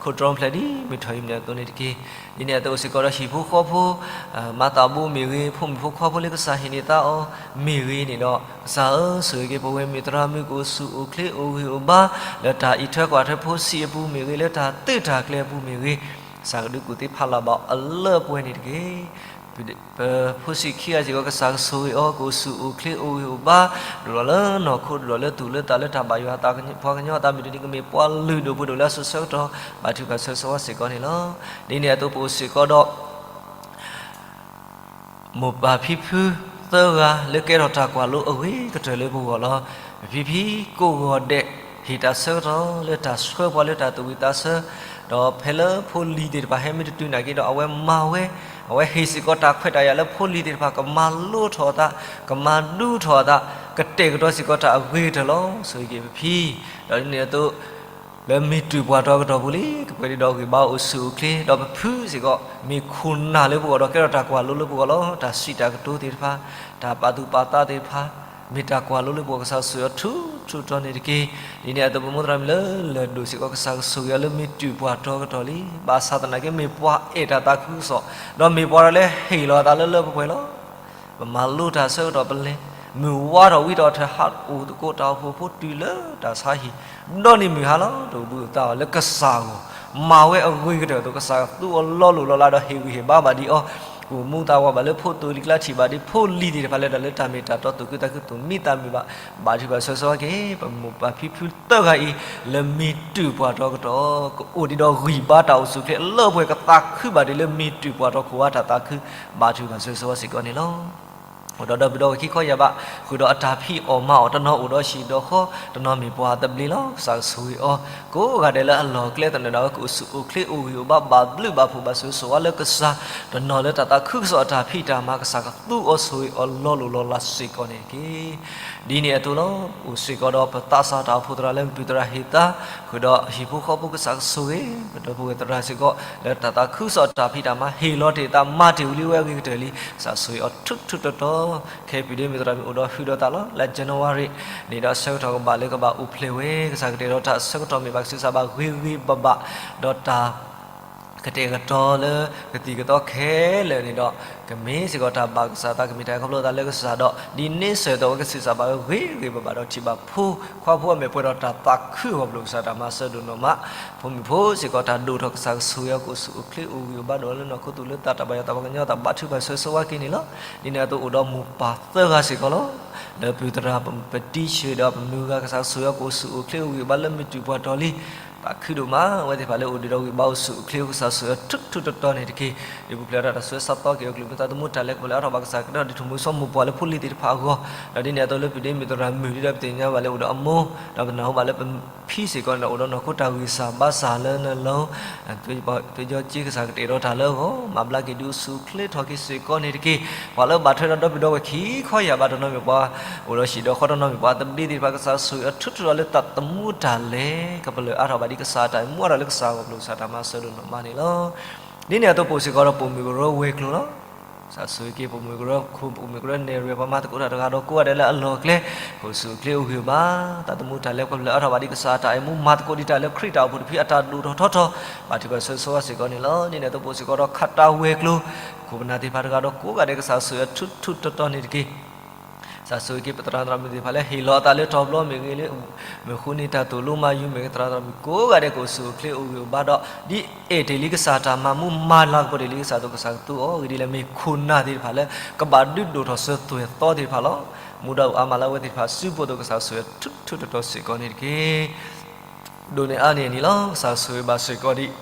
ခိၣ်တြီဖျဲးဒ်မုၢ်ထီၣ်အံၤမနုၤအသိးန့ၣ်တက့ၢ်. ဒ်န့ၣ်အသိးစ့ၢ်ကီးဒီးဟံၣ်ဖိဃီဖိ မၤသးဘိမ့ၢ်ဂ့ၤ, ဖိမုၣ်ဖိခွါဖိလၢကစၢ်ဟ့ၣ်န့ၢ်သါအီၤမ့ၢ်ဂ့ၤန့ၣ်ဒီး ကစၢ်ဧၢ ဆိၣ်ဂ့ၤက့ၤပဝဲမုၢ်သရၣ်မုၣ်ကအိၣ်ဆူၣ်အိၣ်ချ့အိၣ်ဂံၢ်အိၣ်ဘါ လၢတၢ်အံးထွဲကွၢ်ထွဲဖိဆံးအပူၤမ့ၢ်ဂ့ၤ, လၢတၢ်သုးတၢ်ကျဲၤအပူၤမ့ၢ်ဂ့ၤ, ကစၢ်ကဒုးကူၣ်သ့ဖးလၢ်ဘၣ်အီၤအလၢအပှဲၤန့ၣ်တက့ၢ်. ပဖိဆံးခံဂၤစ့ၢ်ကီး ကစၢ်ကဆိၣ်ဂ့ၤအီၤ ကအိၣ်ဆူၣ်အိၣ်ချ့အိၣ်ဂံၢ်အိၣ်ဘါ, ဒိၣ်ထီၣ်လၢနီၢ်ခိ ဒိၣ်ထီၣ်လၢသူၣ်လၢသး လၢတၢ်ဘၣ်ယွၤအသးပှၤကညီအသးမုၢ်တနံၤ ကမ့ၢ်ပှၤလုၢ်ဒိၣ်ပှ့ၤဒိၣ်လၢအစိၤဆၢကတီၢ် ဘါထုကဖၣ်ဆၢဂ့ၤဆၢဝါစ့ၢ်ကီးန့ၣ်လီၤ. ဒ်န့ၣ်အသိးပအိၣ်စ့ၢ်ကီးဒီး မိၢ်ပၢ်ဖံဖုသၢဂၤလၢကဲထီၣ်တၢ်ကွၢ်လိအဂ့ၤကတၢၢ်လၢပဂီၢ်လီၤ. ပဖံဖံကိးဂီၤဒဲး ဟ့ၣ်တၢ်ဆၢကတီၢ်လၢတၢ်ဆှၢပှၤလၢတၢ်သူၣ်ဝံၣ်သးဆၢ, ဒီးဖဲလၢဖိလံၤသ့ၣ်တဖၣ်ဟဲမ့ၢ်တတုၤနာ်က့ဒီး အဝဲမၤဝဲ, အဝဲဟ့ၣ်စ့ၢ်ကီးတၢ်ခွဲးတၢ်ယာ်လၢဖိလံၤသ့ၣ်တဖၣ် ကမၤလိထီၣ်အသး, ကမၤဒူထီၣ်အသး, ကတဲာ်ကတီၤစ့ၢ်ကီးတၢ်အဂ့ၤကတၢၢ်လီၤ. ဆိၣ်ဂ့ၤက့ၤပဖံ ဒီးဒ်န့ၣ်အသိး လၢမ့ၢ်တုၤပှၤတီကတီၢ်ပူၤလံ ကပှဲၤဒ်ဒီးဂံၢ်ဘါအိၣ်ဆူၣ်အိၣ်ချ့, ဒီးပဖုစ့ၢ်ကီး မ့ၢ်ခိၣ်နၢ်လၢပဂီၢ်ဒီးကဲထီၣ်တၢ်ကွၢ်လိလၢပဂီၢ်လီၤ. တၢ်စံးတၢ်ကတိၤသ့ၣ်တဖၣ်, တၢ်ပာ်သူၣ်ပာ်သးသ့ၣ်တဖၣ်, မ့ၢ်တၢ်ကွၢ်လိလၢပဂီၢ် ကစၢ်ဆိၣ်ဂ့ၤအီၤထူထူတီၤတီၤန့ၣ်တက့ၢ်. ဒ်န့ၣ်အသိးပမိၢ်သရၣ်မုၣ်လၢလၢၢ်ဒိၣ်စ့ၢ်ကီး ကစၢ်ကဆိၣ်ဂ့ၤအီၤလၢမ့ၢ်တုၤပှၤတီကတီၢ်လံ. ဘၣ်ဆၣ်သနာ်က့မ့ၢ်ပှၤအဲၣ်တၢ်သးခုကစီၣ်, ဒီးမ့ၢ်ပှၤတဂၤလၢဟ့ၣ်လီၤအသးလၢလၢပှဲၤပှဲၤလီၤ. ပမၤလိတၢ်ဆၢကတီၢ်ပလဲၤ, မုၢ်ဝါထီၣ်ဝံထီၣ် ထၢၣ်ဟးအိၣ်သကိးတၢ်အိၣ်ဖှိၣ်ဖိတုၤလၢတၢ်ဆါဟံၣ်, ဒီနံၤမုၢ်ဟါလီၤ တအိၣ်ဘှံးအိၣ်သါအီၤလၢကစၢ်အဂီၢ်, မၤဝဲအဂ့ၤကတၢၢ်အသိး ကစၢ်သူအီၤလီၤလိၢ်လီၤလး ဒီးဟ့ၣ်ဂံၢ်ဟ့ၣ်ဘါဘၣ်ဒံးအီၤ, အိၣ်မူသးဝးဘၣ်လၢဖိသိလံၤကျါ ထံၣ်ဘၣ်ဒံးဖိလံၤသ့ၣ်တဖၣ်လၢတၢ်လၢတၢ်မ့ၢ်တၢ်တီ သူၣ်ခုသးခုသူၣ်မံသးမုာ်ဘၣ်. ဘါထုကဖၣ်ဆၢဂ့ၤဆၢဝါက့ၤ ပမိၢ်ပၢ်ဖံဖုသၢဂၤအံၤ လၢမ့ၢ်တုၤပှၤတီကတီၢ် ကအိၣ်ဒံးဒီးဂံၢ်ဘါတၢ်အိၣ်ဆူၣ်အိၣ်ချ့အလၢပှဲၤ ကသးခုဘၣ်ဒံးလၢမ့ၢ်တုၤပှၤတီခိၣ်ဝါတၢ်သးခု, ဘါထုကဖၣ်ဆၢဂ့ၤဆၢဝါစ့ၢ်ကီးန့ၣ်လီၤ. အိၣ်ဒီးဒီပုၢ်ဒီဝဲၢ်ခံခီယၢ်ဘး, ဃုာ်ဒီးအတၢ်ဖံးအီၣ်မၤအီၣ် တနီၤအိၣ်ဒီးဟံၣ်ဒီးဃီ, တနီၤမ့ၢ်ပှၤသဘျ့လီၤ. ကစၢ်ကဆိၣ်ဂ့ၤအီၤ ကိးဂၤဒဲးလၢအလီၢ်အကျဲသနၢၣ်ဒၣ်ဝဲ ကအိၣ်ဆူၣ်အိၣ်ချ့အိၣ်ဂံၢ်အိၣ်ဘါ ဘၣ်ဘျုးဘၣ်ဖှိၣ်ဘၣ်ဆိၣ်ဂ့ၤဆိၣ်ဝါလၢကစၢ်, တနီၤလၢတၢ်သးခုကစီၣ်အတၢ်ဖံးတၢ်မၤ ကစၢ်ကသူအီၤဆိၣ်ဂ့ၤအီၤလီၤလိၢ်လီၤလးစ့ၢ်ကီးန့ၣ်တက့ၢ်. ဒ်န့ၣ်အသိးလီၤ. အိၣ်စ့ၢ်ကီးဒီးပသးစၢ်တၢ်အိၣ်ဖှိၣ်သရၣ်လၢမ့ၢ်ပုၢ်သရၣ်ဟ့ၣ်သါ, ဃုာ်ဒီးဟံၣ်ဖိဃီဖိ ကစၢ်ကဆိၣ်ဂ့ၤ, ပဒီပုၢ်ဝဲၢ်သရၣ်စ့ၢ်ကီး လၢတၢ်သးခုကစီၣ်တၢ်ဖံးတၢ်မၤ ဟ့ၣ်လီၤတ့ၢ်အသး မၤတ့ၢ်ဝံၤလံဝဲအဂ့ၤကတၢၢ်လံ. ကစၢ်ဆိၣ်ဂ့ၤအီၤထူထူတီၤတီၤ, ခဲအံၤပဒ့မုၢ်သရၣ်မုၣ်အိၣ်ဒီးဟုာ်ဒီးသးလီၤ. လၢ January န့ၣ်ဒီးဆၢကတီၢ်ကဘၣ်လၢကဘၣ်အိၣ်ဖျဲၣ်ဝဲ ကစၢ်ကတဲာ်ဒီးတၢ်အဆၢကတီၢ်မ့ၢ်ဘၣ် ကဆူးစၢ်ဘၣ်ဂ့ၤဂ့ၤဘၣ်ဘၣ်, ဒီးတၢ် ကတဲာ်ကတီၤလၢကသံၣ်ကသီခဲလၢာ်န့ၣ်ဒီး ကမ့ၢ်စ့ၢ်ကီးတၢ်ဘၣ်ကစၢ်သး ကမ့ၢ်တၢ်ခီဖျိသးလၢကစၢ်ဒီး ဒ်န့ၣ်ဆၢၣ်သီးဝဲ ကဆူးစၢ်ဘၣ်ဝဲဂ့ၤဂ့ၤဘၣ်ဘၣ်ဒီး ထံၣ်ဘၣ်ဖိခွါဖိအမဲာ်ပှဲၤဒီးတၢ်သးခုအဂီၢ် ပျိၢ်ကစၢ်တၢ်မၤစၢၤဒိၣ်နီၢ်မး, ဖိမုၣ်ဖိစ့ၢ်ကီး တၢ်ဒိၣ်ထီၣ် ကစၢ်ကဆိၣ်ဂ့ၤအီၤ ကအိၣ်ဆူၣ်အိၣ်ချ့အိၣ်ဂံၢ်အိၣ်ဘါ ဒိၣ်လၢနီၢ်ခိသူၣ်လၢသး တၢ်ဘၣ်ယွၤသးပှၤကညီအသး ဘါထုကဖၣ်ဆၢဂ့ၤဆၢဝါက့ၤန့ၣ်လီၤ. ဒ်န့ၣ်အသိးအိၣ်ဒီးမိၢ်ပၢ်သၢဂၤစ့ၢ်ကီးလီၤ. လၢပုၢ်သရၣ်ပတံၤဆၢၣ်ဒီးပမုၢ်ဂၤ ကစၢ်ကဆိၣ်ဂ့ၤအီၤ ကအိၣ်ဆူၣ်အိၣ်ချ့အိၣ်ဂံၢ်အိၣ်ဘါလၢမ့ၢ်တုၤပှၤတီၤလံ သးခုဒိၣ်မး, အဝဲသ့ၣ်တဖၣ်လၢအိၣ်ဒံးဒီးဂံၢ်ဘါအိၣ်ဆူၣ်အိၣ်ချ့ ကစၢ်ဆိၣ်ဂ့ၤအီၤထူထူတီၤတီၤန့ၣ်တက့ၢ်. ဒုးပူၤဖျဲးဒီးတၢ်ဆူးတၢ်ဆါသီက့ၤ အိၣ်ကလုၢ်မုာ်သးသမူတၢ်လဲၤကပီၤလၢအါထီၣ်ဘၣ် ကစၢ်ကတီၢ်ဒုးထူၣ်မူစီမိၢ်ပၢ်လၢဖိလံၤသ့ၣ်တဖၣ်အဂီၢ်, ဒီးဒ်န့ၣ်အသိးလၢပဒ့မုၢ်သရၣ်မုၣ်ဒ်ဒီးပသ့ၣ်ညါဘၣ်လၢအိၣ်ဒီးအမိၢ်, ဒီးပနၢ်ဟူဘၣ်လၢပဖံစ့ၢ်ကီးန့ၣ်ဒီး အိၣ်ဒီးနီၢ်ခိတၢ်ဂံၢ်စၢ်ဘါစၢ်လၢနလီၤ သွ့ၣ်ကၠီက့ ကစၢ်ကတဲာ်ဒီးတၢ်လၢအဂီၢ် မၤဘျါက့ၤဒုးဆူၣ်အိၣ်ချ့ထီၣ်က့ၤစ့ၢ်ကီးန့ၣ်တက့ၢ်. ပှၤလၢဘၣ်ထွဲဒီးဒီပုၢ်ဒီဝဲၢ်ခံခီယၢ်ဘး တနီၤမ့ၢ်ပှၤအိၣ်ဒီးဟံၣ်ဒီးဃီ တနီၤမ့ၢ်ပှၤသဘျ့သ့ၣ်တဖၣ် ကစၢ်ဆိၣ်ဂ့ၤအီၤထူထူတီၤတီၤလၢတၢ်သမူတၢ်လဲၤ ကပလၢၢ်အါထီၣ်ဘၣ်ဒ်ကစၢ်အတၢ် မူအါထီၣ်လၢကစၢ်အဂီၢ် ပျိၢ်ကစၢ်တၢ်မၤစၢၤဒိၣ်နီၢ်မးန့ၣ်လီၤ. ဒ်န့ၣ်အသိးပအိၣ်စ့ၢ်ကီးဒီးပိာ်မုၣ်ကရၢဝဲၤကျိၤလီၤ. ကစၢ်ဆိၣ်ဂ့ၤက့ၤပိာ်မုၣ်ကရၢ ခိၣ်ပိာ်မုၣ်ကရၢ နဲၣ်ရွဲၣ် ပှၤမၤသကိးတၢ်တဂၤဒီးကိးဂၤဒဲးလၢအလီၢ်အကျဲ, ကအိၣ်ဆူၣ်အိၣ်ချ့အိၣ်ဂံၢ်အိၣ်ဘါ, သးသမူတၢ်လဲၤခီဖျိအါထီၣ်ဘၣ်ဒ်ကစၢ်အတၢ်အဲၣ်မူ မၤသကိးဒံးတၢ်လၢခရံာ်တၢ်အိၣ်ဖှိၣ်တဖုအတၢ်ဒိၣ်ထီၣ်ထီထီၣ်, ဘါထုကဖၣ်ဆၢဂ့ၤဆၢဝါစ့ၢ်ကီးန့ၣ်လီၤ. ဒ်န့ၣ်အသိးပအိၣ်စ့ၢ်ကီးဒီးခးတၢ်ဝဲၤကျိၤ, ခိၣ်ပနၢ်သ့ၣ်တဖၣ်တဂၤဒီးကိးဂၤဒဲး ကစၢ်ဆိၣ်ဂ့ၤအထူးထူးတီၤတီၤန့ၣ်တက့ၢ်. ကစၢ်ဆိၣ်ဂ့ၤက့ၤပသရၣ်သရၣ်မုၣ်သ့ၣ်တဖၣ်လၢဟ့ၣ်လီၤအသးလၢတီၤဘျီမ့ၢ်ဂ့ၤလၢ မုၢ်ဃုနံၤတၢ်သိၣ်လိမၤယူၤမ့ၢ်ဂ့ၤ သရၣ်သရၣ်မုၣ်ကိးဂၤဒဲးကအိၣ်ဆူၣ်အိၣ်ချ့အိၣ်ဂံၢ်အိၣ်ဘါဒီး ဒ်အဲၣ်တ့ၢ်လံကစၢ်တၢ်မၤမူ မၤလၤကပီၤတ့ၢ်လံကစၢ်အသိး ကစၢ်ကသူအီၤ အဂ့ၢ်ဒ်လဲၣ်မ့ၢ်ခိၣ်နၢ်သ့ၣ်တဖၣ်လၢ ကဘၣ်ဒုးဒိၣ်ထီၣ်စၢၤသွဲၣ်သီသ့ၣ်တဖၣ်လီၤ. မူဒါအိၣ်အါမးလၢအဝဲသ့ၣ်တဖၣ်စုပူၤအသိး ကစၢ်ဆိၣ်ဂ့ၤအထူးထူးတီၤတီၤစ့ၢ်ကီးန့ၣ်တက့ၢ်. ဒိၣ်န့ၢ်အါန့ၢ်န့ၣ်လီၤ. ကစၢ်ဆိၣ်ဂ့ၤဘၣ်စ့ၢ်ကီးဒ်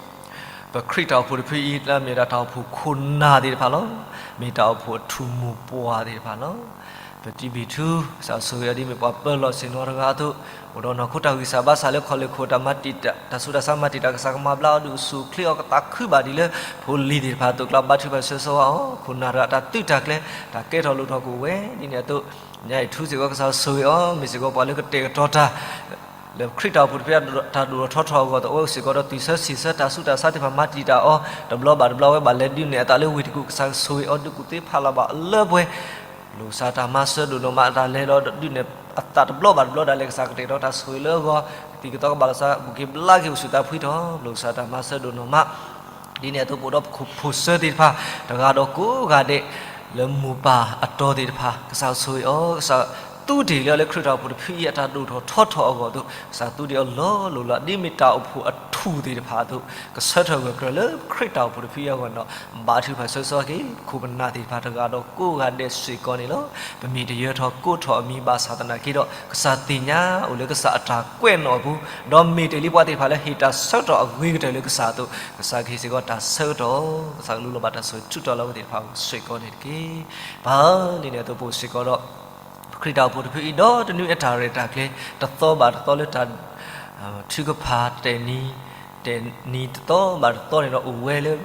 ပခရံာ်တၢ်အိၣ်ဖှိၣ်တဖုအံၤ လၢအမ့ၢ်ဒၣ်တၢ်အိၣ်ဖှိၣ်ခိၣ်နၢ်သ့ၣ်တဖၣ်လီၤ. မ့ၢ်တၢ်အိၣ်ဖှိၣ်အထူၣ်မိၢ်ပှၢ်သ့ၣ်တဖၣ်လီၤ. ပတံဘံၣ်ထူ ကစၢ်ဆိၣ်ဂ့ၤအီၤဒ်မ့ၢ်ပှၤပၢၤလီၢ်ဆ့ၣ်နီၤတဂၤအသိး, အိၣ်ဒီးနီၢ်ခိတၢ်ဂံၢ်စၢ်ဘါစၢ်လၢခီၣ်လ့ၢ်ခိၣ်တၢ်မၤတံာ်တာ် တၢ်ဆူးတၢ်ဆါမၤတံာ်တာ် ကစၢ်ကမၤဘျါအီၤဒုးအိၣ်ဆူၣ်အိၣ်ချ့အီၤ ကသးခုဘၣ်ဒ်လၢ ဖိလံၤသ့ၣ်တဖၣ်အသိး ကျါဘါထုကဖၣ်ဆၢဂ့ၤဆၢဝါအီၤ, ခိၣ်နၢ်တဂၤတၢ်သုးတၢ်ကျဲၤ တၢ်ကဲထီၣ်လိၣ်ထီၣ်ကအိၣ်ဝဲ, ဒ်န့ၣ်အသိး ညါအံၤထူစ့ၢ်ကီးကစၢ်ဆိၣ်ဂ့ၤအီၤ မ့ၢ်စ့ၢ်ကီးပှၤလၢကတဲာ်ကတီၤတၢ် လၢခရံာ်တၢ်အိၣ်ဖှိၣ်တဖုအတၢ်ဒိၣ်ထီၣ်ထီထီၣ်အဂီၢ်အသိး အဝဲစ့ၢ်ကီးဒီးတုၤဆၢဆံးဆၢတၢ်ဆူးတၢ်ဆါသ့ၣ်တဖၣ်မၤတံာ်တာ်အီၤ တဘျီဘၣ်တဘျီ အဝဲဘၣ်လဲၤဒုးနဲၣ်အသးလၢဝ့ၢ်တကူၣ် ကစၢ်ဆိၣ်ဂ့ၤအီၤဒုးကူၣ်သ့ဖးလီၤဘၣ်လၢပှဲၤ ပလိၣ်ကစၢ်တၢ်မၤစၢၤဒိၣ်ဒိၣ်မး အတၢ်လဲၤဒီးဒုးနဲၣ်အသးတဘျီဘၣ်တဘျီဒၣ်လဲာ် ကစၢ်ကတဲာ်ကတီၤတၢ်ဆိၣ်ဂ့ၤလၢအဂီၢ် ကသံၣ်ကသီကဘၣ်လီၤစၢ် ဘူးက့ၤဘျါက့ၤအိၣ်ဆူၣ်သးဖှံထီၣ် ပလိၣ်ကစၢ်တၢ်မၤစၢၤဒိၣ်ဒိၣ်မး ဒ်န့ၣ်အသိးပအိၣ်ဒီးပခိၣ်ဖိစၢၤသ့ၣ်တဖၣ် တဂၤဒီးကိးဂၤဒဲး လၢမိၢ်ပၢ်အတီၤသ့ၣ်တဖၣ် ကစၢ်ဆိၣ်ဂ့ၤအီၤ ကစၢ်သူတ့ၢ်လံအီၤလၢခရံာ်တၢ်အိၣ်ဖှိၣ်တဖုအံၤအတၢ်ဒိၣ်ထီၣ်ထီထီၣ်အဂီၢ်အသိး ကစၢ်သူတ့ၢ်အီၤလီၤလိၤလီၤ ဒ်မ့ၢ်တၢ်အိၣ်ဖှိၣ်အထူၣ်သ့ၣ်တဖၣ်အသိး ကဆၢထၢၣ်ဂၢၢ်ကျၢၤလၢခရံာ်တၢ်အိၣ်ဖှိၣ်တဖုအံၤအဂီၢ်န့ၣ်ဒီး ဘါထုကဖၣ်ဆၢဂ့ၤဆၢဝါက့ၤ ပခိၣ်ပနၢ်သ့ၣ်တဖၣ်တဂၤဒီးကိးဂၤဒဲးစ့ၢ်ကီးန့ၣ်လီၤ. ပမ့ၢ်တယၢၤထီၣ်ကိးထီၣ်အမံၤဘၣ်ဆၣ်သနာ်က့ဒီး ကစၢ်သ့ၣ်ညါအိၣ်လၢကစၢ်အတၢ်ကွဲးနီၣ်အပူၤ ဒီးမ့ၢ်တ့ၢ်လံပှၤသ့ၣ်တဖၣ်လၢဟ့ၣ်တၢ်ဆၢကတီၢ်အဂ့ၤကတၢၢ်လၢကစၢ်အသိး ကစၢ်ကဟ့ၣ်စ့ၢ်ကီးတၢ်ဆၢကတီၢ် ကစၢ်ကလူလီၤဘၣ်တၢ်ဆိၣ်ဂ့ၤဆၢကတီၢ်လၢအဝဲသ့ၣ်တဖၣ်အဂီၢ်စ့ၢ်ကီးန့ၣ်တက့ၢ်. ပၢ်ဧၢ ဒ်န့ၣ်အသိးပအိၣ်စ့ၢ်ကီးဒီး ပခရံာ်တၢ်အိၣ်ဖှိၣ်တဖုအံၤဒီတနွံအတၢ်ရဲၣ်တၢ်ကျဲၤ တသီဘၣ်တသီလၢတၢ် ထုကဖၣ်တဲာ်နံၤ တဲာ်နံၤတသီဘၣ်တသီန့ၣ်ဒီးအိၣ်ဝဲလၢ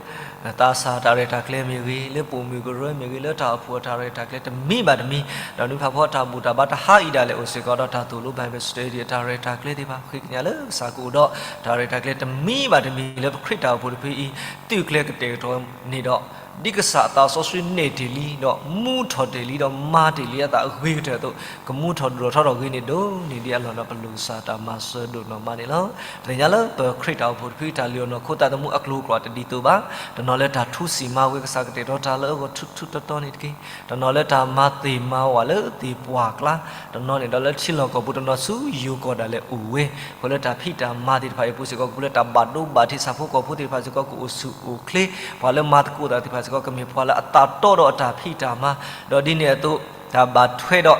သးစၢ်တၢ်ရဲၣ်တၢ်ကျဲၤမ့ၢ်ဂ့ၤ လၢပိာ်မုၣ်ကရၢမ့ၢ်ဂ့ၤ လၢတၢ်အိၣ်ဖှိၣ်အတၢ်ရဲၣ်တၢ်ကျဲၤတမံၤဘၣ်တမံၤ ဒီးနွံဖးဖီတၢ်ဘူၣ်တၢ်ဘါတဟါအံၤဒၣ်လဲာ်အိၣ်စ့ၢ်ကီးဒီးတၢ်သိၣ်လိ Bible study အတၢ်ရဲၣ်တၢ်ကျဲၤသ့ၣ်တဖၣ် ဃ့ကညးလၢကစၢ်ကအိၣ်ဒီး တၢ်ရဲၣ်တၢ်ကျဲၤတမံၤဘၣ်တမံၤလၢပခရံာ်တၢ်အိၣ်ဖှိၣ်တဖုအံၤ သုးကျဲၤကတဲာ်ကတီၤန့ၣ်ဒီး ဒ်ကစၢ်အသးစီဆှံန့ၢ်တ့ၢ်လံ ဒီးမူထီၣ်တ့ၢ်လံ ဒီးမၤတ့ၢ်လံအသးအဂ့ၤကတၢၢ်အသိး ကမူထီၣ်ဒိၣ်ထီၣ်ထီထီၣ်ဂ့ၤန့ၣ်ဒိၣ်န့ၢ်ဒံးအလီၢ်ဒီး ပလိၣ်ကစၢ်တၢ်မၤစၢၤဒိၣ်နီၢ်မးန့ၣ်လီၤ. ပသ့ၣ်ညါလၢပခရံာ်တၢ်အိၣ်ဖှိၣ်တဖုတၢ်လုၢ်အီၣ်နီၢ်ခိသးသမူအကျိၤအကျဲတဒ်သိးဘၣ်, တနီၤလၢတၢ်ထူစံၣ်မၤဝဲ ကစၢ်ကတဲာ်ကတီၤတၢ်လၢအဂီၢ်ထူထူတီတီန့ၣ်တက့ၢ်. တနီၤလၢတၢ်မၤသ့ၣ်မၤဝၣ်လၢသ့ၣ်ပှၢ်ကျါ, တနီၤန့ၣ်ဒီးလၢထံလီၢ်ကီၢ်ပူၤ တနီၤဆူယိၤကီၢ်ဒၣ်လဲာ်အိၣ်ဝဲ, အဃိလၢတၢ်ဖံးတၢ်မၤသ့ၣ်တဖၣ်အံၤအပူၤစ့ၢ်ကီး ကပူၤလၢတၢ်ဘၣ်ဒိဘၣ်ထံး ဆၣ်ဖိကီၢ်ဖိသ့ၣ်တဖၣ်စ့ၢ်ကီး ကအိၣ်ဆူၣ်အိၣ်ချ့, ပှၤလၢမၤသကိးတၢ်သ့ၣ်တဖၣ်စ့ၢ်ကီး ကမ့ၢ်ပှၤလၢအသးတီဒီးအတၢ်ဖံးတၢ်မၤ, ဒီးဒ်န့ၣ်အသိး တၢ်ဘၣ်ထွဲဒီး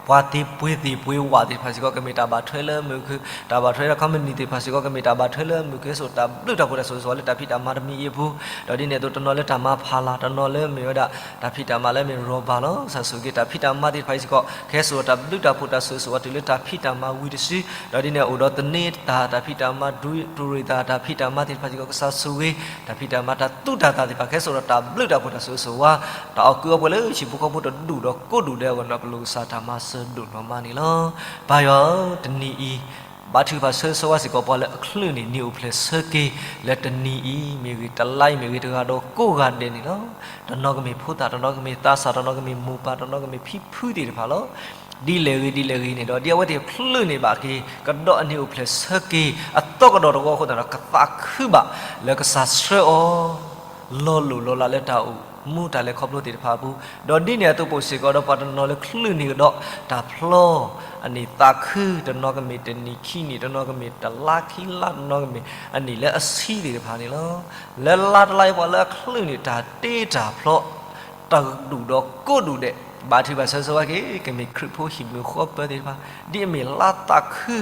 ပှၤသ့ၣ်ပှ့ၤသ့ၣ်ပှ့ၤဝၣ်သ့ၣ်တဖၣ်စ့ၢ်ကီး ကမ့ၢ်တၢ်ဘၣ်ထွဲလၢမုၢ်ခုၣ်, တၢ်ဘၣ်ထွဲဒီး company သ့ၣ်တဖၣ်စ့ၢ်ကီး ကမ့ၢ်တၢ်ဘၣ်ထွဲလၢမုၢ်ခုၣ် ကဲဆိးတၢ်ဘျုးတၢ်ဖှိၣ်တၢ်ဆိၣ်ဂ့ၤဆိၣ်ဝါလၢတၢ်ဖံးတၢ်မၤတမံၤအံၤအပူၤ, ဒီးဒ်န့ၣ်အသိး တနီၤလၢတၢ်မၤဖးလၢ်, တနီၤလၢမ့ၢ်ဝဲဒၣ် တၢ်ဖံးတၢ်မၤလၢမ့ၢ် robot လီၤ. ကစၢ်ဆိၣ်ဂ့ၤက့ၤတၢ်ဖံးတၢ်မၤသ့ၣ်တဖၣ်အံၤစ့ၢ်ကီး ကဲဆိးတၢ်ဘျုးတၢ်ဖှိၣ်တၢ်ဆိၣ်ဂ့ၤဆိၣ်ဝါတုၤလၢတၢ်ဖံးတၢ်မၤဝံၤတစု, ဒီးဒ်န့ၣ်အိၣ်ဒီးသန့ၤတၢ် တၢ်ဖံးတၢ်မၤ တူၢ်ရ့ၣ်တၢ် တၢ်ဖံးတၢ်မၤသ့ၣ်တဖၣ်စ့ၢ်ကီး ကစၢ်ဆိၣ်ဂ့ၤ တၢ်ဖံးတၢ်မၤတၢ်သူတၢ်သၣ်သ့ၣ်တဖၣ် ကဲဆိးဒီးတၢ်ဘျုးတၢ်ဖှိၣ်တၢ်ဆိၣ်ဂ့ၤဆိၣ်ဝါ တၢ်အီၣ်ကုၢ်အီပှဲၤလၢဟံၣ်ဖိဃီဖိတဒူၣ်ဒီးကိးဒူၣ်ဒဲးအဂီၢ်န့ၣ်ဒီး ပလိၣ်ကစၢ်တၢ်မၤစၢၤဒိၣ်နီၢ်မးန့ၣ်လီၤ. ပၢ်ယွၤဧၢ, တနံၤအံၤ ဘါထုကဖၣ်ဆၢဂ့ၤဆၢဝါစ့ၢ်ကီးပှၤလၢအချုးန့ၣ် နံၤအိၣ်ဖျဲၣ်ဆၢက့ၤ လၢတနံၤအံၤမ့ၢ်ဂ့ၤ တလါအံၤမ့ၢ်ဂ့ၤ တဂၤဒီးကိးဂၤဒဲးန့ၣ်လီၤ. တနီၤကမ့ၢ်ဖိသၣ်, တနီၤကမ့ၢ်သးစၢ်, တနီၤကမ့ၢ်မိၢ်ပၢ်, တနီၤကမ့ၢ်ဖံဖုသ့ၣ်တဖၣ်လီၤ. ဒ်လဲၣ်ဂ့ၤဒ်လဲၣ်ဂ့ၤန့ၣ်ဒီး ဒ်အဝဲသ့ၣ်ချုးန့ၢ်ဘၣ်က့ၤ ကဒီးအနံၤအိၣ်ဖျဲၣ်ဆၢက့ၤ အသီကဒီးတဝီအဃိသတးဒီး ကသးခုဘၣ်လၢကစၢ်ဆှၢအီၤ လီၤလိၢ်လီၤလးလၢတၢ်အိၣ်မူတၢ်လဲၤခီဖျိသ့ၣ်တဖၣ်အပူၤ, ဒီးဒ်န့ၣ်အသိးပအိၣ်စ့ၢ်ကီးဒီးပှၤတနီၤလၢချုးန့ၢ်ကဒီးတၢ်ဖျီ အန့ၣ်သးခု, တနီၤကမ့ၢ်တနံၤခံနံၤ, တနီၤကမ့ၢ်တလါခံလါ, တနီၤကမ့ၢ်အနံၣ်လၢအဆံသ့ၣ်တဖၣ်န့ၣ်လီၤ. လၢလါတလါအံၤပှၤလၢအချုးန့ၢ်တၢ်တ့တၢ်ဖျီ တဒူၣ်ဒီးကိးဒူၣ်ဒဲး ဘါထုကဖၣ်ဆၢဂ့ၤဆၢဝါက့ၤ ကမ့ၢ်ခရံာ်ဖိဟံၣ်မုၢ်ဃီပၢၤသ့ၣ်တဖၣ်, ဒ်အမ့ၢ်လါသးခု,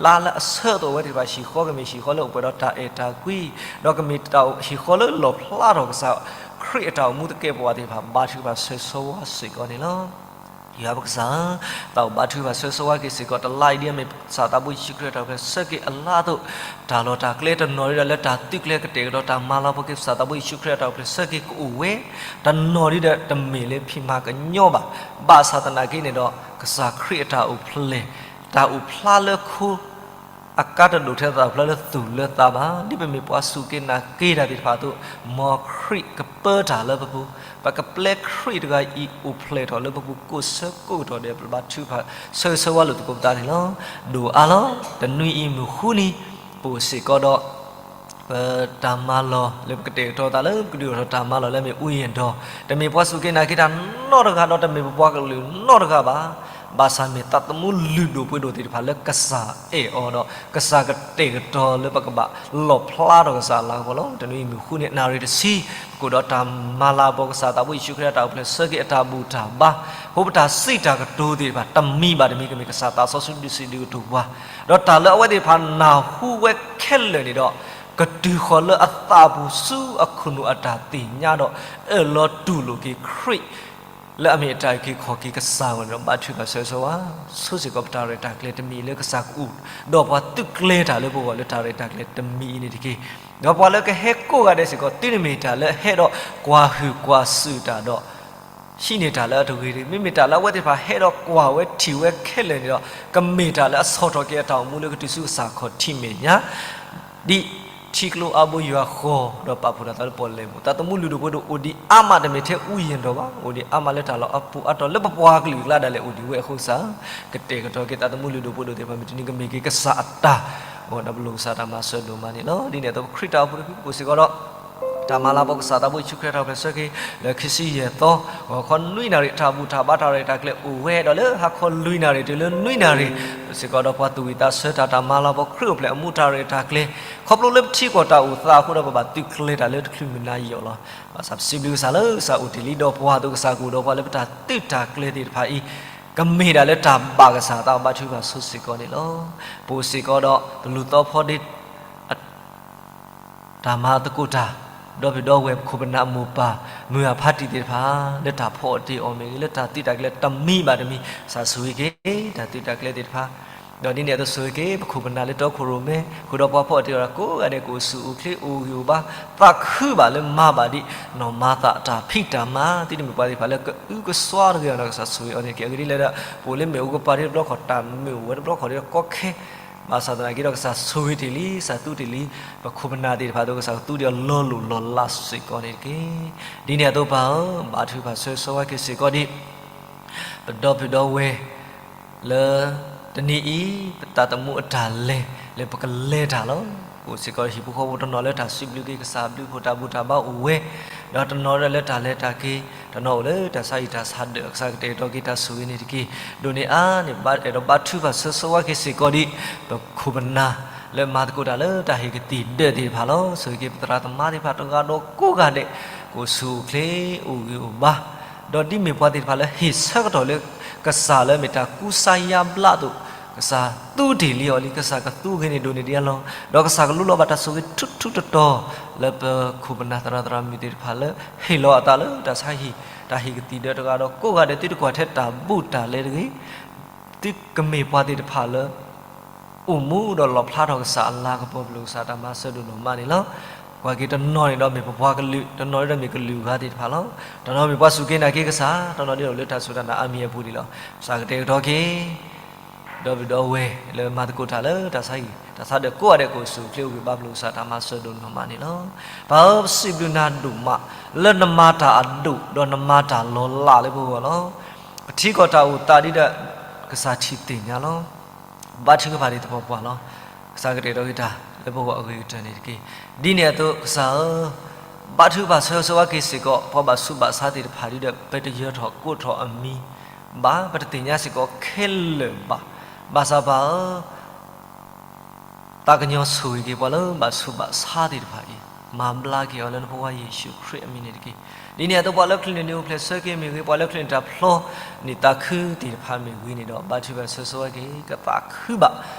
လါလၢအဆၢအသိးဝဲသ့ၣ်တဖၣ် ဟံၣ်ဃီကမ့ၢ်ဟံၣ်ဃီလၢအိၣ်ပှဲၤဒီးတၢ်အဲၣ်တၢ်ကွံ, ဒီးကမ့ၢ်တၢ်ဟံၣ်ဃီလၢလီၣ်ဖျါထီၣ်ကစၢ်ခရံာ်အတၢ်အိၣ်မူသကဲာ်ပဝးသ့ၣ်တဖၣ် ဘါထုကဖၣ်ဆၢဂ့ၤဆၢဝါစ့ၢ်ကီးန့ၣ်လီၤ. ယွၤပကစၢ်ဧၢ, သးအိၣ်ဘါထုကဖၣ်ဆၢဂ့ၤဆၢဝါက့ၤစ့ၢ်ကီး တလါအံၤဒ်အမ့ၢ်ကစၢ်သးဘိယ့ၣ်ၡူးခရံာ်အတၢ်အိၣ်ဖျဲၣ်ဆၢက့ၤအလါအသိး, တၢ်လီၢ်တၢ်ကျဲတနီၤဒ်ဒီးလၢတၢ်သုးကျဲၤကတဲာ်ကတီၤတၢ်မၤလၤကပီၤက့ၤ ကစၢ်သးဘိယ့ၣ်ၡူးခရံာ်အတၢ်အိၣ်ဖျဲၣ်ဆၢက့ၤကအိၣ်ဝဲ, တနီၤဒ်ဒီးတမ့ၢ်လၢဖံးမၤကညီဘၣ်, ဘၣ်ဆၣ်သနာ်က့န့ၣ်ဒီး ကစၢ်ခရံာ်အတၢ်အိၣ်ဖျဲၣ်, တၢ်အိၣ်ဖျါလၢခိ အကါတဒိၣ်ထဲသိးတၢ်အိၣ်ဖျါလၢသူၣ်လၢသးဘၣ်, ဒ်ပမ့ၢ်ပှၤစူၢ်က့ၤနာ်က့ၤတၢ်သ့ၣ်တဖၣ်အသိး, မ်ခရံာ်ကပၢတၢ်လၢပပူၤ, ပကပျဲခရံာ်တဂၤအံၤအိၣ်ဖျဲၣ်ထီၣ်လၢပပူၤကိးဆၢကိးကတီၢ်ဒဲး ပဘါထုကဖၣ်ဆၢဂ့ၤဆၢဝါလိာ်သကိးပသးန့ၣ်လီၤ. ဒိၣ်အါလီၤ. တနွံအံၤမုၢ်ဃုနံၤ ပအိၣ်စ့ၢ်ကီးဒီး ပတၢ်မၤလီၢ်လၢပကတဲာ်ကတီၤသးလၢပကဒုးအိၣ်ထီၣ်တၢ်မၤလီၢ်လၢအမ့ၢ် အူယံၤဒီး တမ့ၢ်ပှၤစူၢ်က့ၤနာ်က့ၤတၢ်နီတဂၤ ဒီးတမ့ၢ်ပပှၤကလုာ်နီတဂၤဘၣ်. ဘၣ်ဆၣ်မ့ၢ်သးသမူလုၢ်ဒိၣ်ပှ့ၤဒိၣ်သ့ၣ်တဖၣ်လၢကစၢ်အဲၣ်အီၤဒီး ကစၢ်ကတဲာ်ကတီၤလၢပကဘၣ်လီၣ်ဖျါထီၣ်ကစၢ်အလၤကပီၤလီၤ. တနွံအံၤမုၢ်ဃုနံၤ နၣ်ရံၣ်တဆံ ပကအိၣ်ဒီးတၢ်မၤလၤဘီကစၢ်သးဘိယ့ၣ်ၡူးခရံာ်အတၢ်အိၣ်ဖျဲၣ်ဆၢက့ၤအတၢ်ဘူၣ်တၢ်ဘါ, အဃိပတၢ်စံးတၢ်ကတိၤသ့ၣ်တဖၣ် တမံၤဘၣ်တမံၤ ကမ့ၢ်ကစၢ်သးစီဆှံဒုးစံးဒုးကတိၤပှၤ, ဒီးတၢ်လၢအဝဲသ့ၣ်တဖၣ်နၢ်ဟူဝဲခဲလၢာ်န့ၣ်ဒီး ကတုၤဃီၤလၢအသးပူၤဆူအခိၣ်နူာ်အတၢ်သ့ၣ်ညါဒီး အၢၣ်လီၤတူၢ်လိာ်က့ၤခရံာ် လၢအမ့ၢ်အတၢ်အုၣ်က့ၤခီၣ်က့ၤကစၢ်အဂီၢ်န့ၣ်ဒီး ဘါထုကဖၣ်ဆၢဂ့ၤဆၢဝါ, ဆိစ့ၢ်ကီးပတၢ်ရဲၣ်တၢ်ကျဲၤတမံၤအံၤလၢကစၢ်ကအိၣ်ဒီးပှၤ သုးကျဲၤတၢ်လၢပဂီၢ်လၢတၢ်ရဲၣ်တၢ်ကျဲၤတမံၤအံၤန့ၣ်တက့ၢ်. ဒီးပှၤလၢကဟဲကိးဂၤဒဲးစ့ၢ်ကီး သုတမ့ၢ်တၢ်လၢအဟဲဒီးကွၢ်ဟုၣ်ကွၢ်စူၣ်တၢ်ဒီး ဟံးန့ၢ်တၢ်လၢအတဂ့ၤတဂ့ၤ, မ့မ့ၢ်တၢ်လၢအဝဲသ့ၣ်တဖၣ်ဟဲဒီးကွၢ်ဝဲထံၣ်ဝဲခဲလၢာ်န့ၣ်ဒီး ကမ့ၢ်တၢ်လၢအဆီၣ်ထီၣ်က့ၤအတၢ်အိၣ်မူလၢကတုၤဆူကစၢ်ခီၣ်ထံးမဲာ်ညါ ဒ်ထံကျိအါဘိယွၤဃီၤ ဒီးပာ်ဖှိၣ်ထီၣ်သးလၢပီၣ်လဲၣ်ပူၤ, သးသမူလုၢ်ဒိၣ်ပှ့ၤဒိၣ်အိၣ်ဒံးအါမး တမ့ၢ်ထဲအူယံၤဒီးဘၣ်, အိၣ်ဒံးအါမးလၢတၢ်လီၢ်အပူၤအါတီၤလၢပပှၤကလုာ်အကျါဒၣ်လဲာ်အိၣ်ဒံးဝဲအဃိကစၢ်, ကတဲာ်ကတီၤက့ၤသးသမူလုၢ်ဒိၣ်ပှ့ၤဒိၣ်သ့ၣ်တဖၣ် မ့ၢ်တနံၤကမ့ၢ်က့ၤကစၢ်အတၢ် ဒီးပလိၣ်ကစၢ်တၢ်မၤစၢၤဒိၣ်မးန့ၣ်လီၤ. ဒ်န့ၣ်အသိးပခရံာ်တၢ်အိၣ်ဖှိၣ်တဖုပအိၣ်စ့ၢ်ကီးဒီး တၢ်မၤလၤဘီကစၢ်သးဘိယ့ၣ်ၡူးခရံာ်အတၢ်အိၣ်ဖျဲၣ်ဆၢက့ၤ လၢခံဆံယဲၢ်သီ ဂီၤခီနွံနၣ်ရံၣ် တၢ်ဘူၣ်တၢ်ဘါတၢ်ရဲၣ်တၢ်ကျဲၤအိၣ်ဝဲဒီးလၢဟါခီလွံၢ်နၣ်ရံၣ်တုၤလၢနွံနၣ်ရံၣ် စ့ၢ်ကီးဒီးပှၤသူၣ်ဝံၣ်သးဆၢတၢ် တၢ်မၤလၤဘီခရံာ်အိၣ်ဖျဲၣ်အမူတၢ်ရဲၣ်တၢ်ကျဲၤ ခီဖျိလၢပထံကီၢ်တၢ်အိၣ်သးအဃိဒီး ပဘၣ်သုးကျဲၤတၢ်လၢတချုးမုၢ်နၤယီၣ်လီၤ. ဘၣ်ဆၣ်ပစံးဘျုးကစၢ်လၢကစၢ်အိၣ်တ့ၢ်လံဒီးပှၤအသိး ကစၢ်ကအိၣ်ဒီးပှၤလၢပတၢ်သုးတၢ်ကျဲၤသ့ၣ်တဖၣ်အံၤ ကမ့ၢ်ဒၣ်လၢတၢ်ဘၣ်ကစၢ်အသး ဘါထုကဖၣ်ဆိစ့ၢ်ကီးန့ၣ်လီၤ. ပအိၣ်စ့ၢ်ကီးဒီးပလူၤသီဖီဒ့ တၢ်မၤသကိးတၢ်, ဒီပုၢ်ဒီဝဲၢ်ပခိၣ်ပနၢ်အမိၢ်ပၢ် မုၢ်အဖါတံၢ်သ့ၣ်တဖၣ် လၢတၢ်ဖီအီၣ်တ့ၢ်အီၣ်မ့ၢ်ဂ့ၤ လၢတၢ်သုးတၢ်ကျဲၤတမံၤဘၣ်တမံၤ ကစၢ်ဆိၣ်ဂ့ၤက့ၤ တၢ်သုးတၢ်ကျဲၤသ့ၣ်တဖၣ်, ဒီးဒ်န့ၣ်အသိးဆိၣ်ဂ့ၤက့ၤ ပခိၣ်ပနၢ်လၢတီခိၣ်ရိၣ်မဲ ဃုာ်ဒီးပှၤဖီအီၣ်တ့ၢ်အီၣ်တၢ်ကိးဂၤဒဲး ကအိၣ်ဆူၣ်အိၣ်ချ့အိၣ်ဂံၢ်အိၣ်ဘါ သးခုဘၣ်လၢမၤဘၣ်ဒ် နီၢ်မၤသးအတၢ်ဖံးတၢ်မၤ သုတမ့ၢ်ပှၤသ့ၣ်တဖၣ်လၢကအုကစွါတဂ့ၤအီၤဒီး ကစၢ်ဆိၣ်ဂ့ၤအီၤန့ၣ်တက့ၢ်. အဂ့ၢ်ဒ်လဲၣ်ဒီး ပအိၣ်လၢမ့ၣ်အူကပၤဒ်တဘျီခီၣ် တၢ်မ့ၣ်အူဝဲတဘျီခီၣ်ဒ်ဒီးကီခဲ ဘၣ်ဆၣ်သနာ်က့ဒီး ကစၢ်ဆိၣ်ဂ့ၤတ့ၢ်လံ ကစၢ်သူတ့ၢ်လံ ပခိၣ်ပနၢ်သ့ၣ်တဖၣ်အသိး ကစၢ်ကသူဒံးအီၤလီၤလိၢ်လီၤလးစ့ၢ်ကီးန့ၣ်တက့ၢ်. ဒ်န့ၣ်အသိးပၢ်ဧၢ, ဘါထုကဖၣ်ဆၢဂ့ၤဆၢဝါက့ၤစ့ၢ်ကီးဒံး ပဒီပုၢ်ဒီဝဲၢ် လၢတနံၤအံၤ ပသးသမူအတၢ်လဲၤ လၢပကလဲၤတၢ်လီၤ. အိၣ်စ့ၢ်ကီးဟံၣ်ဖိဃီဖိတနီၤလၢတၢ်စံးဘျုးက့ၤကစၢ် ဘျုးဖှိၣ်တၢ်ဘူၣ်တၢ်ဘါအိၣ်ဝဲ, ဒီးတနီၤလၢတၢ်လဲၤတၢ်က့ၤ, တနီၤအိၣ်လၢတၢ်ဆါဟံၣ်တၢ်ဆါဒၢး ကစၢ်ကတဲာ်ကတီၤက့ၤတၢ်ဆိၣ်ဂ့ၤန့ၣ်တက့ၢ်. ဒိၣ်န့ၢ်အါန့ၢ် အဲၣ်ဒိးဘါထုကဖၣ်ဆၢဂ့ၤဆၢဝါက့ၤစ့ၢ်ကီးဒံး ပခိၣ်ပနၢ် လၢမၤသကိးတၢ်လၢတၢ်ဟ့ၣ်ကသံၣ်ဒၢးသ့ၣ်တဖၣ်လီၤ. ဆိၣ်ဂ့ၤက့ၤပသရၣ်သမါသ့ၣ်တဖၣ်တဂၤဒီးကိးဂၤဒဲး ကအိၣ်ဆူၣ်အိၣ်ချ့ အိၣ်ဂံၢ်အိၣ်ဘါ ဒီးဒ်မ့ၢ်ပှၤသ့ၣ်တဖၣ်လၢဟ့ၣ်ဆၢကတီၢ်လၢ ကစၢ်လၢအမ့ၢ်တၢ်ကူစါယါဘျါအသိး, ကစၢ်သူတ့ၢ်လံအီၤလံ, ကစၢ်ကသူဂ့ၤန့ၢ်ဒိၣ်န့ၢ်ဒံးအလီၢ်, ဒီးကစၢ်ကလူလီၤဘၣ်တၢ်ဆိၣ်ဂ့ၤထူထူတီတီ လၢပခိၣ်ပနၢ်သရၣ်သရၣ်မုၣ်သ့ၣ်တဖၣ်လၢ ဟ့ၣ်လီၤအသးလၢတၢ်ဆါဟံၣ် တၢ်ဟ့ၣ်ကသံၣ်ဒၢးတဂၤဒီးကိးဂၤဒဲး သုတကွၢ်ထဲတၢ်ဘူးတၢ်လဲတဂ့ၤ သုကမ့ၢ်ပှၤသ့ၣ်တဖၣ်လၢ အိၣ်မူဒီးလီၣ်ဖျါထီၣ်ကစၢ်အလၤကပီၤ ပလိၣ်ကစၢ်တၢ်မၤစၢၤဒိၣ်နီၢ်မးန့ၣ်လီၤ. ကွၢ်က့ၤတနီၤန့ၣ်ဒီးမ့ၢ်ပပှၤကလုာ်, တနီၤန့ၣ်ဒီးမ့ၢ်ကလုာ်ဂၤသ့ၣ်တဖၣ်လီၤ. တနီၤမ့ၢ်ပှၤစူၢ်က့ၤနာ်က့ၤကစၢ်, တနီၤဒ်အိၣ်လၢတၢ်စူၢ်တၢ်နာ်အါမံၤအပူၤန့ၣ်လီၤ. ကစၢ်ကတဲာ်ကတီၤက့ၤ ဒီပုၢ်ဒီဝဲၢ်လၢမၤသကိးတၢ်လၢတၢ်ဆါဟံၣ် တၢ်ဆါဒၢးကိးဂၤဒဲး ကအိၣ်ဆူၣ်အိၣ်ချ့အိၣ်ဂံၢ်ဘါ ပလိၣ်ကစၢ်တၢ်မၤစၢၤဒိၣ်နီၢ်မးန့ၣ်လီၤ. ပၢ်ဧၢ, ပစံးဘျုးနၤဒိၣ်မး လၢနမၤတၢ်အဒိၣ် ဒီးနမၤတၢ်လီၤလးလၢပဂီၢ်လီၤ. ပထံကီၢ်တၢ်အိၣ်သးဒ်ဒီး ကစၢ်ထံၣ်သ့ၣ်ညါလီၤ. ဘါထုကဖၣ်ဒံးသပှၢ်ပှၢ်လီၤ. ကစၢ်ကတဲာ်ကတီၤက့ၤတၢ်လၢပဂီၢ်အဂ့ၤကတၢၢ်န့ၣ်တက့ၢ်. ဒ်န့ၣ်အသိးကစၢ်ဧၢ, ဘါထုကဖၣ်ဆၢဂ့ၤဆၢဝါက့ၤစ့ၢ်ကီး ပှၤဘၣ်ဆူးဘၣ်ဆါသ့ၣ်တဖၣ်ဒ်ဒီး ပတယၢၤထီၣ်ကိးထီၣ်အမံၤဘၣ်, ပတသ့ၣ်ညါစ့ၢ်ကီးခဲလၢာ်ဘၣ်. ဘၣ်ဆၣ်ပၢ်ဧၢ သးကညီၤဆိၣ်ဂ့ၤက့ၤပှၤလၢဘၣ်ဆူးဘၣ်ဆါသ့ၣ်တဖၣ်အံၤ, မၤဘျါက့ၤအီၤလၢနဖိခွါယ့ၣ်ၡူးခရံာ်အမံၤန့ၣ်တက့ၢ်. ဒ်န့ၣ်အသိးပှၤလၢချံးန့ၢ်နံၤအိၣ်ဖျဲၣ်ဆၢက့ၤမ့ၢ်ဂ့ၤ, ပှၤလၢချံးန့ၢ်တၢ်ဖျီန့ၢ်သးခုသ့ၣ်တဖၣ်မ့ၢ်ဂ့ၤန့ၣ်ဒီး ဘါထုကဖၣ်ဆၢဂ့ၤဆၢဝါက့ၤ ကသးခုဘၣ်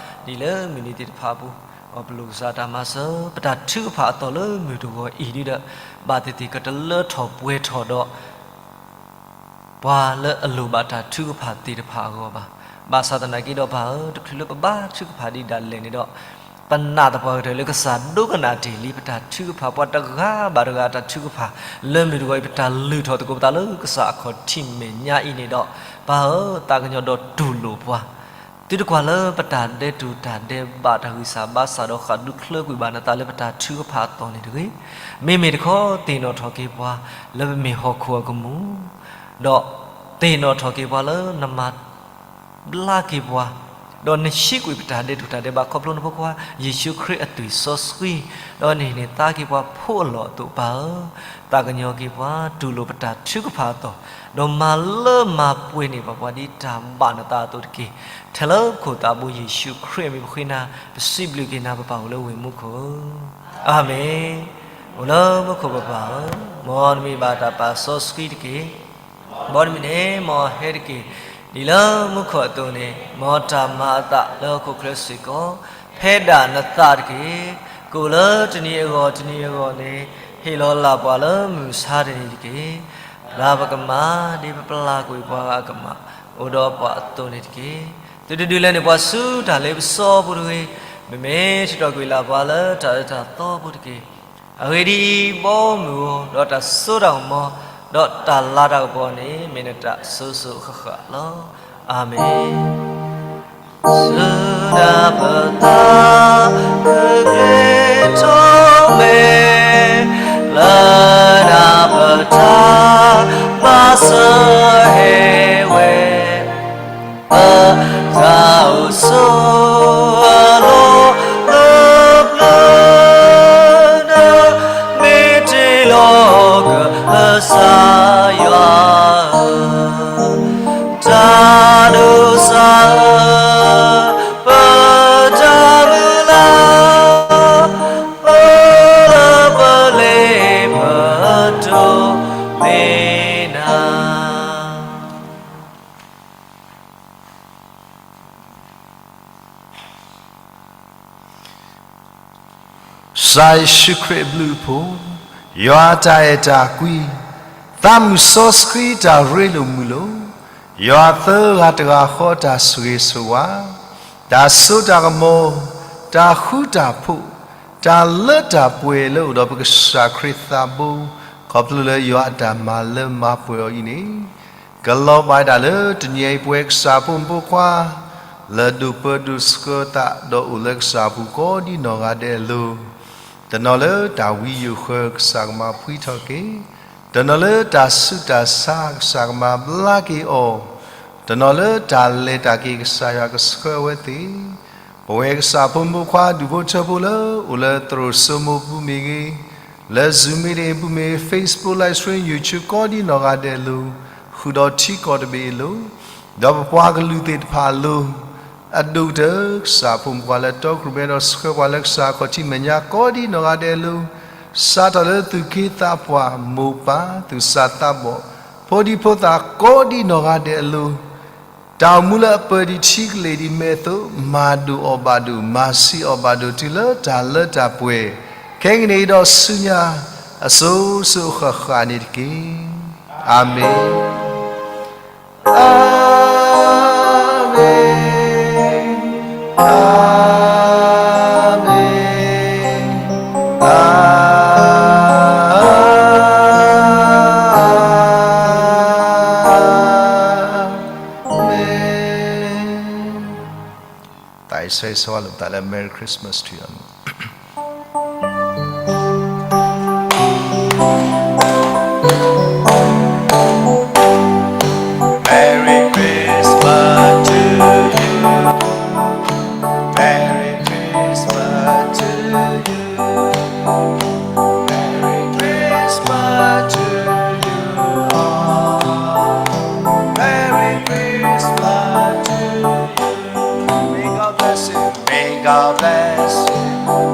ဒ်လၢမုၢ်နံၤသ့ၣ်တဖၣ်အပူၤ, ပလိၣ်ကစၢ်တၢ်မၤစၢၤ ပတၢ်ထုကဖၣ်အသီၣ်လၢမုၢ်တဂီၤအံၤဒ်ဒီး ဘၣ်သ့ၣ်သ့ၣ်ကတလၢထီၣ်ပှဲၤထီၣ်ဒီး ပှၤလၢအလိၣ်ဘၣ်တၢ်ထုကဖၣ်သ့ၣ်တဖၣ်အဂီၢ်ဘၣ်. ဘၣ်ဆၣ်သနာ်က့ဒီးပၢ်ဧၢ, တချုးလၢပဘါထုကဖၣ်ဒံးဒၣ်လဲာ်န့ၣ်ဒီး ပနာ်သပှၢ်ကတၢၢ်လၢကစၢ်ဒိကနၣ်တ့ၢ်လံပတၢ်ထုကဖၣ်, ပှၤတဂၤဘၣ်တဂၤအတၢ်ထုကဖၣ် လၢမုၢ်တဂီၤအံၤ ပတၢ်လုၢ်ထီၣ်သကိးပသးလၢကစၢ်အခီၣ်ထံးမဲာ်ညါအံၤန့ၣ်ဒီး ပၢ်ဧၢ, သးကညီၤဒီးတူၢ်လိာ်ပှၤ, သု သုတကွၢ်လၢပတၢ်ဒဲးတူၢ်တၢ်ဒဲးဘးတၢ်ဂံၢ်စၢ်ဘါစၢ်ဒီးဃၣ်ဒူချၢကွံာ်ဘၣ်နသးလၢပတၢ်ထုကဖၣ်အသီၣ်န့ၣ်တဂ့ၤ. မ့မ့ၢ်တခီ သ့ၣ်နီၣ်ထီၣ်က့ၤပှၤလၢပမ့ၢ်ဟီၣ်ခိၣ်အကမူၣ်, ဒီးသ့ၣ်နီၣ်ထီၣ်က့ၤပှၤလၢနမၤ ဘျါက့ၤပှၤ, ဒီးနဟံးကွံာ်ပတၢ်ဒဲးတူၢ်တၢ်ဒဲးဘးခီဖျိနဖိခွါ ယ့ၣ်ၡူးခရံာ်အသွံၣ်စီဆှံ, ဒီးနဟံးန့ၢ်သါက့ၤပှၤဖိအလီၢ်အသိးပၢ်ဧၢ, သးကညီၤက့ၤပှၤတူၢ်လိာ်ပတၢ်ထုကဖၣ်အသီၣ်, ဒီးမၤလၢမၤပှဲၤန့ၢ်ပှၤပှၤဒ်တၢ်ဘၣ်နသးအသိးတက့ၢ်. ထဲလၢပခိၣ်သးဘိယ့ၣ်ၡူးခရံာ်အမံၤပဃ့နၤ, ပစံးဘျုးက့ၤနၤပပၢ်အိၣ်လၢဝ့ၢ်မူခိၣ်ဧၢ, အၤမ့ၣ်. အိၣ်လၢမူခိၣ်ပပၢ်ဧၢ, မ်နမံၤဘၣ်တၢ်ပာ်စီဆှံတက့ၢ်. ဘီတမံၤန့ၣ် မ်ဟဲတက့ၢ်. ဒ်လၢမူခိၣ်အသိးန့ၣ် မ်တၢ်မၤအသးလၢဟီၣ်ခိၣ်ချၢစ့ၢ်ကီး, ဖဲဒၣ်နသးတက့ၢ်. ကအိၣ်လၢတနံၤအဂီၢ်တနံၤအဂီၢ်န့ၣ်, ဟ့ၣ်လီၤလၢ်ပှၤလၢမုၢ်ဆါတနံၤတက့ၢ်. ပျၢ်ပကမၣ်ဒ်ပပျၢ်ကွံာ်ပှၤဂၤအကမၣ်, အိၣ်ဒီးပှၤအသိးန့ၣ်တက့ၢ်. သုတဒုးလဲန့ၢ်ပှၤဆူတၢ်လ့ပစီပူၤတဂ့ၤ. မ့မ့ၢ်ထုးထီၣ်ကွံာ်လၢ်ပှၤလၢတၢ်အၢတၢ်သီပူၤတက့ၢ်. အဂ့ၢ်ဒ်အံၤ, ဘီမုၢ်ဧိၤ, ဒီးတၢ်စိတၢ်ကမီၤ, ဒီးတၢ်လၤတၢ်ကပီၤန့ၣ် မ့ၢ်နတၢ်စိၤစိၤဃၣ်ဃၣ်လီၤ. အၤမ့ၣ်. ဆူနၤပတၢ်ကကျဲၤထီၣ်မဲာ်, လၢနၤပတၢ်မၤစၢၤဟဲဝဲ, ပတၢ်အိၣ်ဆိးအလီၢ်လၢပျၢၤ, မ့ၢ်တ့လီၤကစၢ်ယွၤဧၢ, တၢ်ဒိးစၢ်ဧၢ, ပတၢ်မုၢ်လၢ်, အိၣ်လၢပလ့ပတိၢ်မ့ၢ်နၤ. ကစၢ်ယ့ၣ်ၡူးခရံာ်အဘျုးအဖှိၣ်, ယွၤအတၢ်အဲၣ်တၢ်ကွံ, သးမုၣ်စီဆှံတၢ်ရ့လိာ်မုာ်လိာ်, ယွၤသၢဂၤတဂၤဃီတၢ်ဆိၣ်ဂ့ၤဆိၣ်ဝါ, တၢ်စိတၢ်ကမီၤ, တၢ်ဃူတၢ်ဖိး, တၢ်လၢတၢ်ပှဲၤလၢအိၣ်ဒီးပကစၢ်ခရံာ်သးဘိ, ခီဖျိလၢယွၤအတၢ်မၤလၢမၤပှဲၤအီၤအံၤန့ၣ်, ကလီၤဘၣ်ဒၣ်လၢတနံၤအံၤပဝဲကစၢ်ဖိမုၣ်ဖိခွါ, လၢဒိၣ်ပၢဒိၣ်ဆှၢသးဒီးအိၣ်လၢကစၢ်ပူၤကိးဒ်နီၢ်ဂၤဒဲးအလိၤ, တနီၤလၢတၢ်ဝံယိာ်ဃၢကစၢ်ကမၤဖှံထီၣ်က့ၤ, တနီၤလၢတၢ်ဆူးတၢ်ဆါကစၢ်ကမၤဘျါက့ၤအီၤ, တနီၤလၢတၢ်လဲၤတၢ်က့ၤကစၢ်ယွၤကဆှၢအဝဲသ့ၣ်, ပဝဲကစၢ်ဖိမုၣ်ဖိခွါဒူၣ်ဖိထၢဖိလၢအိၣ်လၢသရိာ်စိမိၤပူၤမ့ၢ်ဂ့ၤ, လၢ Zoom meeting ပူၤမ့ၢ်ဂ့ၤ, Facebook live stream, YouTube ကိးဒ်နီၢ်ဂၤဒဲးအလိၤ, ဃုာ်ဒီးထံကီၢ်တဘ့ၣ်အလိၤ, ဒီးပပှၤကလုာ်သ့ၣ်တဖၣ်အလိၤ, အဒိၣ်ကတၢၢ်ကစၢ်ဖိမုၣ်ဖိခွါလၢတီကရူၢ်မဲဒီးဆှၢပှၤလၢကစၢ်အခီၣ်ထံးမဲာ်ညါကိးဒ်နီၢ်ဂၤဒဲးအလိၤ, စးထီၣ်လၢသူၣ်က့သးပှၢ်, မိၢ်ပၢ်, သူၣ်စၢ်သးဘီၣ်, ဖိဒံဖိသၣ်ကိးဒ်နီၢ်ဂၤဒဲးအလိၤ, တၢ်အိၣ်မူလၢအပၢၢ်ဒံးထံကလ့ၢ်ဒံးမဲးအသိး, မၤဒိၣ်အီၤဘၣ်ဒိၣ်, မၤဆံးအီၤဘၣ်ဒိၣ်တုၤလၢတၢ်လၢတၢ်ပှဲၤ, ခဲကနံၣ်အံၤဒီးဆူညါ, အစိၤစိၤအဃၣ်ဃၣ်န့ၣ်တက့ၢ်. အၤမ့ၣ်. အၤမ့ၣ်, အၤမ့ၣ်, အၤမ့ၣ်. တၢ်အံၤဆၢဂ့ၤဆၢဝါလိာ်ပသးလၢ Merry Christmas to you. Merry Christmas to you. Merry Christmas to you. Merry Christmas to you all. Merry Christmas to you. May God bless you. May God bless you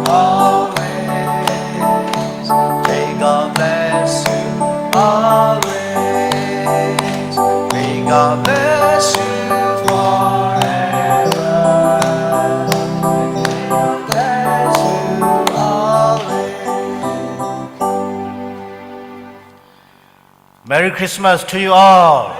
always. May God bless you always. May God bless you forever. May God bless you always. Merry Christmas to you all.